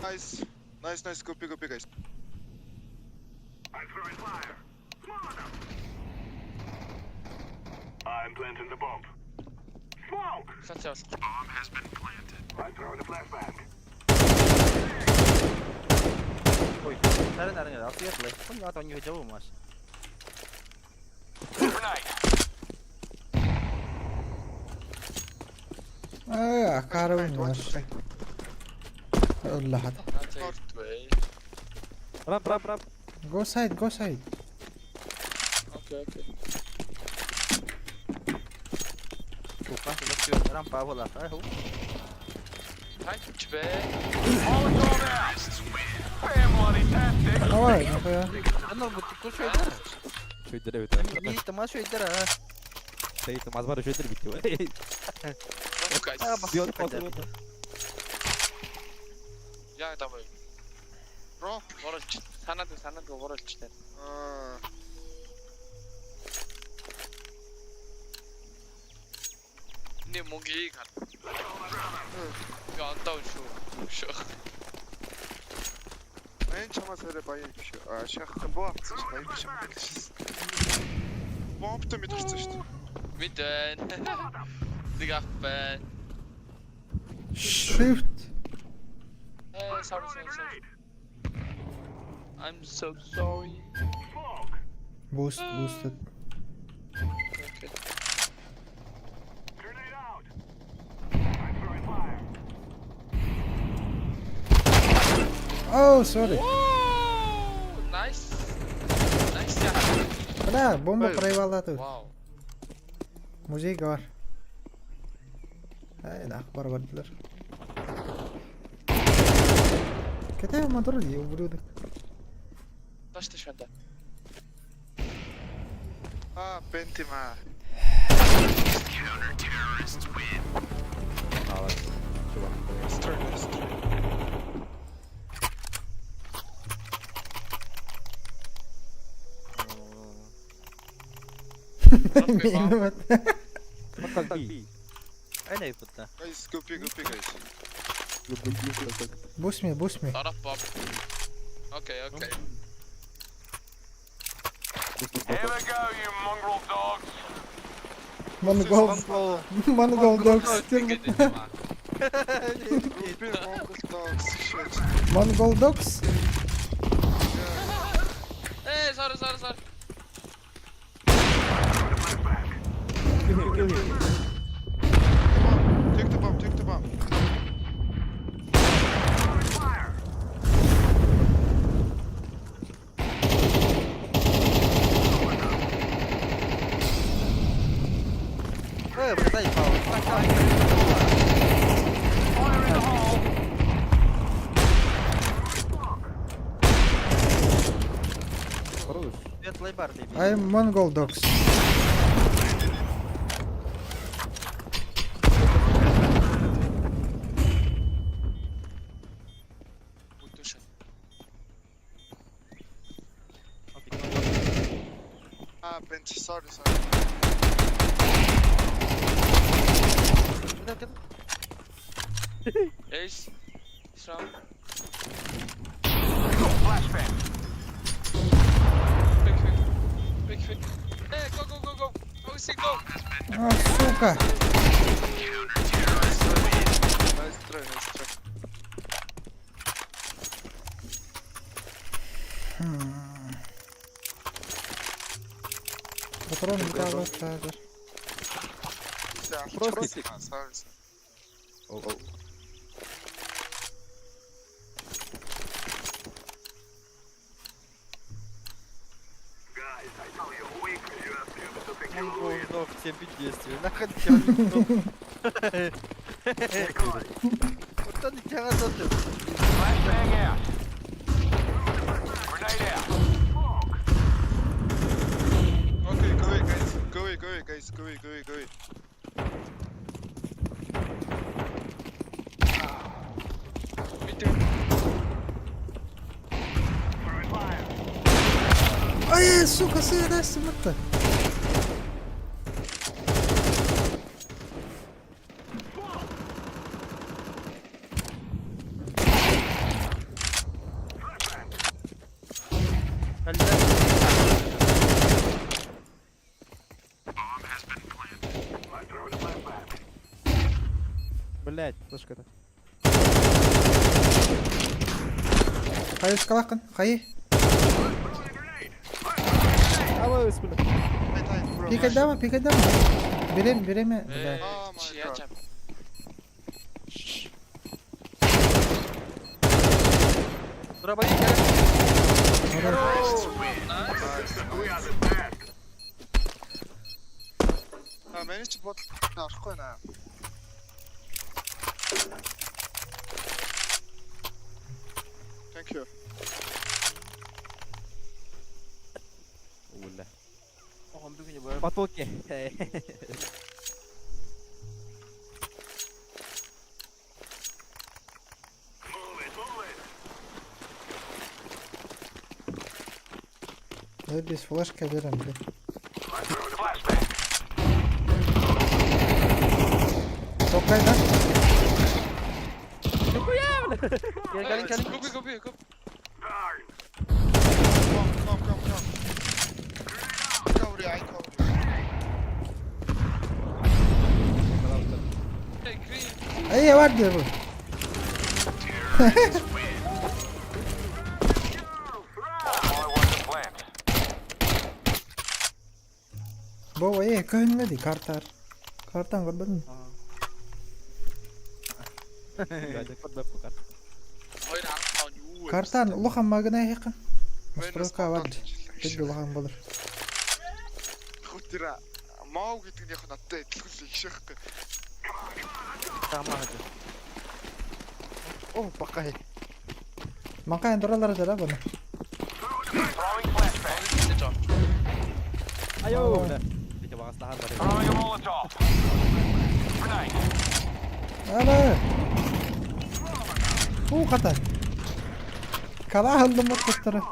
Nice, nice, nice. Go big, go big, guys. I'm throwing fire. I'm planting the bomb. Smoke! Кстати, I'm throwing a flashbang. Ой, нарын нарын алты ятлай. Ой, ата не жабы маш. Ай, акары наш. Аллах. Ramp, ramp, ramp. Go side, go side. Okay, okay. Уха, лөксү рампа бола. Ай, ху. Танч бэ. Давай, нахуя. Ано бу ту шөйдер. Шөйдер эбит. Би тама шөйдер. Сейт мазбар шөйдер битти. Guys. Яа давай. Bro. Гуралч. Санаад санаад гуралч тань. Аа. Миний мөнгийг хар. Би ондоо шүү. Шүү. Энэ чамаас арай баян биш. Аа, шах боо авсан чи баян биш юм гэлээ. Бомбтой мэд гарсан шүү дээ. Мэдэн. Нэг ап байна. Shift. Э, sorry, sorry, sorry. I'm so sorry. Boost, boosted. Okay. Grenade out. I'm throwing fire. Oh, sorry. Whoa! Nice. Nice job. Бля, бомба проебала тут. Wow. Музейга бар. Ай, нах бар бардылар. Кете мотор ублюдок. Доош тийш байна. Аа, бентима. Nice try, nice try. Минут. Ай, путта. Guys, go big, go big, guys. Boost me, boost me. Тарап бомб. Okay, okay. Here we go, you mongrel dogs. Монгол. Монгол dogs. Ингэж юм аа. Go big, Mongol dogs. Shit. Монгол dogs. Yeah. sorry, sorry, sorry. Kill him, kill him. Take the bomb, take the bomb. Э, блядь, заебал. Так, давай. Хорош. Светлый бар, baby. I'm Mongol dogs. Ah, bench, sorry, sorry. Ace. This round. Quick, quick. Quick, quick. Hey, go, go, go, go. Oh, see, go. А, сука! Nice try, nice try. Патрон бутаабаттаатар. Просто. Sorry, sorry. Oh, oh. Guys, I tell you, weak you have to to think you Монгол will win. дог, тебе бедствие. Нахуй тебя никто. Вот он тебя зато. Okay, go away, guys. Go away, go away, guys. Go away, go away, go away. Ай, сука, сыйрасты мытта. Блять, флешка-то. Хайы скалакын, хайы. Алло, блядь. I died, bro. Пикайдама, пикайдама. Берем, берем. Бля. Oh my god. Дробовик, А, миний чи бодол орохгүй наа. Thank you. Уля. Он бүгүн не Потоки. Давай без флешка берем, бля. Токай, да? Кел, кел, Go, go, go, go. Come, come, come, come. I cover you, I cover you. Hey, green. Ай, var diyor bu. Бо, эй, көһүнмеди картар. Картан көрбөдүм. Картан улахан магына хикан. Настройка бар. Бид улахан болор. Хүү тэр мау гэдэг нь яг надтай адилхан л их шихгүй. Тамаа. О, бакай. Маңкай дуралар жара буну. Айо, бля. Эти багастахар бар. Ала. Уу ката. Кара хылдым оттары.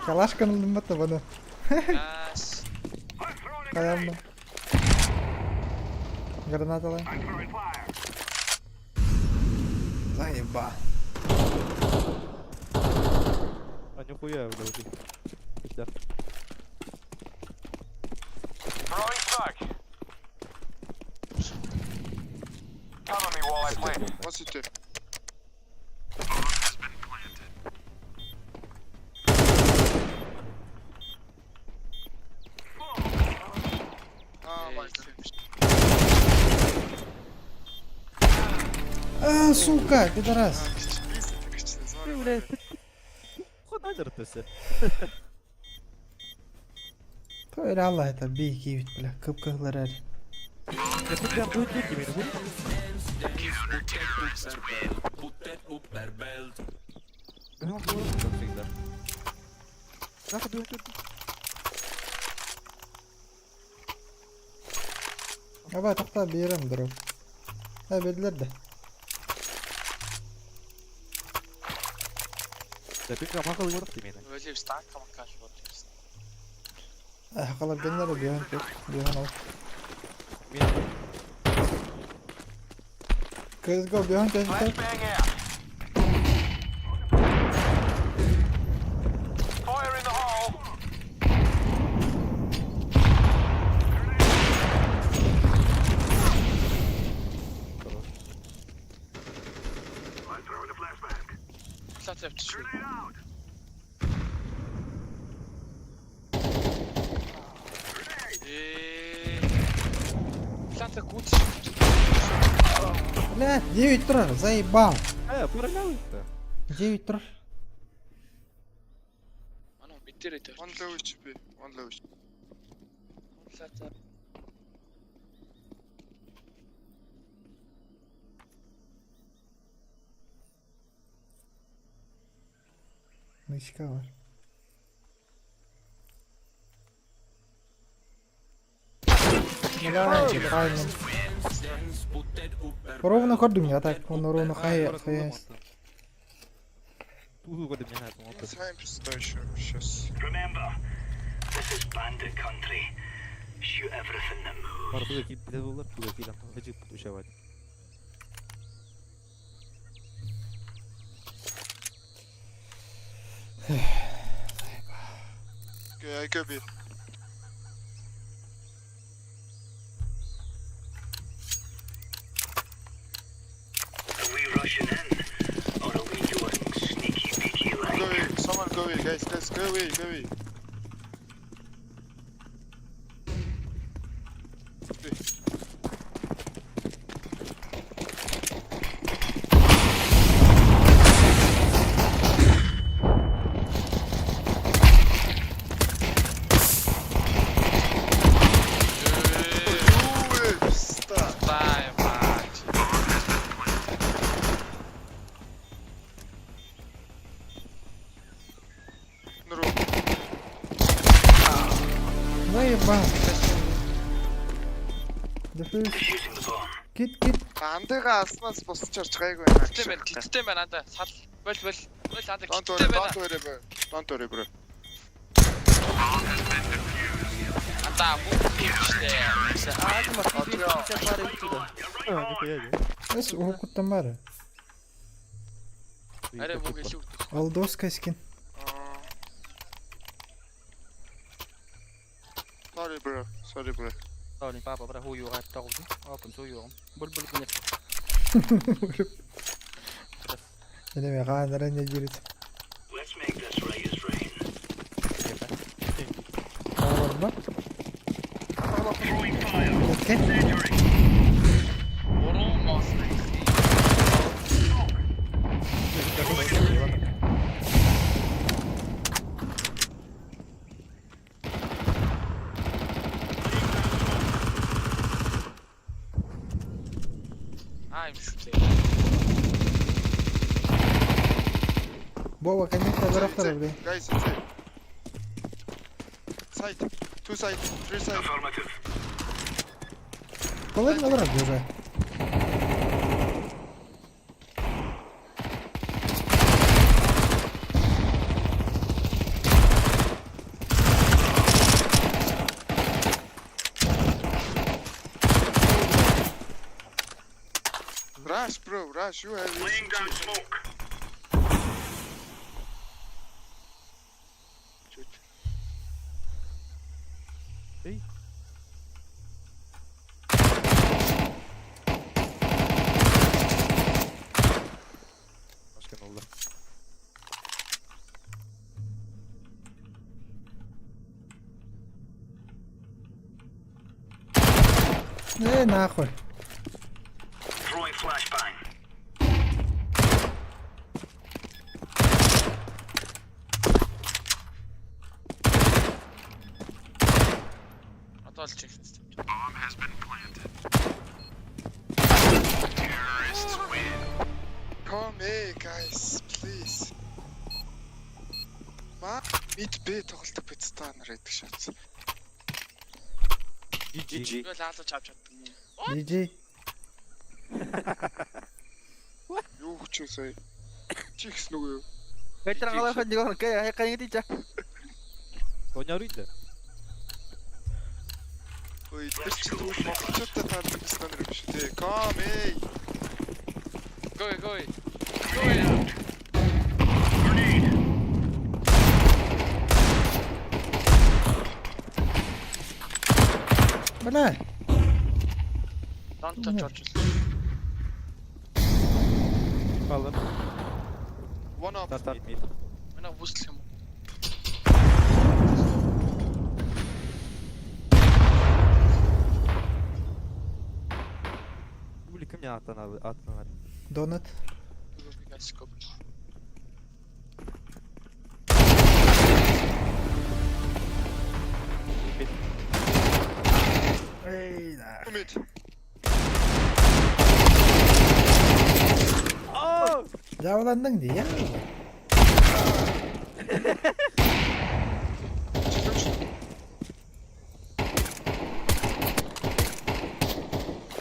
Калашканы ылдым буну. Nice. Каямма. Граната Заеба. А нихуя, бля, убили. Да. One city. Ah my god. А, сука, пидорас. Sorry. Той Алла это бей киевит, бля, кып-кыһлар Аба тохтоо биэрэн дроп. Э биллэр да. Хакалар геннер биһэн тут биһэн ол. CSGO биһэн тэстэ. Бля, 9 турар, заебал. 9 турар. One low HP. One low HP. Мышка бар. Бля, правильно. Ровно көрдүм я так, он ровно хай хай. Знаем, что еще сейчас. Remember, this is bandit country. Shoot everything that moves. Okay, I go B. Are we rushing in, or are we going sneaky beaky Go like? away. Someone go away, guys. Guys, go away, go away. B. Ой, пизда. Ну, Заебал. Defuse. Кит кит. Андыга алснаас босч орж гайгүй байна. Киттэй байна, киттэй байна анда. Сал. Бол бол. Бол анда Don't киттэй worry, байна. don't worry, bro. Don't worry, bro. Анда бүгд киттэй. Эс урукуттан бар. Арай бүгд илүү. Алдоска скин. Sorry, bro. Sorry, bro. Не гаанара не дирит. Let's make this right as rain. Аларба. Throwing fire. Окей. Incendiary. Уруу моос. Аа юм шүү дээ. Бова, конечно, барахтар бля. Guys, it's it. Side. Two side. Three side. Affirmative. Половина враг уже. Rush, bro. Rush. You have Laying down smoke. Эй, нахуй. Throwing flashbang. Одоо л чигсэн. Bomb has been planted. Terrorists win. Come here guys, please. Ма mid B тоглолт биз та нар гэдэг шатсан. GG. Би бол хаалж авч чаддаг юм. GG. Юу хүчээ сая? Чи ихсэн үг юу? Кайтар галаа хан дигон кай хай кай тийч. Гоняруйда. Ой, тэр чи тэгвэл монголчуудад таардаг гэсэн нэр биш үү? Come here. Go, go. Go. Grenade. Бля. Don't touch орж. Балан. One up. Старт mid. Манай бүслэх юм уу? Үл ким яа атана атана. Донат. Let's go. Эй, нах. Mid. Явланның дии.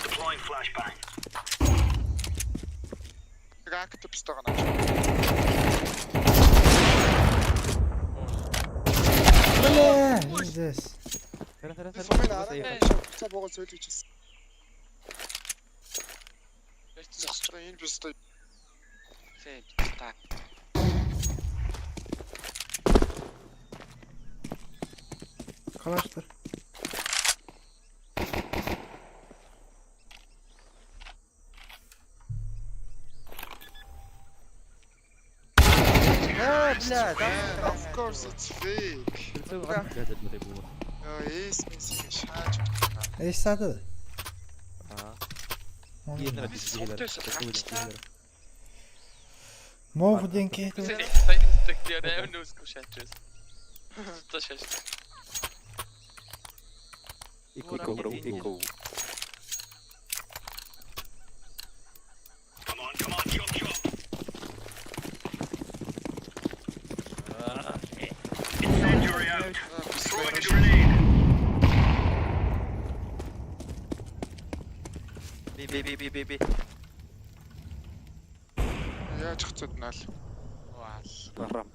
Deploying flashbang. Ракет бистага наач. Бля, здесь. Харин харин Сумын араа цаа боогоо сөйлж хийсэн. Зогсож байгаа энэ бистэ. Тий, та. Калаштар. Э, бля, да. Of course it's fake. Яа, эс мэс шааж. Эш сады. Аа. Мов дэнке. Амар нөөсгүй шаачээс. Одоо шааш. Ико ико ико. Come on, come on, chop, chop. Incendiary out. Throwing a grenade. Би би би би би би. Яаж хэцүүд наал. Рам.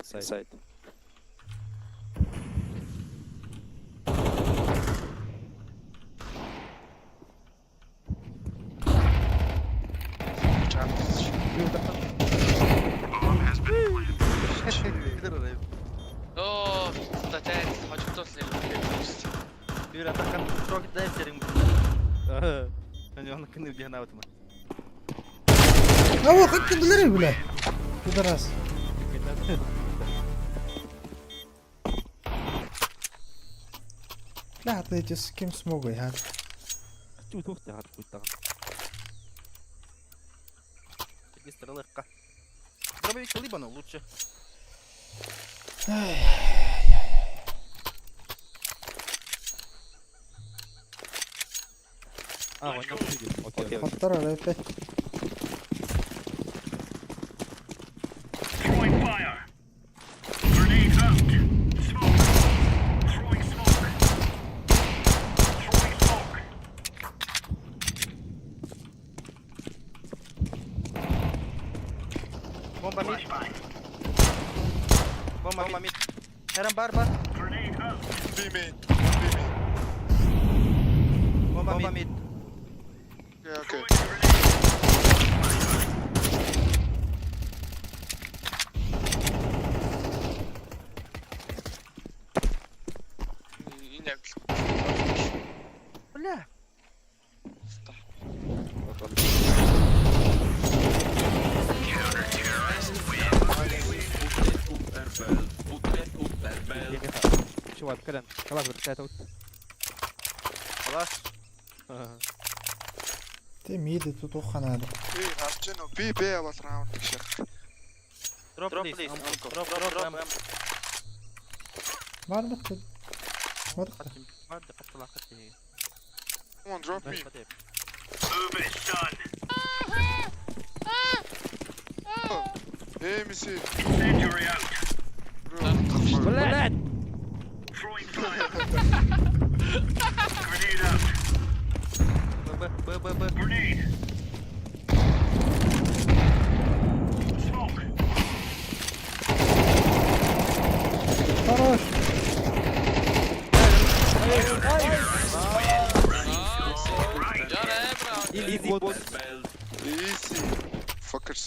Сайд. Bomb has been planted. Оо, та тайз хожигдуулсан юм байна. Би атакан трок дайсэрэн. Аа. Энэ кэнэ би ханаа утма. Ава хатты билер бля. Пидорас. Бля, ты эти с кем смогу, я. Чүү түүхтэй харахгүй даа. Мистер Легка. Дробовик Либану лучше. Аа, гоняр. Окей. Хоттор опять. Throwing fire. Grenade out. Smoke. Throwing smoke. Throwing smoke. Бомба мид. Flashbang. Бомба мид. Харин бар бар. Grenade out. Би main. Би main. Бомба мид. Яа, окей. Throwing a grenade. Энэ явдал. Бля. чувак, кэлэн. Калаш бир тут. Калаш. Тэ мид тутуохха наада. Би харж гэнэ үү? Би Б авал раунд гэх шах. Drop please. Drop, drop, drop. Барбыт. Барбыт. Come on, drop me. Move it, son. Hey, Missy. Incendiary out. Блядь! Throwing fire. Grenade out. Б, Б, Б, Б. Grenade. Smoke. Хорош. Easy bot. Easy. Fuckers.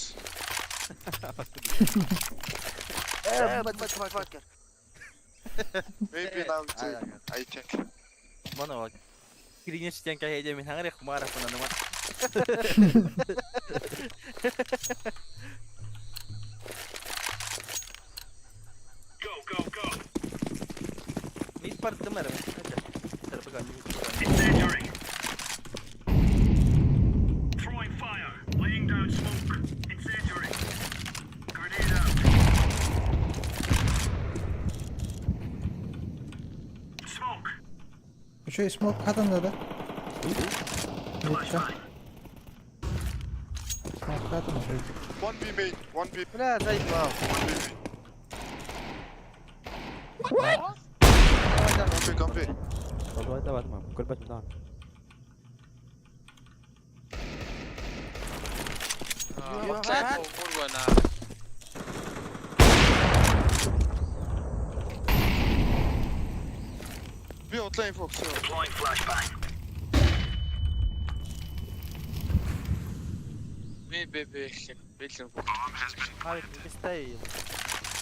Motherfucker. Maybe now too, I think. Мана бак. Киринеш тен кахеде мен хаңрах мара фана Go, go, go. Мид партнер. Incendiary. Throwing fire. Laying down smoke. Incendiary. Grenade out. Smoke. Еще и smoke хатан да? Flashbang. Smoke хатан еще. One B main, one B. Бля, заебал. One B main. What? Don't be, don't be. Давай, давай, мам. Курбат, да. Би удлаа инфо өгсөн. Deploying flashbang. Би би би эхлэх. Би л Хавик бистай.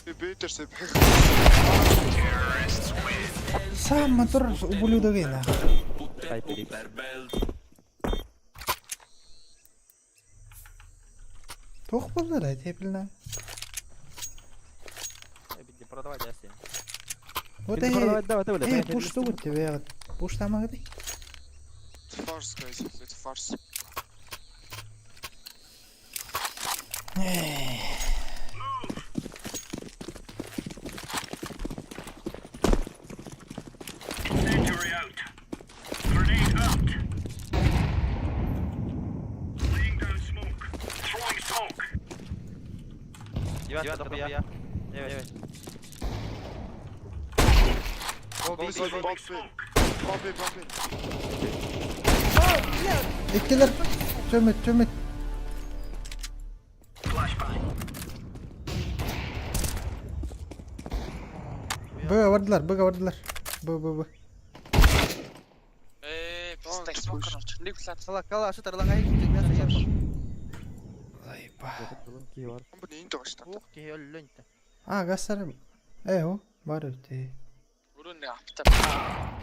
Би би дээрсээ бэх. Сам мотор ублюдок нах. Тух боллар тэпилна. Биди продавать ясен. Вот Продавать, давай, давай. Эй, пуш тугут тебе. Пуш тамагды. Farce guys, it's farce. Incendiary out. Grenade out. Laying down smoke. Throwing smoke. Девятка дохуя. Девять. Go B, go B. Bomb B. Bomb B, bomb B. Иккилер төмөт төмөт. Flashbang. Б бардылар, Б бардылар. Б Б Б. Э, пизда smoke орч. Нэг flash. Кала, кала, что тарлагай, тебя заебал. Заеба. Бомб нь энд байгаа шүү дээ. Ух, кихи өллөнтө. А, гасар. Э, хо, бар үтэй. Өрөө нэг автаа.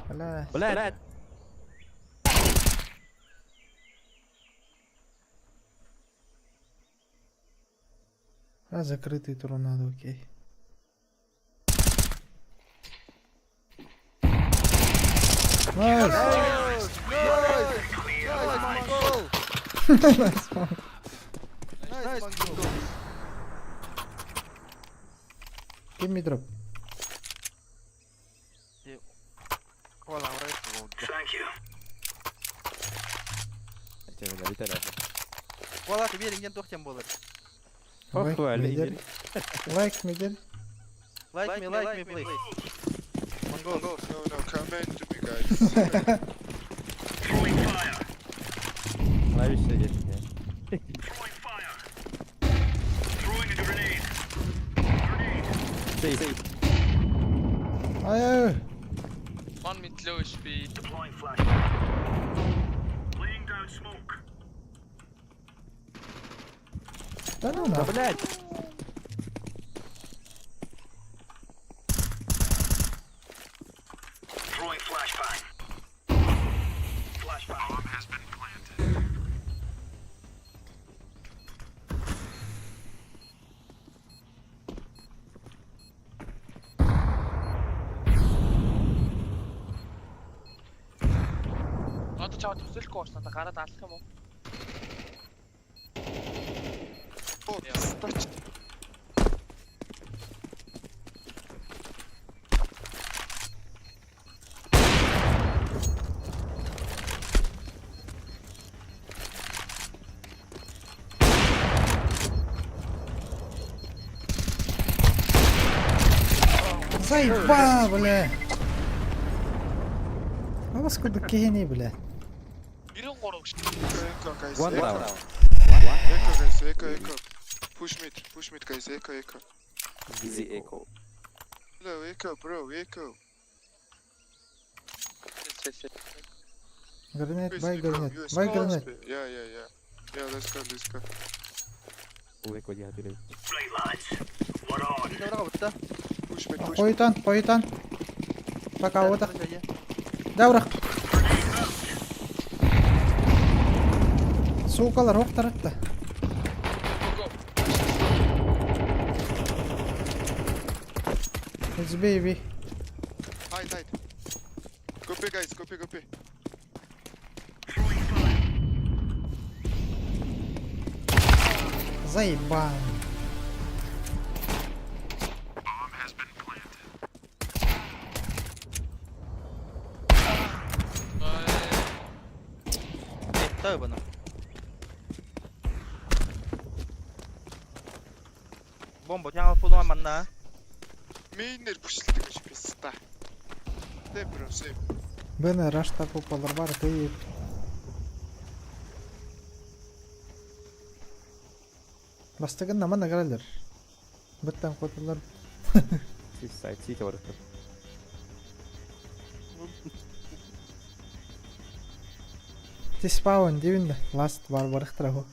Бля. Блядь! А, закрытый торнадо, окей. Nice! Nice, Mongol! Nice, Mongol! Give me drop. Thank you. Вала, тебе рентген тохтем болар. Лайк Похвалили. Лайк me, Like me, like me, please. Mongol. No, no, come in to me guys. Throwing fire. Клавиши есть, да. Throwing fire. Throwing a grenade. Grenade. Сей, сей. Ай-ай. One mid low HP. Deploying flashbang. Laying down smoke. Да ну Да, нахуй. блядь! Throwing flashbang. Flashbang. Bomb has been planted. чаа төсөөлөхгүй болж надаа гараад алах юм уу? Оо, тач. Заебал, бля. Ну, сколько кихини, бля. 93 гэж. Eco guys. One Eco. round. Eco guys, eco eco. Push mid, push mid guys, eco eco. Easy echo. Hello, eco bro, eco. Гранат, бай USB, bro, гранат, USB, бай гранат. USB. Yeah, yeah, yeah. Yeah, let's go, let's go. Ол эко диһа бирей. Right, lads. We're on. Push mid, push mid. Қойтан, қойтан. Пока вот. Дәурах. Сукалар оқтарыпты. It's baby. Hide, hide. Go B guys, go B, go B. Заебал. Тайбана. Бомба яңа пулуа манна. Main-ээр бүшлдэг гэж писта. Тэ bro, save. Бene рашта попалар бар, ты Бастыгын наман агаралар. Быттан коталар. Сис сайт сите бар. Тиспаун дивин ласт бар барыктыра хо.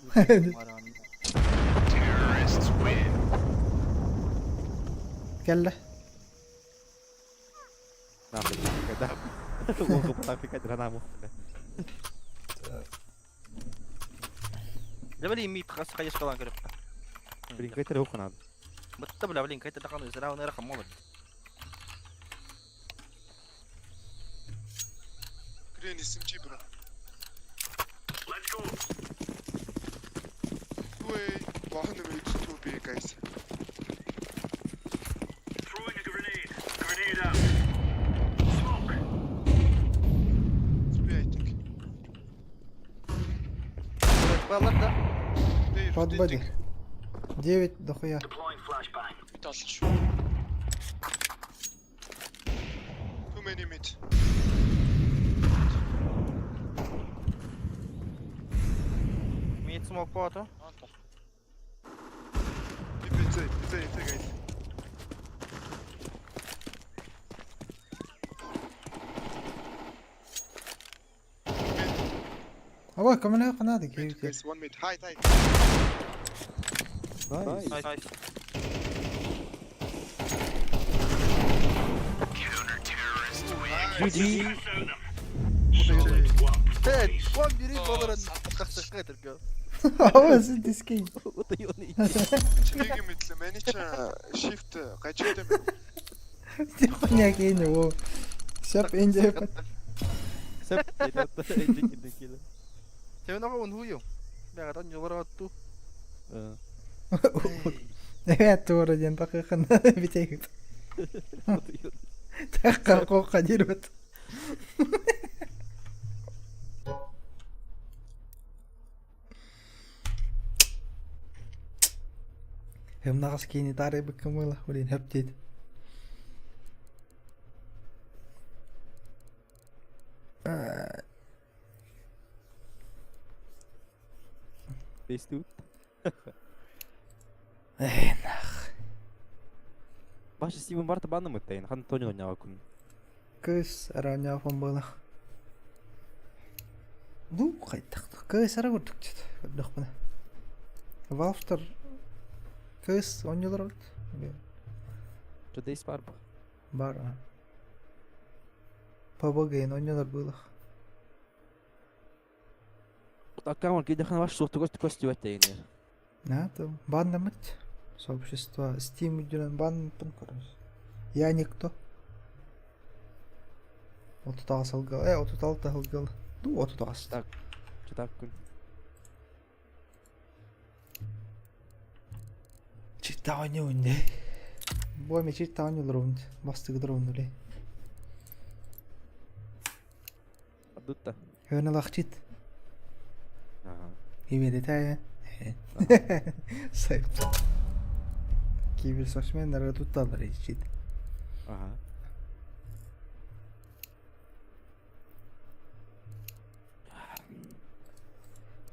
Келді. Нахуй. Да. Ол трафика дранаму. Дебели мит хас кайыс калан көрөп. Блин, кайтар оқынады. Бытты бля, блин, кайта такан өзү раунд рахам молот. Green SMG bro. Let's go. 2A, 1 mid, 2B guys. Throwing a grenade. Grenade out. Smoke. It's B I think. Балар да. They Под боди. rotating. 9 дохуя. Deploying flashbang. Бид олох шүү. Too many mid. Мит смок бото. B, B, C, C, C guys. Mid, Ава, көмөлө канады mid кийик. guys, one mid. Hide, hide. Nice. Найс. GG. GG. Тед, кон бири болорон каксак кайтыр. Ава, сен дискей. Чи нэг юм мэдлээ. Миний чи shift гажигтай юм. Ти хуйня кейн оо. Шап энжэ. Сеп. Тэвнага ун хую. Бага тон жолороту. Э, тура ден тақиқын битек. Таққа қоққа дербет. Хэмнагас кейни тары быккымыла, блин, хөптейді. Bist du? Эй, нах. Башы Стивен Барта банным өттейін. Хан Тони ойнауы күн. Көс араняфон была. Ну, қайттық. Көс ара көрдік деді. Көрдік бұны. Валфтар көс ойнолар олды. Жодейс бар ба? Бар. ПБГ ойнолар было. Аккаунт кейде хан баш соқты көсті көсті өттейін. На, то баннамыть. Сообщество Steam үдүнөн баннаппын короче. Я никто. Отут алты сылгал. Э, 36 сылгал. Ду 38. Так, чытак күн. Читаони үнде. Бу эми читаони олоробун. Бастыгы дровнули. Аддутта. Хөнөлахчит. Ага. Имедетая. Сайт. Киберспортсменнары тутталар ичит. Ага.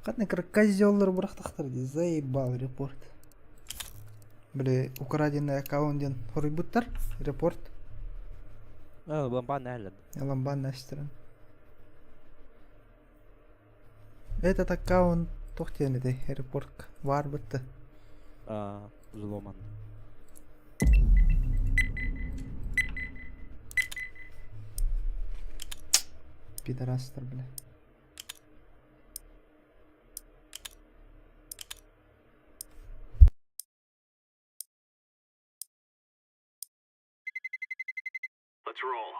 Хатны козеллар бырахтахтар дии заебал репорт. Били украденный аккаунт диэн хоруйбуттар репорт. Ламбан әллән. Ламбан нэстэрэн. Этот аккаунт туох диэн этэй репорт баар бытты. Аа, взломан. Пидорастар, бля. Let's roll.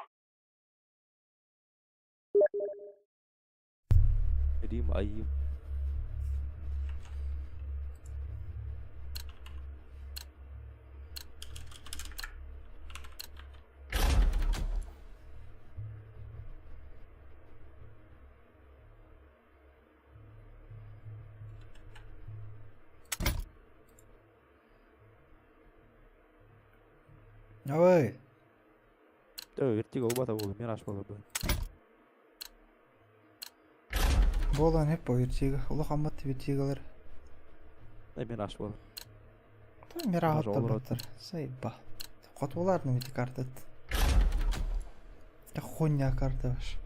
Рим, Аим. Ой, Вертиго убата буолу, мираж буолар бу. Буолан хеп по вертиго. Улахан вертиголар. Мираж буолар. Мираж оттар. Заебал. Хотулар на эти карты. Да хуйня карта ваша.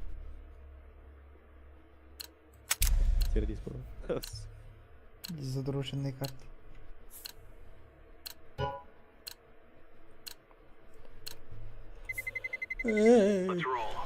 Террорист буолар. Задроченные карты. Let's roll.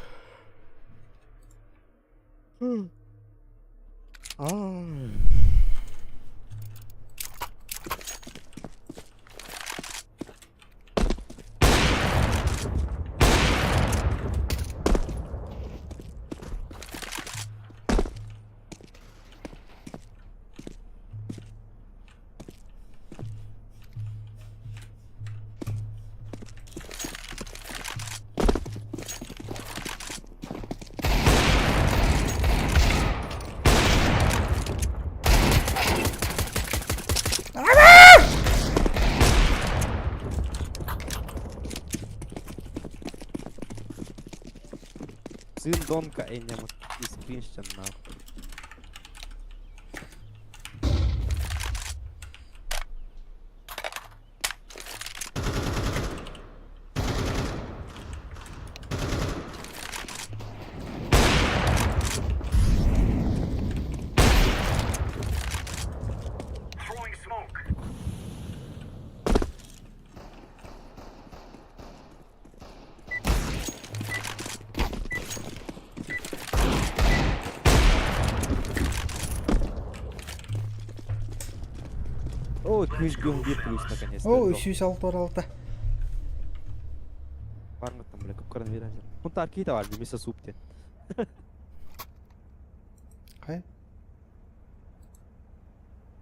Сын Донка Эннем из Кринштен нахуй. Throwing smoke. О, ключ ГМГ плюс наконец-то. О, 306 . Бармы там, бля, кып коронавирус. Ну так, какие бар, вместо супте. Кай?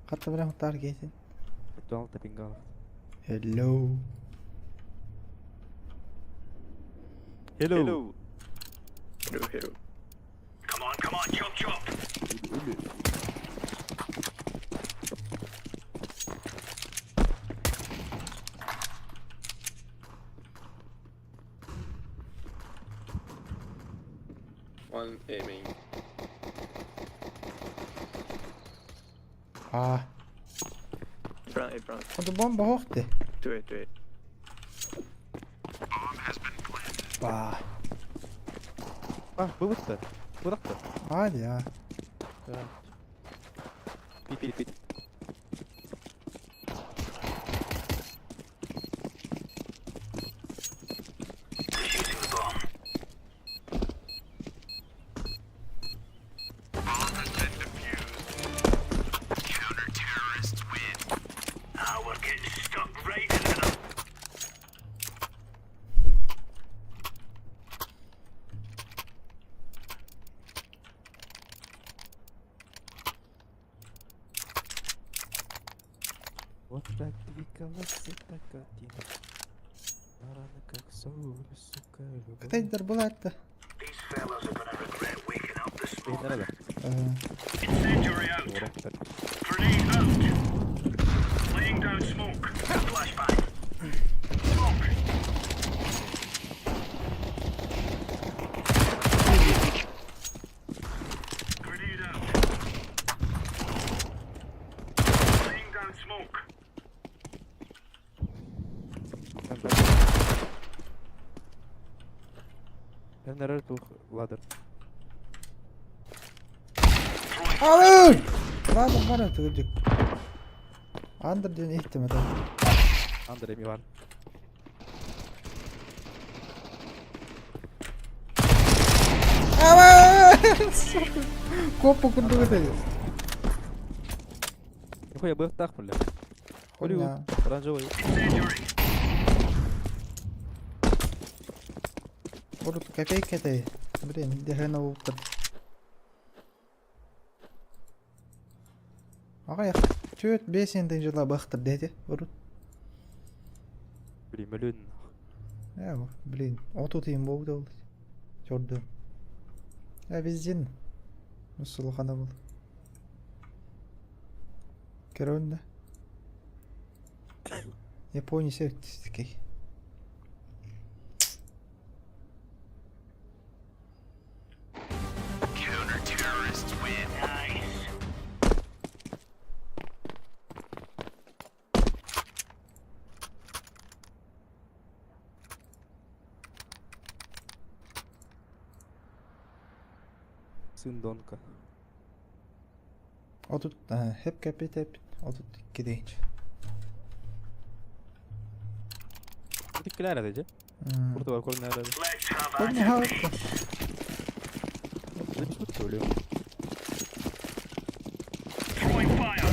Хатта бирен хутар кейтин. Актуал пингал. Hello. Hello. Hello, hello. Come on, come on, chop chop. One aiming. А, Front, A front. это бомба хохты. 2 A, 2 A. Ба. А, вывод-то. Куда-то? А, да. Пит, пит, пит. Defusing the bomb. Counter-terrorists win. Ah, we're getting stuck right into the Вот так двигалась эта картина. Рано как соль, сука, любовь. Кытайдар булаатта. These fellas are gonna regret waking up this Эйнер morning. да. Incendiary out. Уроктар. Grenade out. Laying down smoke. Flashbang. Smoke. Grenade out. Laying down smoke. Энерер тух ладер. Алый! Ладно, бара түгүдүк. Андер диэн иһиттим это. Андре ми бар. Ава! Сука. Копа курдук этэ. Нихуя быахтаах бля. Холливуд. Хуйня. Оранжевый. Incendiary. Урут копейка этэй. Блин, дэхэн ууппут. Аҕыйах түөрт биэс тыһыынчалаах быахтар диэтэ урут. Блин, мөлүн. Ээ, блин, отут иһин буолбут ол. Чордуом. Э, везде. Сулухана был. Көрөбүн да. Япония севтикей. Counter-terrorists win. Nice. Сын Донка. Отут хеп капит отут икки тыһыынча. Иккилэр эдэ Курту бар көрүнэр эдэ. Let's have at Көрүнэ it, хаалта. mates. Сөйлөм. Throwing fire.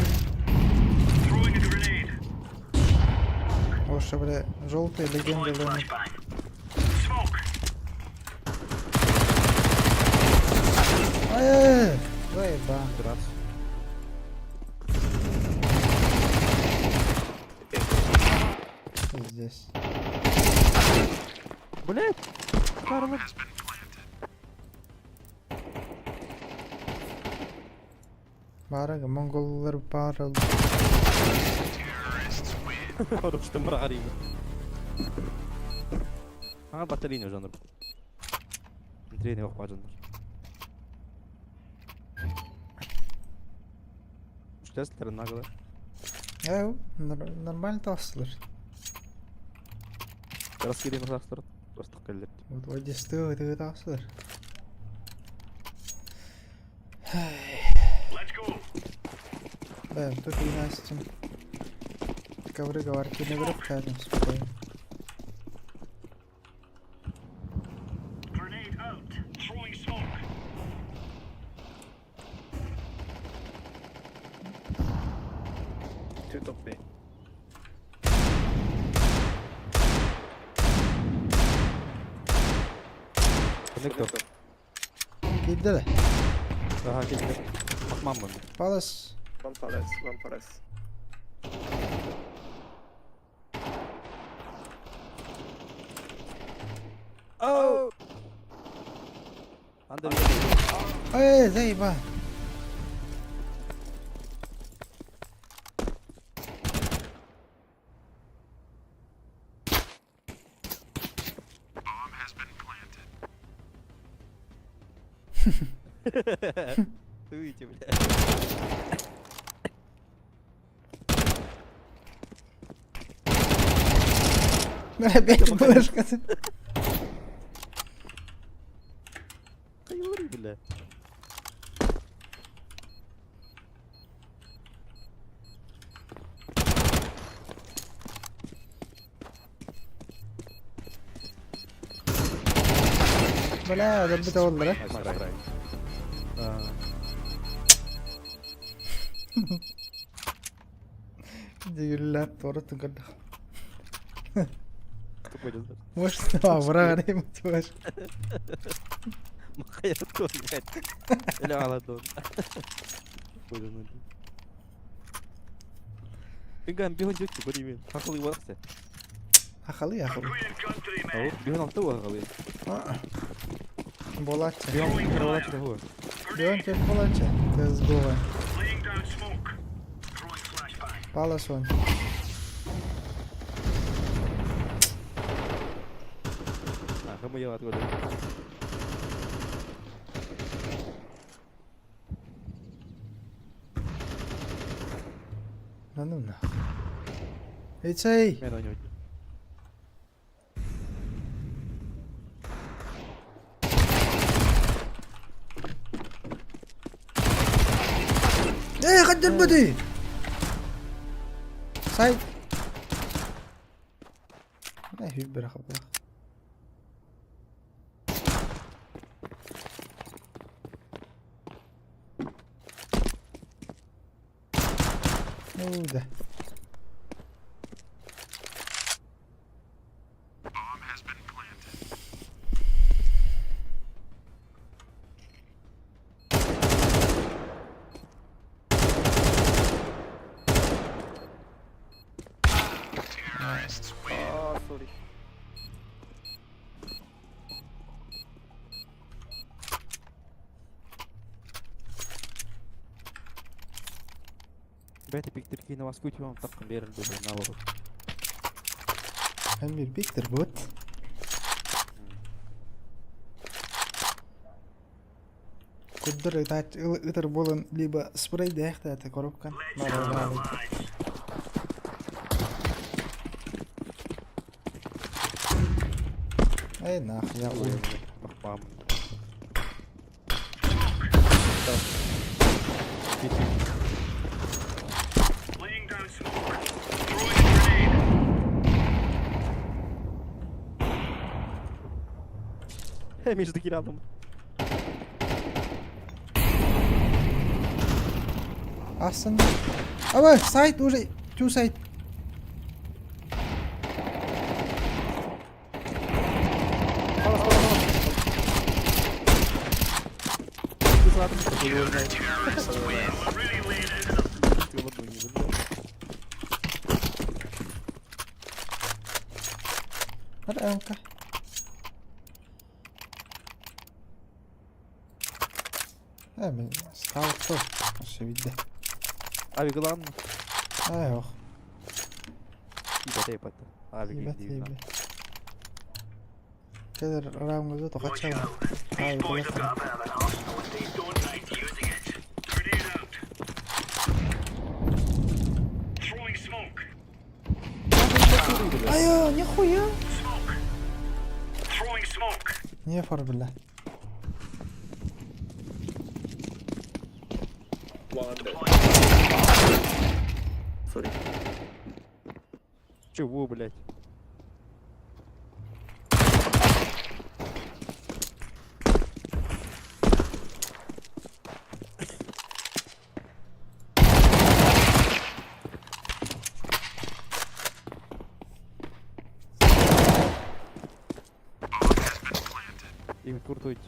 Throwing a grenade. Оша, бля, желтые легенды Deploying Лены. flashbang. Smoke. Ай, заеба. Раз. Здесь. Блять! Карло. Баарага монголлар баар. Орукштан бір қараймын. Аңа батарейni жаныр. Тренер yok жаныр. Үшләсілер нагло. Э, нормально тастылар. Раз келейін ұсастыр. Достық келдер. Вот вадисты ты тастылар. Let's go. Да, тут и Настя. Ковры говорки не вырубкаем спокойно. Grenade out. Throwing smoke. Two top B. Connector. Киирдэ да. Аха, келді. Мақман бұны. Palace. One palace, one palace. Oh! Андер. Эй, заеба. Bomb has been planted. Выйти, бля. Опять флешка. Кайылыр, бля. Бля, өлбүт оллар, э. А, Дигүлләп торытын көрдөх. Тупой жаздар. Может, а, враг мотиваш. Махая блядь. Или аладон. Тупой жаздар. Мин биһон дьүөккү көрүүмүн. Хахылыы буолахсы. Ахалы ахалы. Ол биһон алта буолахалы. Буолааччы. Биһон кыра буолааччы да хуа. Биһон көп буолааччы. CSGO. Палас он. Ахы мы ялат көрдüm. Да ну нахуй. Эй, цей! Мен ойнойт. Эй, хаддырбыты! Сайт. Эй, хүббер хабылах. Ну да. А, сори. Бәті пиктер кейіне вас күтіп таққын берін бұл наоборот. Эн bir Виктор бут. Куддыр ытар болан либо спрей дэхтэ это коробка. Эй, нах, я умер. Бам. Laying down smoke. Throwing a grenade. Между киралым. Асын. Аба, сайт уже, two сайт. Рамка. Э, мен скаут то. Вообще видно. Ави главное. Ай, ох. Ибат ибат. Ави Ибат, гидди. ибат. Кедер рамга зато Watch качал. out. Ай, These boys have got a bit of an arsenal and they don't mind using it. Grenade out. Throwing smoke. Ай, нихуя. Smoke. Throwing smoke. Не фор, бля. Sorry. Чего, блядь? Им куртуйте.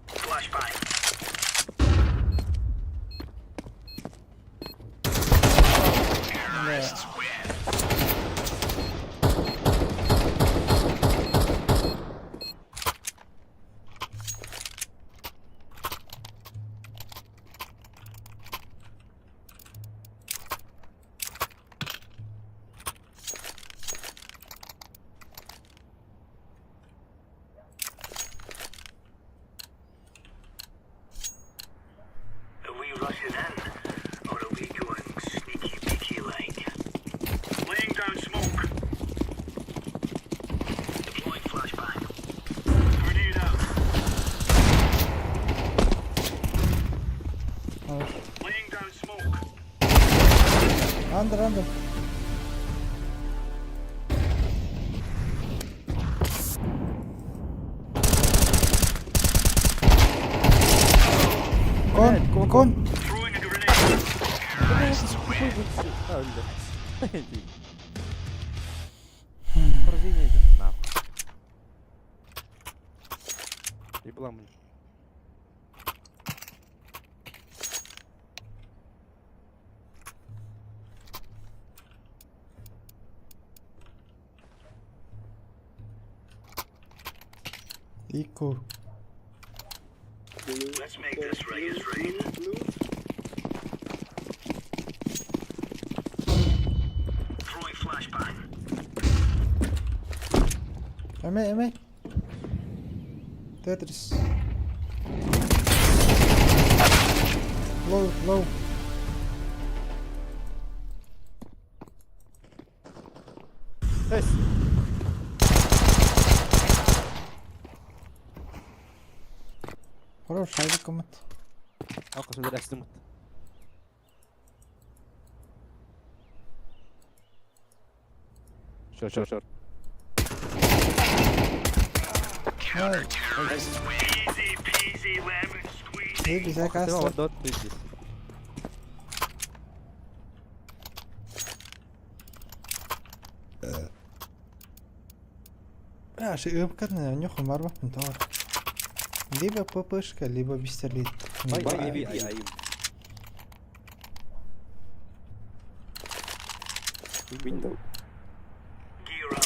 Flashbang. Are we rushing in, or are we going sneaky beaky like? Laying down smoke. Deploying flashbang. Grenade out. Хорош. Laying down smoke. Under, under. Con, con. Throwing a grenade. Öldü. Поражение иди нахуй. Ебла мне. Ику. Let's make this right as rain. Throwing flashbang. Эмэ, эмэ. Тетрис. Лоу, лоу. Эс. Хорош, шайбы комат. Акы сүлер әстіміт. Шор, шор, шор. Ай, Easy peasy lemon squeezy. Беги, заказ. Дот, здесь. А, шипкатная, нюху марвах ментор. Либо ППшка, либо пистолет. Ай, ай, ай, ай. Window. Gear up.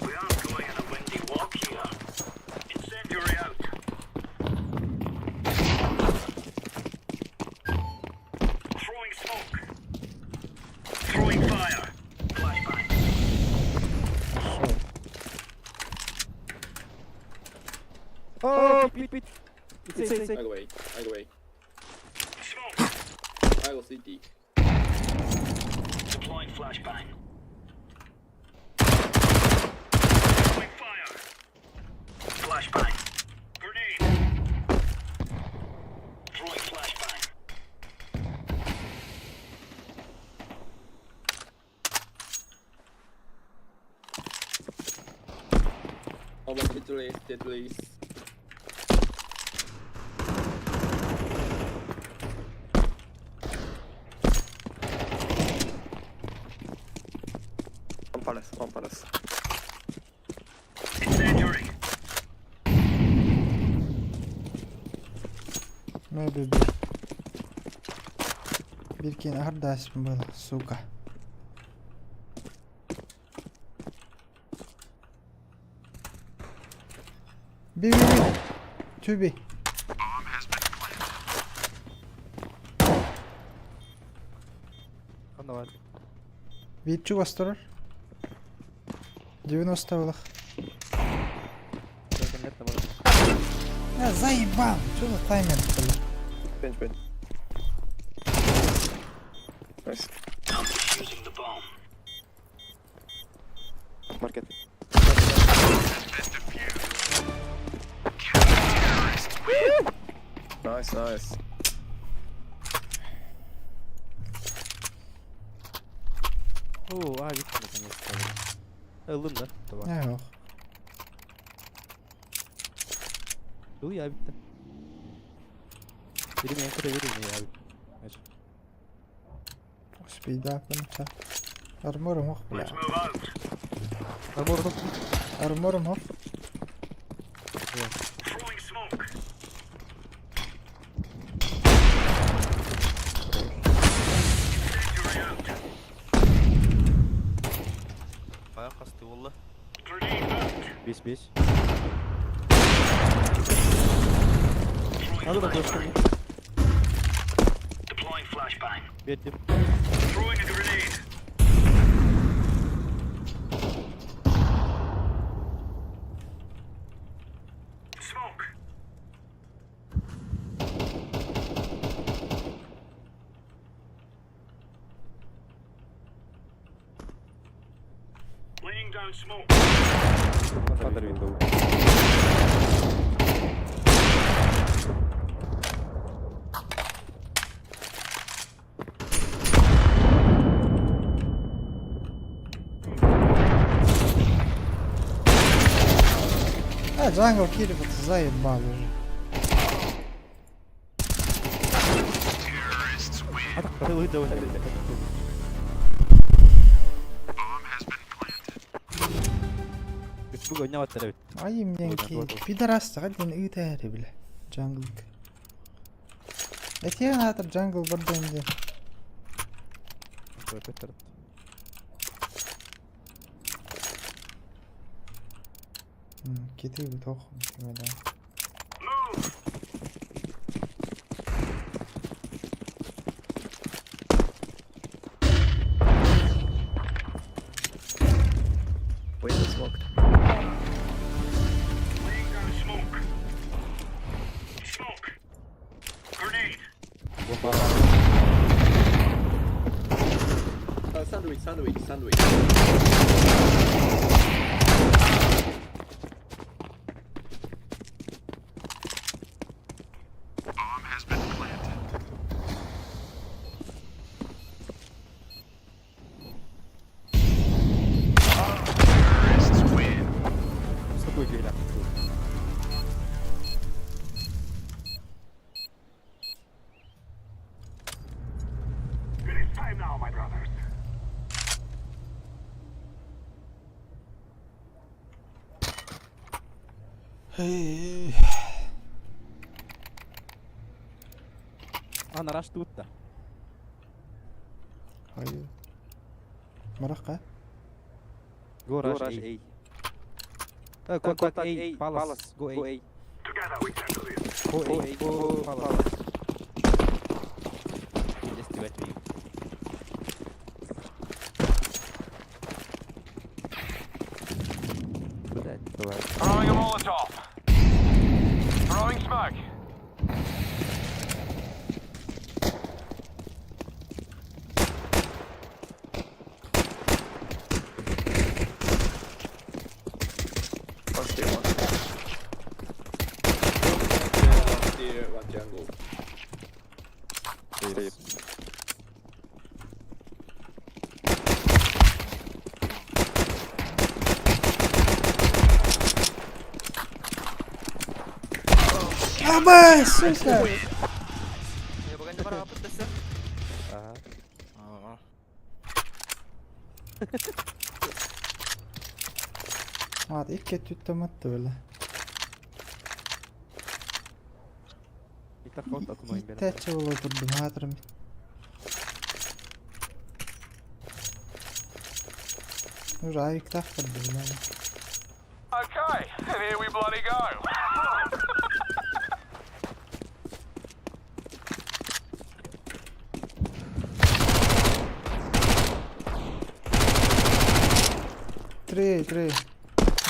We aren't going on a windy walk here. Incendiary out. Throwing smoke. Throwing fire. Flashbang. Хорошо. О, пит, пит. It's A, it's A. I go away. I go away. Smoke. I go CT. Deploying flashbang. Throwing fire. Flashbang. Grenade. Throwing flashbang. Oh my Tetris, Tetris. One palace, one palace. Incendiary. Maybe B. Биркин ардас был, сука. Би, би, би. Түби. Қанда бар? Битчу бастырыр. 90 было. А, заебал! Что за таймер, блин? Bench, bench. Nice. I'm defusing the bomb. Market. Nice, nice. О, а, видите, наконец-то. Ылын да, давай. Не, ох. Ыл я битті. Берем, я куда верю, я бит. Успей, да, понча. Армором ох, бля. Let's move out. Армор, ну, Армором ох. Throwing smoke. Incendiary out. Бая қасты олла. Grenade out. бес, бес. Throwing Надо так flashbang. Deploying flashbang. Бердім. Throwing a grenade. Smoke. Laying down smoke. Under window. А, jungle Кирилл, ты заебал уже. Атақ, ылы да ойнайды. Бүгін ойнап аттар бит. Ай, мне пидорас, один ыйтари, бля. Jungle. Этен атыр jungle барденде. Кити тох кимеде. Window smoked. Laying down smoke. Smoke. Grenade. Sandwich, sandwich, sandwich. Bomb has been planted. Terrorists win. С какой гейля? It is time now, my brothers. Hey. Ана раш тутта. Hayır. Марака. Go rush A. Contact A, Palace, go A. Together we can do this. Go A, go Palace. Just duet me. Блять, давай. Throwing a Molotov. Throwing smoke. One stair, one stair. One stair, one jungle. Safe. Аба, сука! Ага. Ат, икки түттематты бile. Итак, вот окно именно. Иттәче була турдум, хатырым. Уже авик тахтырды биле. Okay, and here we bloody go. Три, три.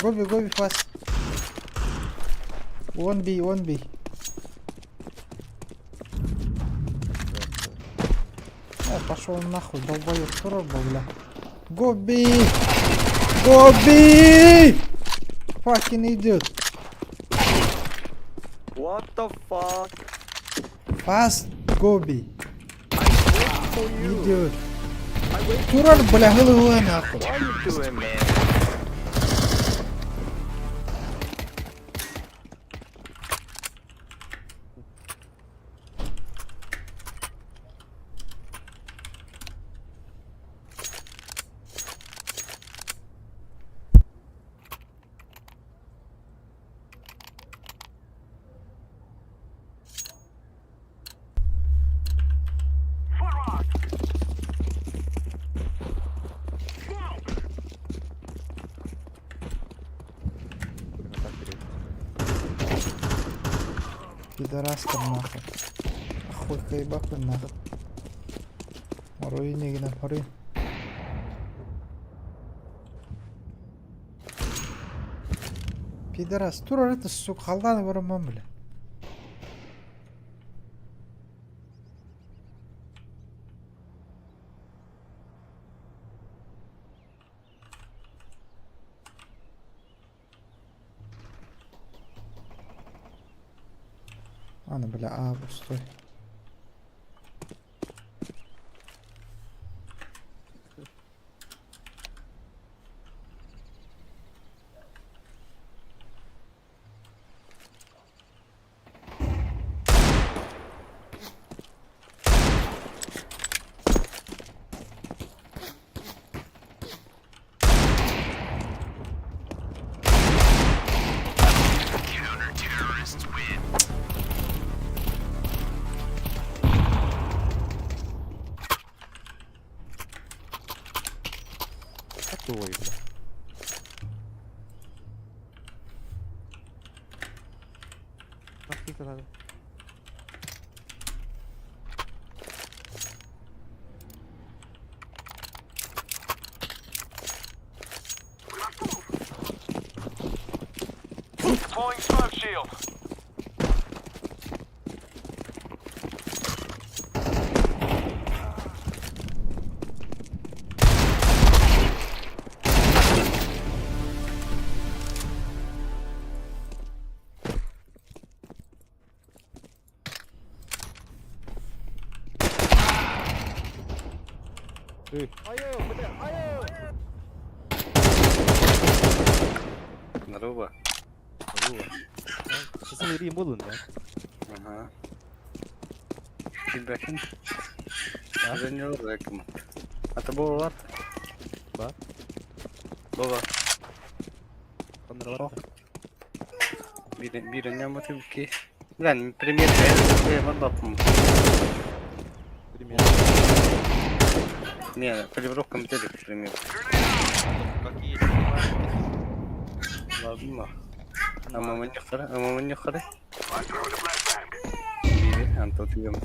Гоби, гоби, fast. 1B, 1B. Пошел нахуй, долбоёб, был, бля. Гоби! Гоби! Fucking idiot. What the fuck? Fast, Гоби. Idiot. Турар, бля, головой нахуй. What are you doing, man? Forward. Smoke. Пидораска нахуй. Охуй, кайбакы нахуй. Моруй негіне, моруй. Пидорас, тур это, сука, халданы бараман, бля. Ана, бля, а, стой. Deploying smoke shield. Здорово. Сысыл болун да. Ага. Килбэкин. Азаньор ким. Ата бу бар. Бар. Баба. Ханнара бар. Бир бир няматы ки. Лен премьер бар бапым. Пример. Не, полировка металлик премьер. Какие Ладно. Ама мы не хара, ама мы не хара. Бири, антот йом.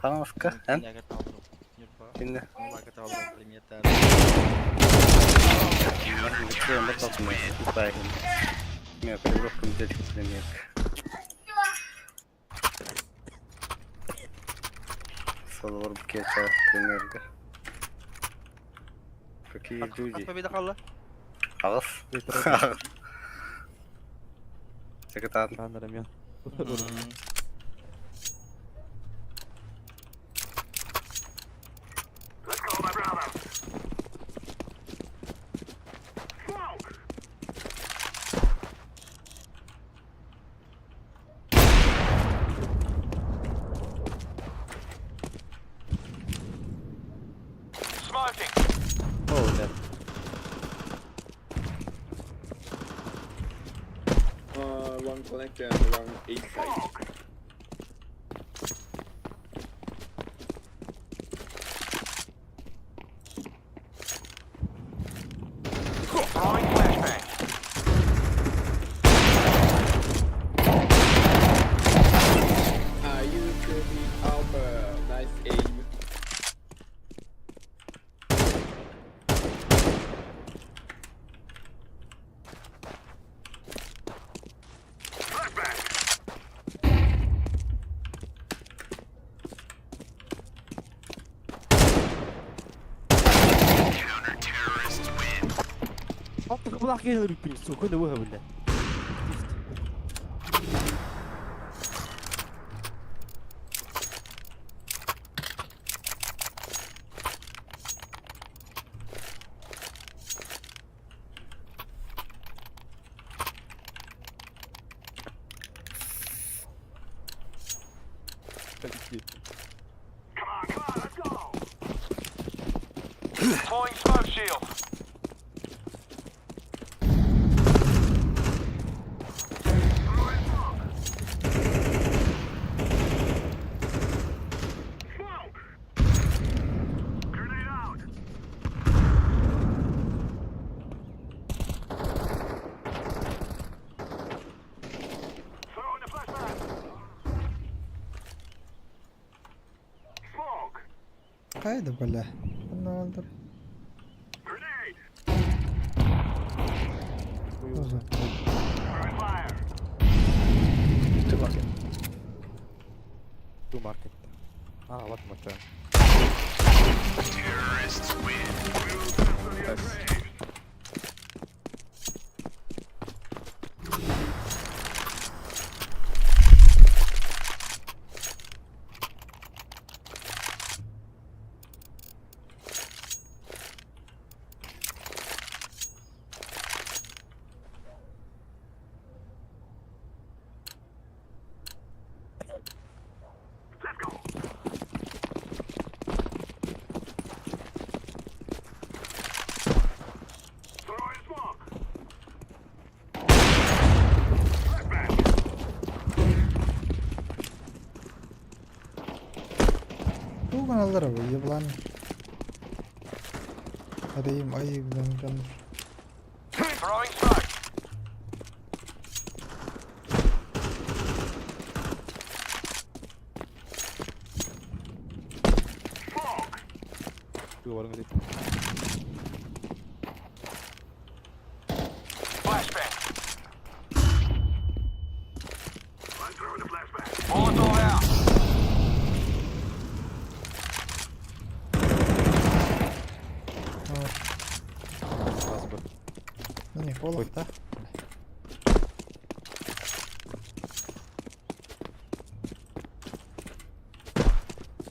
Хановка, ан? Кинне. Не, полировка металлик премьер. Солор букета премьерга. Какие люди? Победа қалла. Ағыс. Секретарь. Ханнара мен. Let's go, my brother. Smoke. Smoking. О, да. One connector and one A side. Throwing flashbang. Ah, you could be Alpha. Nice aim. Flashbang. Аттык булак келер үппин, сука, не выга бля. Come on, come on, let's go. Deploying smoke shield. Throwing smoke. Smoke. Grenade out. Throwing a flashbang. Smoke. Кайда бля. Онно Grenade. Уза. Throwing fire. Two market. Ту маркет. А, вот моча. Terrorists win. We will settle your graves. Let's go. Throwing smoke. Flashbang. Туган алар еблан. Арайым ай блин. Throwing smoke. Туга барың Flashbang. I'm throwing a flashbang. Molotov out. Ну не, полох, да?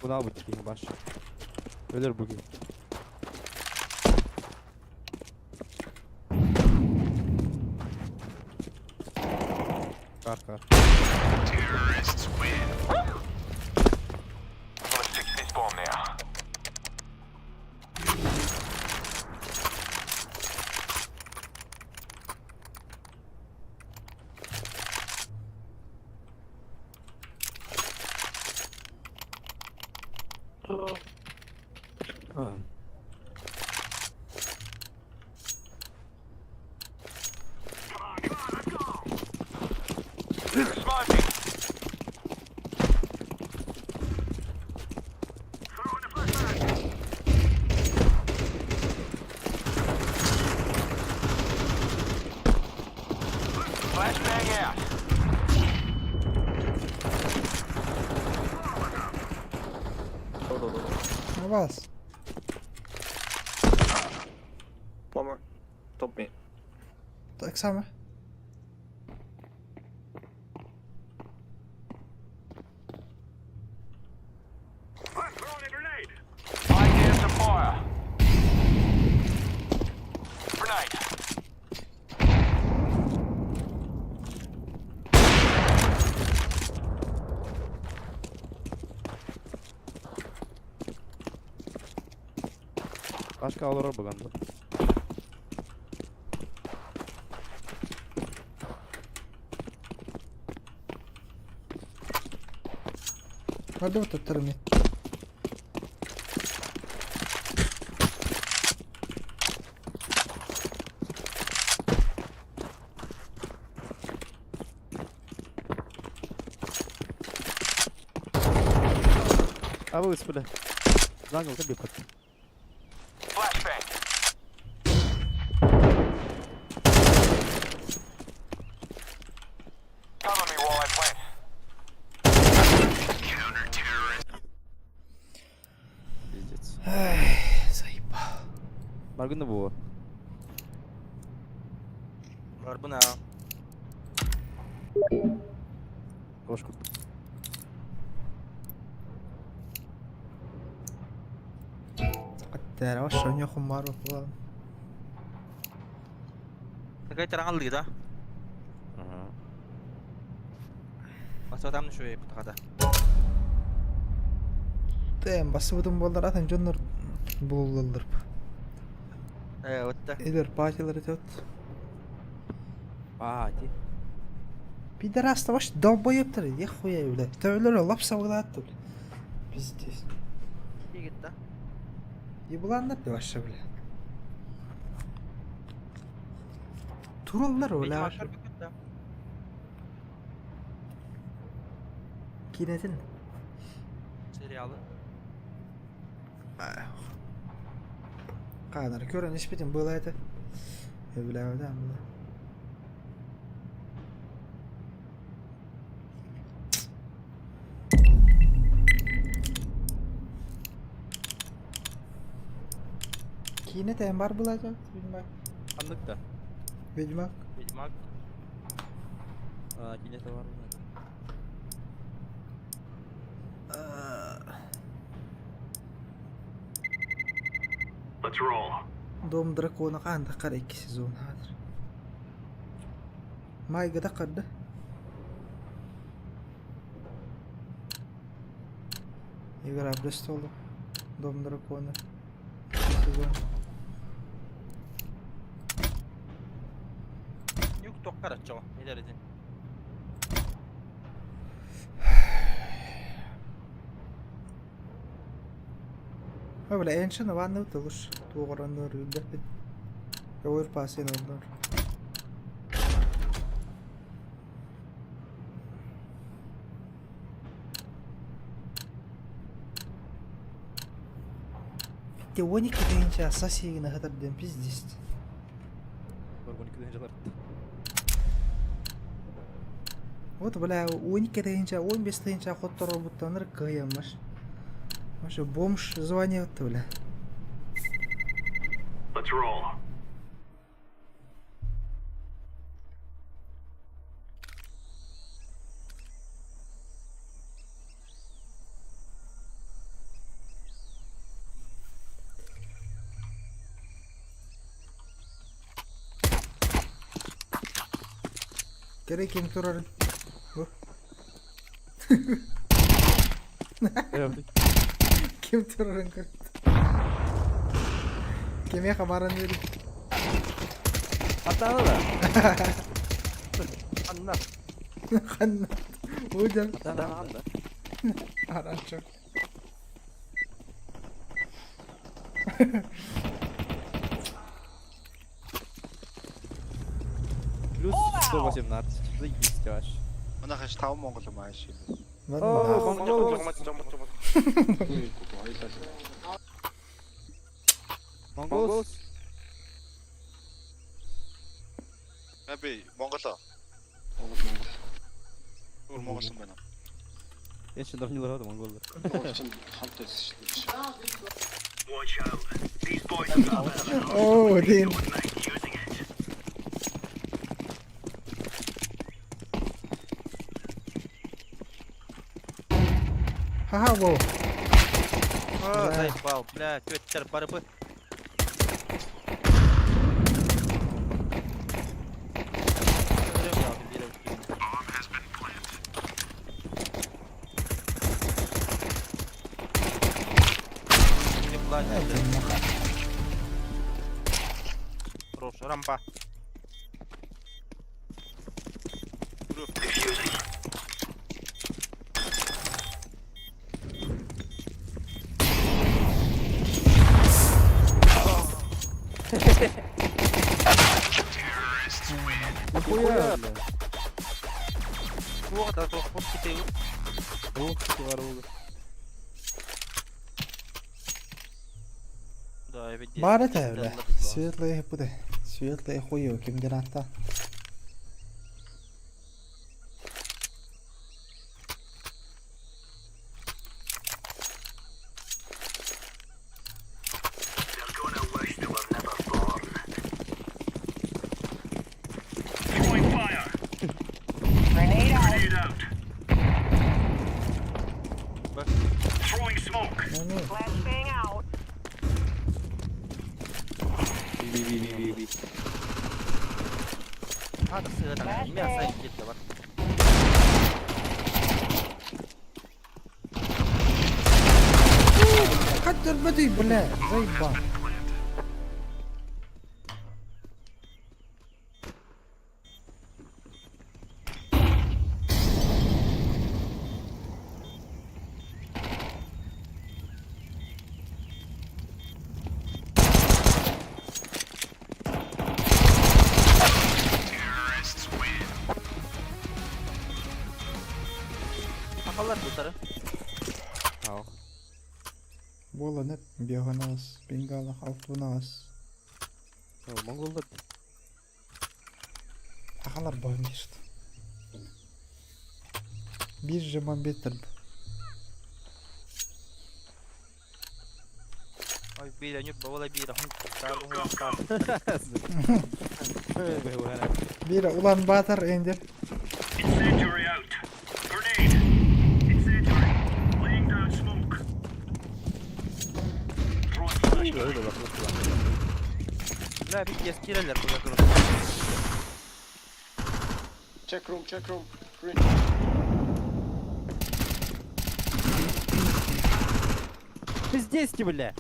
Bunu al bu tikini baş. Ölür bugün. Kar kar. Terrorists win. I'm gonna fix this bomb now. Come on, come on, let's go. Smoking. Throwing a flashbang. Flashbang out. На вас. One more. Top me. Так само. I'm throwing a grenade. I down to fire. Grenade. Başka alır buganda. Hadi bu tutarım. Abi üstüne. Jungle bir pat. Flashbang. Cover me while I plant. Counter-terrorist. Пиздец. Заебал. Баргын да bu. Var bu ne ha? Hoş kurt. Hatta вообще у них умару ладно. Такая тарангалды да? Ага. Басып şu бутагада. Тэм басыбытым болдар атын дьоннор булулалар. Э, вот да. Элер патилар этет. А, ти. Пидорас вообще долбоебтер, я хуя, блядь. Төбөлөр лапса вылатты, блядь. Пиздец. Тигит да. Ебландар да вообще, блядь. Тураллар, бля. Кинетин. Сериалы. Кадр көрөн испитим было это. Бля, да, бля. Киинэ тэм бар была это, Ведьмак. Anlık da. Ведьмак. Ведьмак. А, кинете var mı? Let's roll. Дом дракона хаан таххар икки сезон хаатыр. Майга таххарды. Игра престолов. Дом дракона. Сезон. Юк тоққар атчаға. Илеридин. Ой, бля, Ancient ванны утылыш. Туғырандар үлдәппит. Ой, пасин олдар. 72 тыһыынча сасигина сытар диэн пиздец. 12 тыһыынчалар. Вот, бля, 12 тыһыынча, 15 тыһыынча хотторорбуттаныр кыайаммаш. Вообще бомж звание бля. Let's roll. Кэрэ ким турарын? Ким турарын көрдө. Кимиэхэ баран үөрү? Атаана да. Анна. Ханна? Уйдан. Атаана ханна. Аранчо. Плюс 118. Заебись вообще. Манайх 5 Монгол юм ааш юм. Монгол. Монгол. Би Монголоо. Монгол Монгол. Өөр Монгол юм байна. Я ч давнилар монголлар. Монгол чинь хамт байсан шүү дээ. Watch out. These boys have got a bit of an Оо, тийм. Don't mind using it. Ха-ха, воу. А, заебал, бля, тетя барыбы. Хорош, рампа. Нахуя, бля? Ох, да, ох, ох, ты. Ох, ты воруга. Да, я ведь. Баар этэ, бля. Светлые буде. Светлые хуё, ким граната. They're gonna wish they were never born. Throwing fire. Grenade out. Grenade out. Throwing smoke. Ну, Flashbang out. Би би би би би. А, да, сыр, да, мясо идет, давай. Хаттер бэдий, бля, заебал. Сахалар бутары. Ау. Буола неп биоһунаас, бенгалах, алтунаас. Монголлар. Ахалар бомбишт. Бир же бомбеттер. Ой, бира, не бывало бира. Бир Улан Батор эндер. Incendiary out. Grenade. Incendiary. Laying down smoke. Throwing flashbang. Бля, ведь я скиралер куда короче. Check room, check room. Green. Пиздец ты, бля.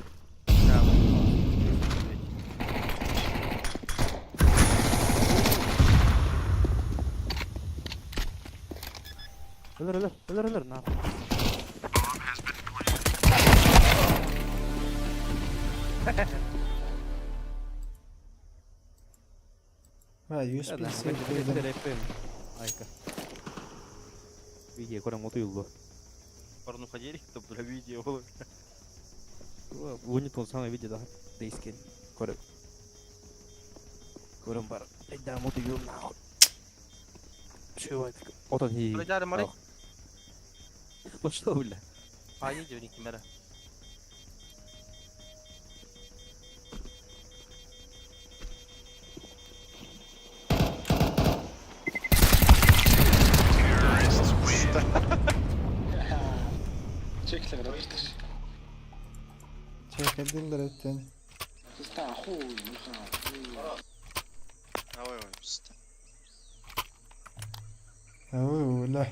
Өлөр, өлөр, өлөр, өлөр, нахуй. Бля, USP сейф. Айка. Видео көрөм отуйулду. Порнуха делит, то бля видео было. Луни тон саҥа видео да дейскен көрө. Көрөн бар. Айда мотуйум нахуй. Отон хи. Пройдары мары. Пошло бля. Айы дьүнү кимера. Чекедиллер өттен. Ой, ой, пизда. Ой, бля.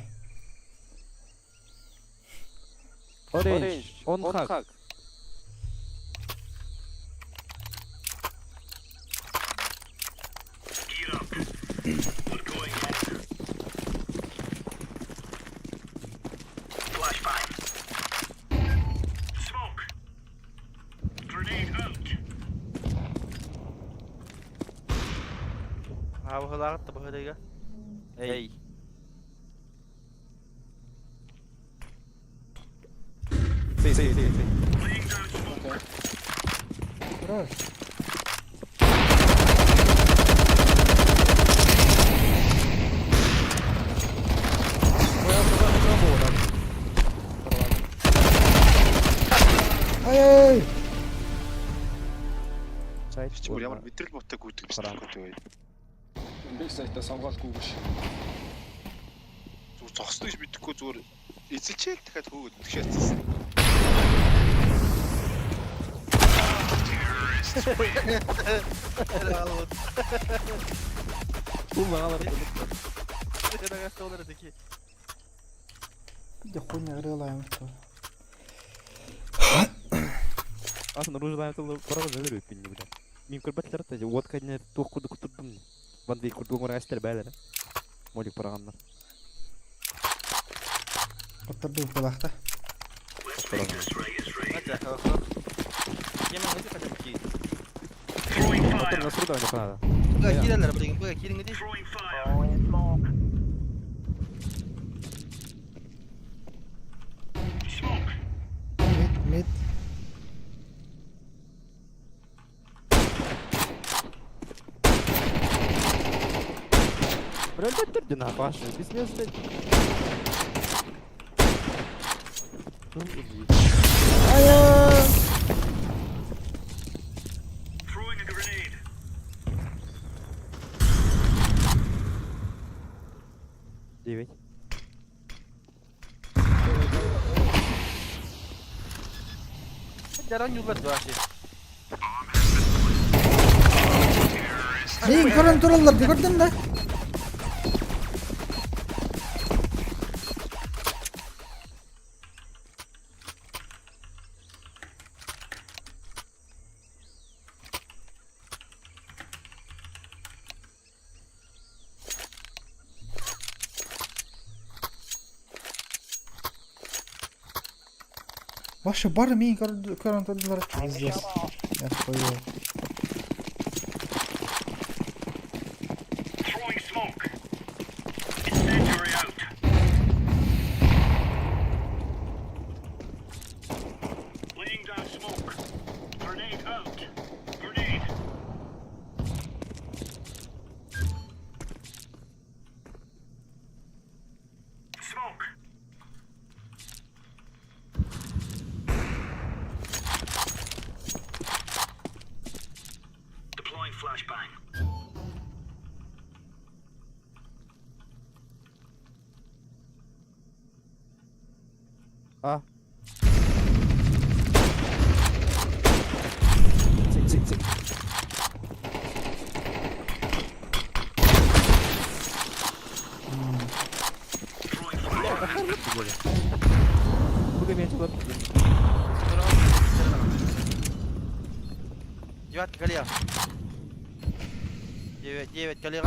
Orange, on hack. Gear up. We're going in. Flashbang. Smoke. Grenade out. Абыһылааҕыт да быһыдайга. Эй. Си, си, си, си. Laying down smoke. Хорош. Ай-ай! Чи бүр ямар мэдрэл муутай гүйдэг биш үү? Биг сайтаа сонгоолгүй биш. Зүгээр зогсно гэж мэдэхгүй зүгээр эзэлчээл дахиад хөөгд тэгшээцсэн. Где хуйня рыла им что? Атын ружлайм тылы барабы зәлер өппин бля. Мин көрбәтләр тә вот кәнә тух куды кутурдым. Ван вей курдуң ора әстер бәләр. Молик бараганнар. Оттырды булахта. Let's make this right is right. Throwing Оттыр fire. насруда не надо. Быга кирелер билигин, быга кириңи Throwing fire. Smoke. Мид, мид. Бля, бля, на паша, пиздец, блядь. Ну, иди. Ай-ай! Throwing a grenade. Девять. Жаран юллар дуаши. Мин көрөн тураллар, көрдүм да. Ваша бар мин көрөн турдулар. Пиздец. Я хуел. Throwing smoke. Incendiary out. Laying down smoke. Grenade out. Grenade. Smoke. Deploying flashbang. А. Цик, цик, цик. Throwing fire. Буга меня туда. Девятка калия. Девять, девять, калия.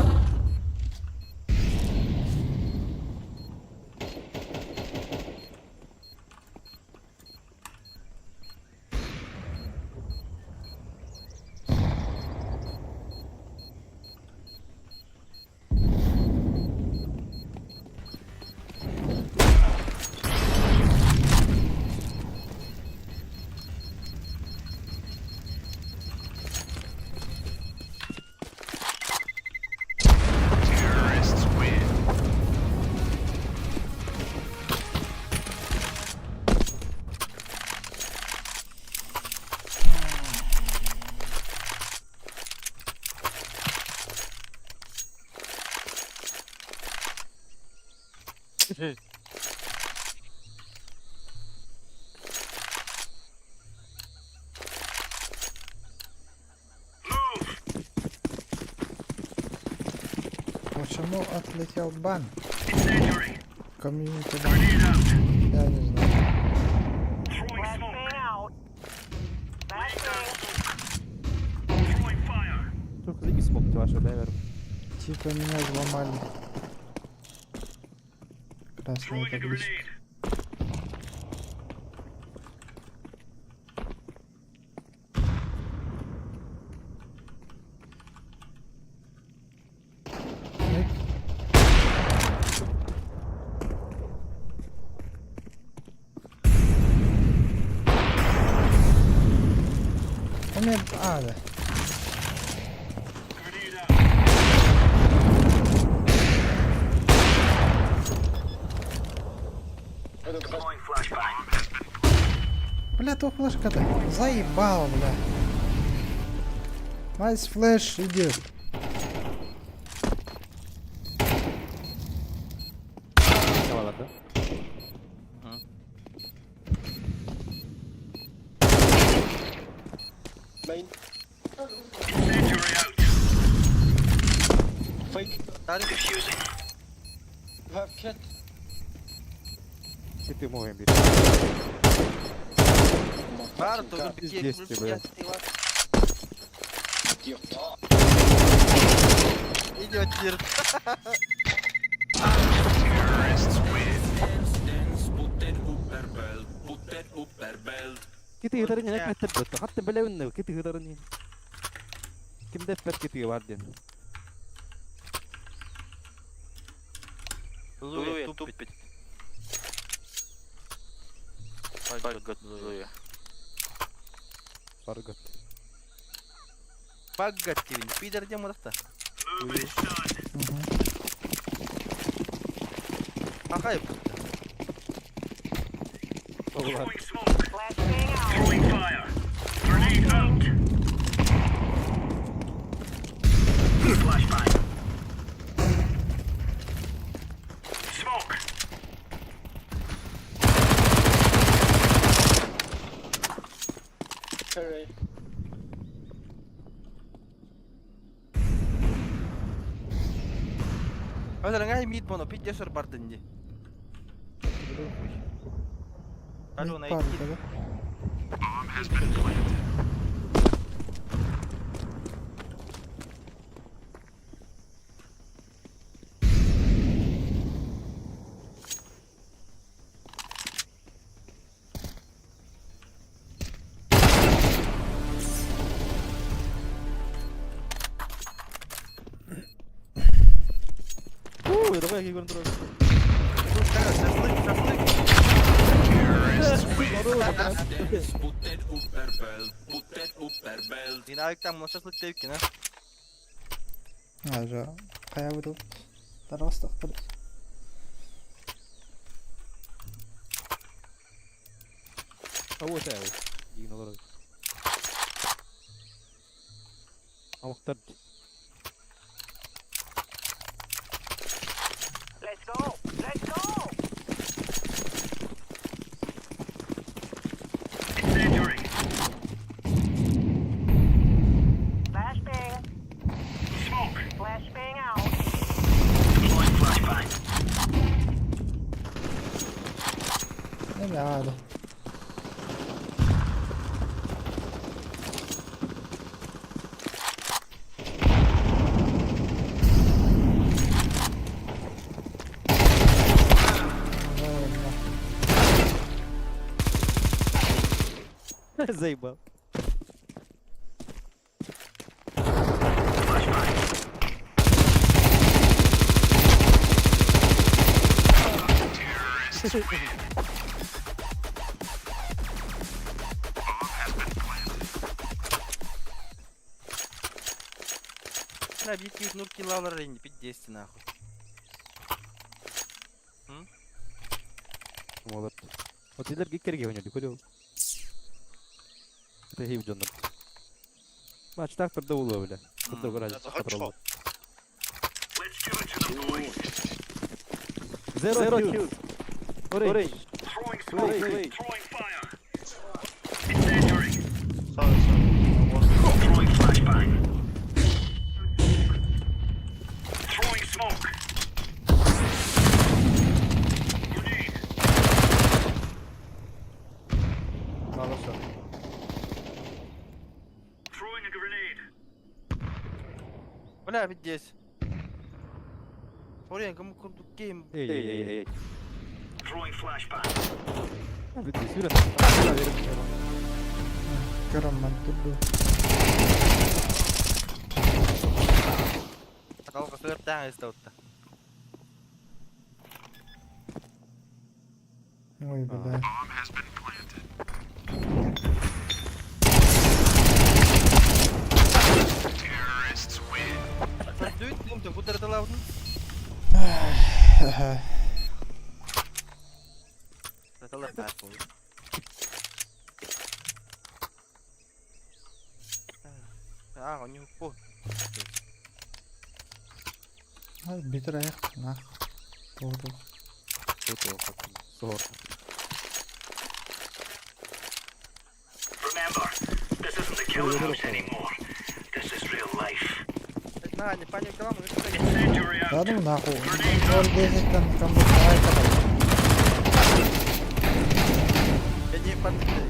Почему отлетел бан? Комьюнити бан. Я не знаю. Только заебись смог ваша, да, наверное. Типа меня взломали. Красная табличка. Нет? У меня... А, да. Бля, то флешка-то. Заебал, бля. Nice flash, идет. Давай, да? Main. Fake. You have cat. Ты можем бить. Бар, то Здесь тебе. Идиот. Идиот, дир. Кити гытарын яна кеттер бөттө. Хатта билебин кити гытарын. Кимде пет кити бар ден. Зуя тупит. Фаргот Зуя. Фаргот. Баггат кивин. Пидор дем мудахта. Ахай. Throwing fire. Grenade out. Flashbang. Smoke. Hurry. مثلا ngay mid mono pit jesor бардын ди. Алло, Мид найти. парка, да? Ой, давай я говорю. Шашлык, шашлык. Динамик там шашлык тепкин, а? А, жа. Кая бутыл. Тарвастық тұр. А вот это. Дигин олар. Амактар. Let's go! Let's go! Incendiary. Flashbang! Smoke. Flashbang out! Deploying flashbang. Не надо. Заебал. На битки нурки лавлар не пить 10 нахуй. Молодцы. Вот илер гиккерге ойнады, көрөм. Это хейп жондар. Матч так турда болду бля. Турда көрө. Let's give it to the boys. Zero kills. Orange. Throwing smoke. Wait, wait. Throwing fire. Incendiary. Sorry, sorry. I was Throwing flashbang. Throwing smoke. Grenade. Хорошо. Throwing a grenade. Бля, здесь. Орен, кому курдук гейм. Эй, эй, эй, эй. Throwing flashbang. Бүт сүрэн. Көрөм турду. Алға сөрттәң истәүтті. Ой, бля. Дүт, дым, кудыр талаудын. Талап бәр А, у него по. Ай, битер аяк, нах. Болду. Сор. Remember, this isn't the killer house anymore. This is real life. На, не паникалам, Incendiary Да out. ну нахуй. 0-10 там там давай давай. Я не паникаю.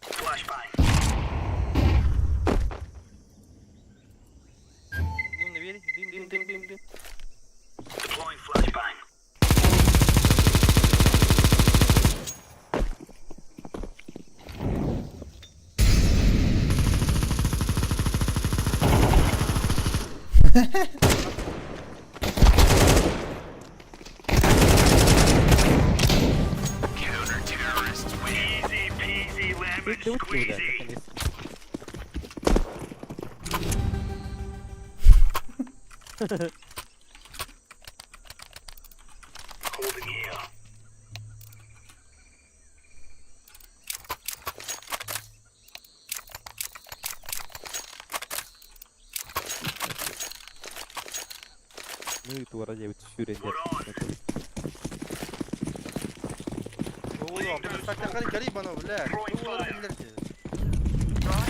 Flashbang. Дым, не дым, дым, дым, дым, дым. Deploying flashbang. Counter-terrorists win. Easy peasy lemon squeezy. Holding here. Ну и туара дебит сүрэн. Ой, бля.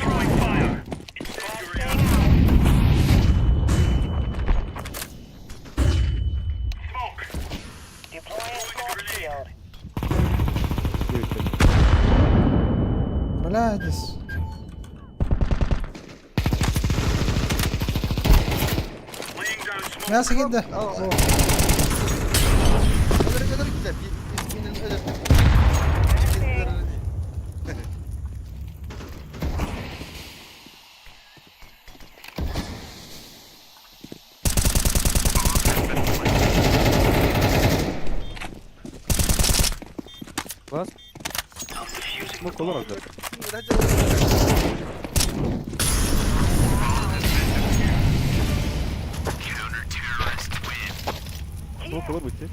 Throwing fire. Incendiary out. Smoke. Deploying smoke shield. Бля, здесь. Laying down smoke. Мясо кидде. О, Вас? I'm defusing Ну the колор bomb. да. Ну колор бутти.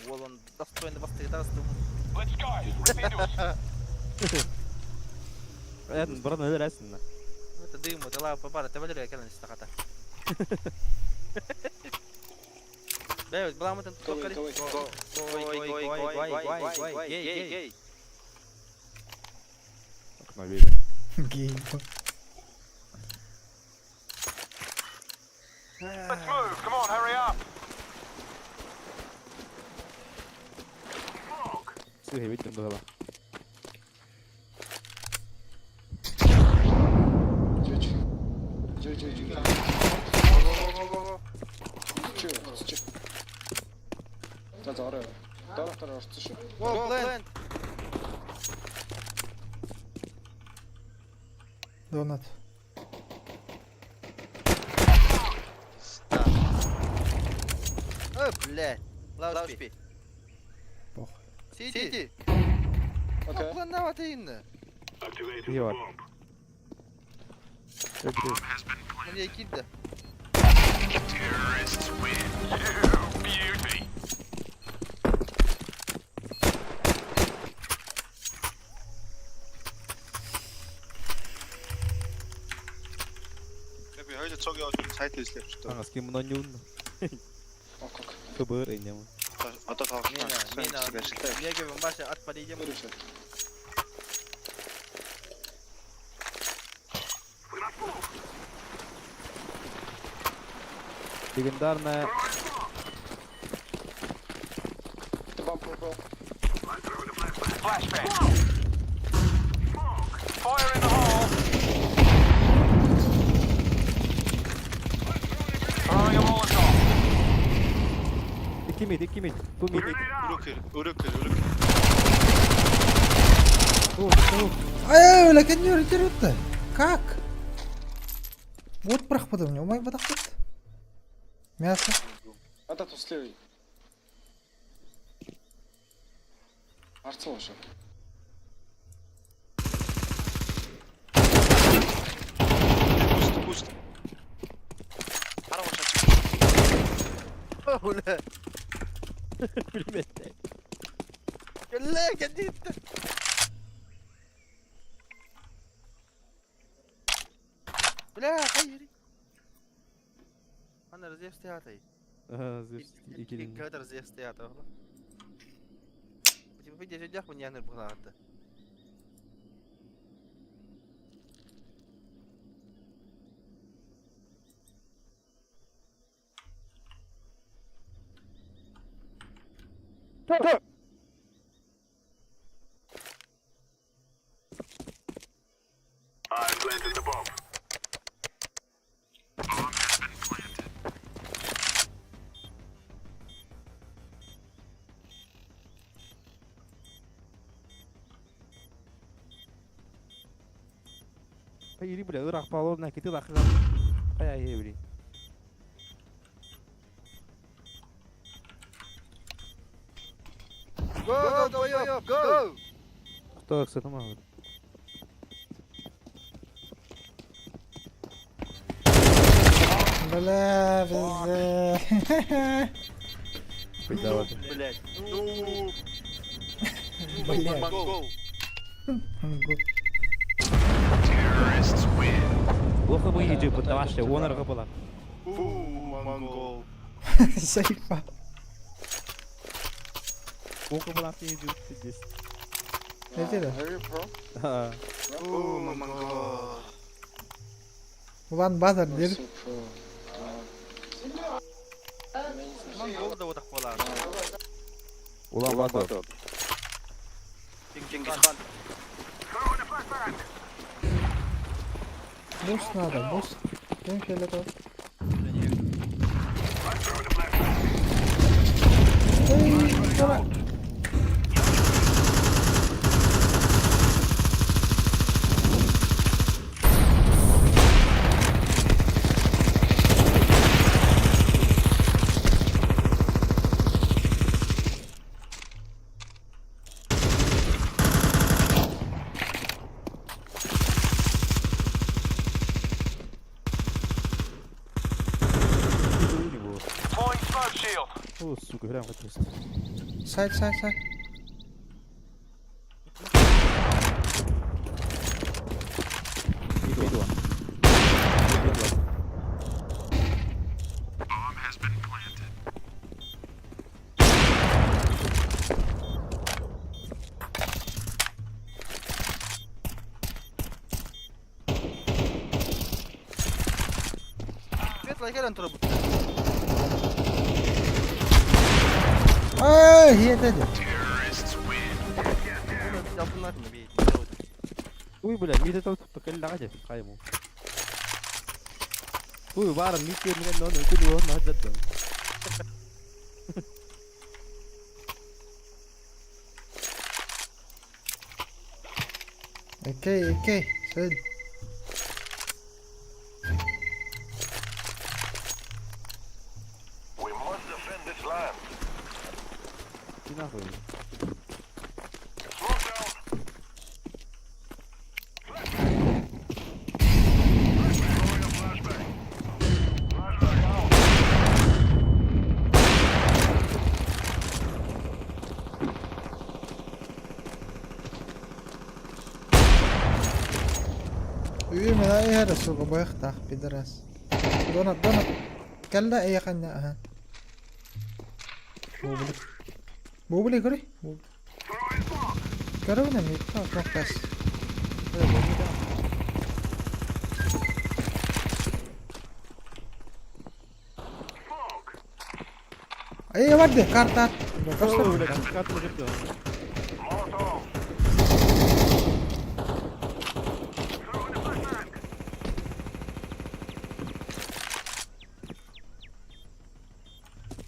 О, он достойно бастырдастым. Let's go. Эден брат нөлөрөсүн. Это дым, это лава бара, ты валерия кэлен стаката. Бля, баламытын токали. Гой, гой, гой, гой, гой, гой, гей, гей. Окно видно. Гей. Let's move. Come on, hurry up. Smoke. Сүрэ видим догала. За за орой. Доор доор орсон шүү. Go, plant. Донат. О, бля. Лауспи. Похуй. Сиди. Окей. План давай инна. Activating the Йор. bomb. Мне кидда. Terrorists win. You beauty. цог яваад сайт хийлээ явчихсан. Аңас ким мөн юун. Көбөр инем. Одоо тоглолт. Мина, мина. Неге бомбаша от подъедем. Легендарная. Fire in the hole. Throwing a Molotov. Икки mid, икки mid. Бу mid. Өрөө кэр, өрөө кэр, өрөө кэр. Ай, бля, кеннер итеретті. Как? Вот прохпады мне, умай бадақпыт. Мясо. Одоо туслая. Арцсан уушаа. Boost, boost. Хараа уушаа. Бля. Билбетте. Кэллэ, кэллэ. Бля, хайри. Ана разъев стоят. Икки. Когда разъев стоят, огло. Типа, видишь, я хуйня не бугнати. I'm planting the bomb. Ири бля, ырах палон на кити лахлан. Кая еври. Go, go, go, go, go! Кто кстати мага? Бля, пизде. Пиздавать. Блять. Ну, Бля. монгол. Плохо выглядит, потому что он была. Фу, монгол. Заебал. Плохо была ты идет здесь. Эти да? Are you pro? Да. Фу, монгол. Улан Базар You're дир. so pro. Монгол да вот була. Улан Батор. Чингисхан. Boost надо, boost. Кем фиолетовый? Эй, давай. Deploying smoke shield. О, сука, прям хотел. Сайт, сайт, сайт. Иду, иду. Светлая херен трубу. Эй, это Уй, бля, мид это покали кайму. Уй, баран, мид мен нон, күн он хаддан. Окей, окей, сид. We must defend this land. Ты нахуй. Smoke down. Throwing a flashbang. Flashbang out. Уй, мен айхара сука, бэхтах, пидорас. Донат, донат. Кэллэ эйиэхэ аха. Бубли. Бубли көрүй. Көрөбүн эмиэ. Кнопкас. Эй, барды, карта.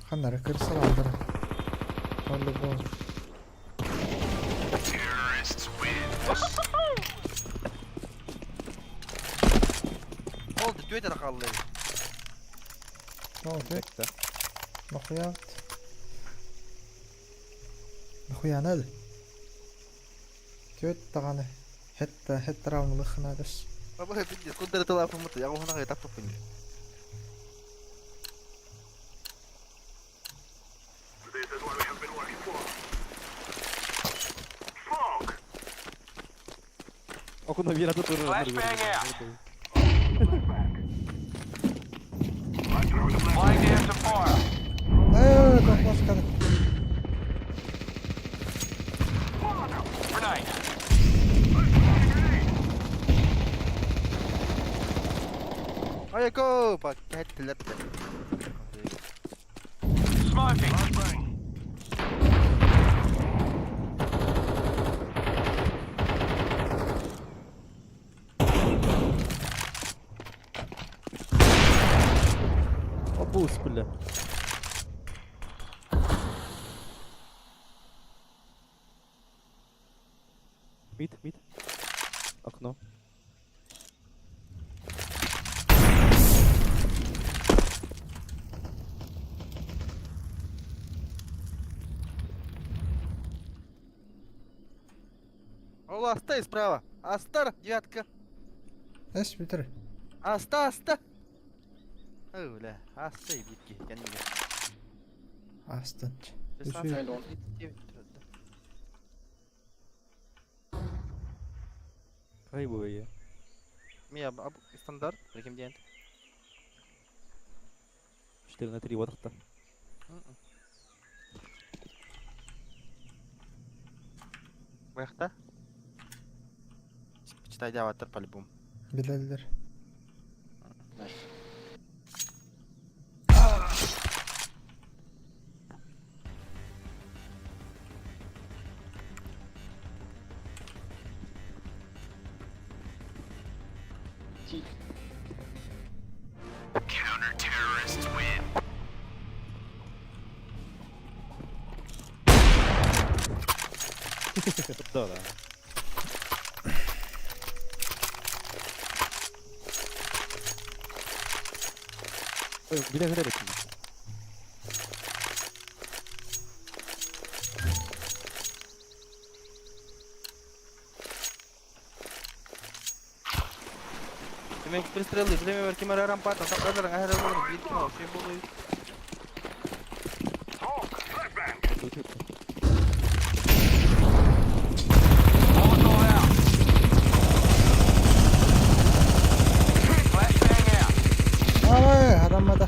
Ханнары кырсалаандара. По-любому. Ол түөт эрэ хаалла эбит. Ол түөт. Нохуя Нохуя надо. Түөт даҕаны. Хетта хетта равнылыххынадас. Баба бindi куддары тылаапыммыт яҕуһунаҕа таппыппын. This is what we have been working for. Smoke! Окуна биир аты турар. Ээ, кокосканы. Айко, пакеттилер. Обуз, бля. Мид, мид. Окно. Ол аста справа. Астар, девятка. Эс бүтэр. Аста, аста. Ой, бля, аста и битки. Кәнеге. Астын. 16, Кай бу я? Ми аб стандарт, прикинь дент. 4 на 3 вот Быхта. Читай аватар по-любому. Билэллэр. Counter-terrorists win. Да, да. Ой, биле биле бит. Мен пристрелы, билеме ким ара рампата, сапралар, ахара болор, бит ма, шей болор. Ай, хараммада.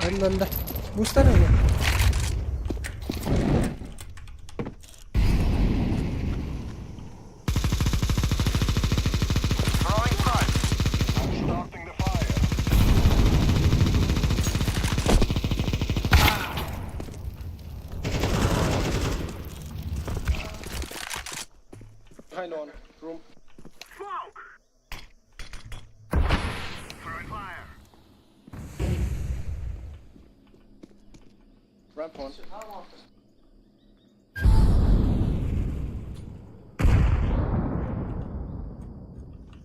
Өллө өллө. Бустар өллө. Starting the fire. Behind one. Room. Smoke! Throwing fire. Ramp one.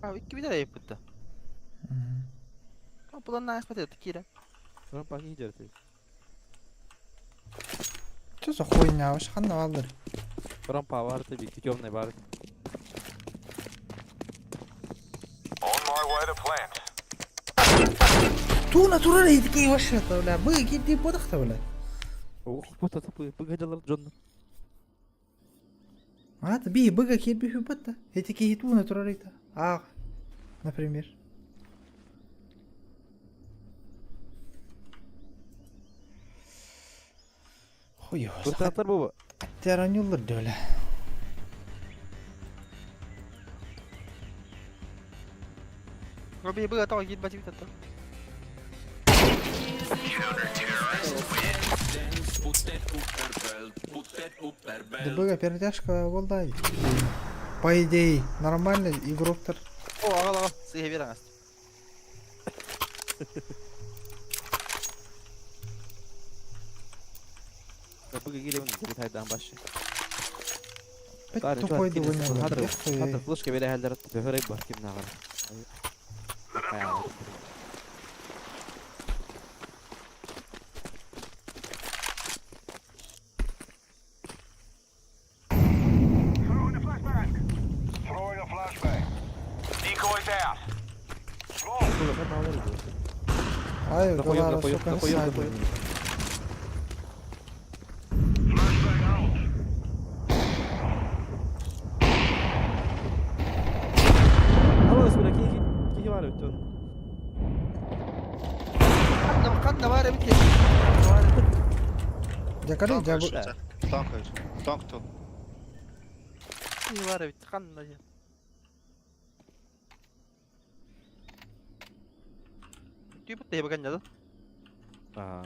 А, икки бит эрэ битта. Булан ахмат кира. Рампа кидер ты. Что за хуйня? Вообще ханна балдыр. Рампа бар ты, бит темный бар. On my way to plant. Туна турар идики вообще бля. Бы киди бодахта бля. Ох, вот это пыгадалар Джон. Аата бии быга киирбит да. Эти киһи тууна турар ыйта. Аах, например. Хуй его. Куртааттар бу. Теранюллар дөлө. Роби быга тоҕо киирбэт эбит ата. Дыбыга перетяжка буолла. По идее, нормальный игроктар. О, аҕал аҕал, сыыһа биэр аҥас. Быга кииребин залетайдаан башы. Тупой Хадыр, хадыр флешка бере хәлдер төһөрөй бар ким нагар. Throwing a flashbang. Throwing a flashbang. Decoys out. Smoke. Ай, Заходим, Галара, заходим, сука, заходим, сзади. заходим. Flashbang out. Алло, бля, кихи кихи бар өтөн. Ханна ханна бар эбит. Дякали, дябы... Танк, танк ту. Кихи бар эбит, ханна. Түйбүт да баган да. Аа.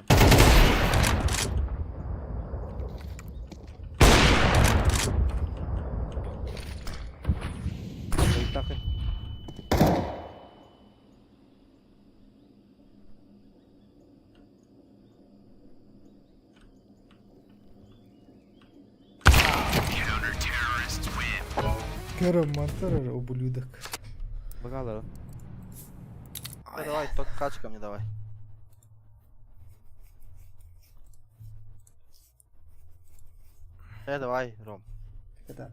Такын. Көрө монтер ублюдок. Багалар. Давай, тот качка мне давай. Э, давай, Ром. Это.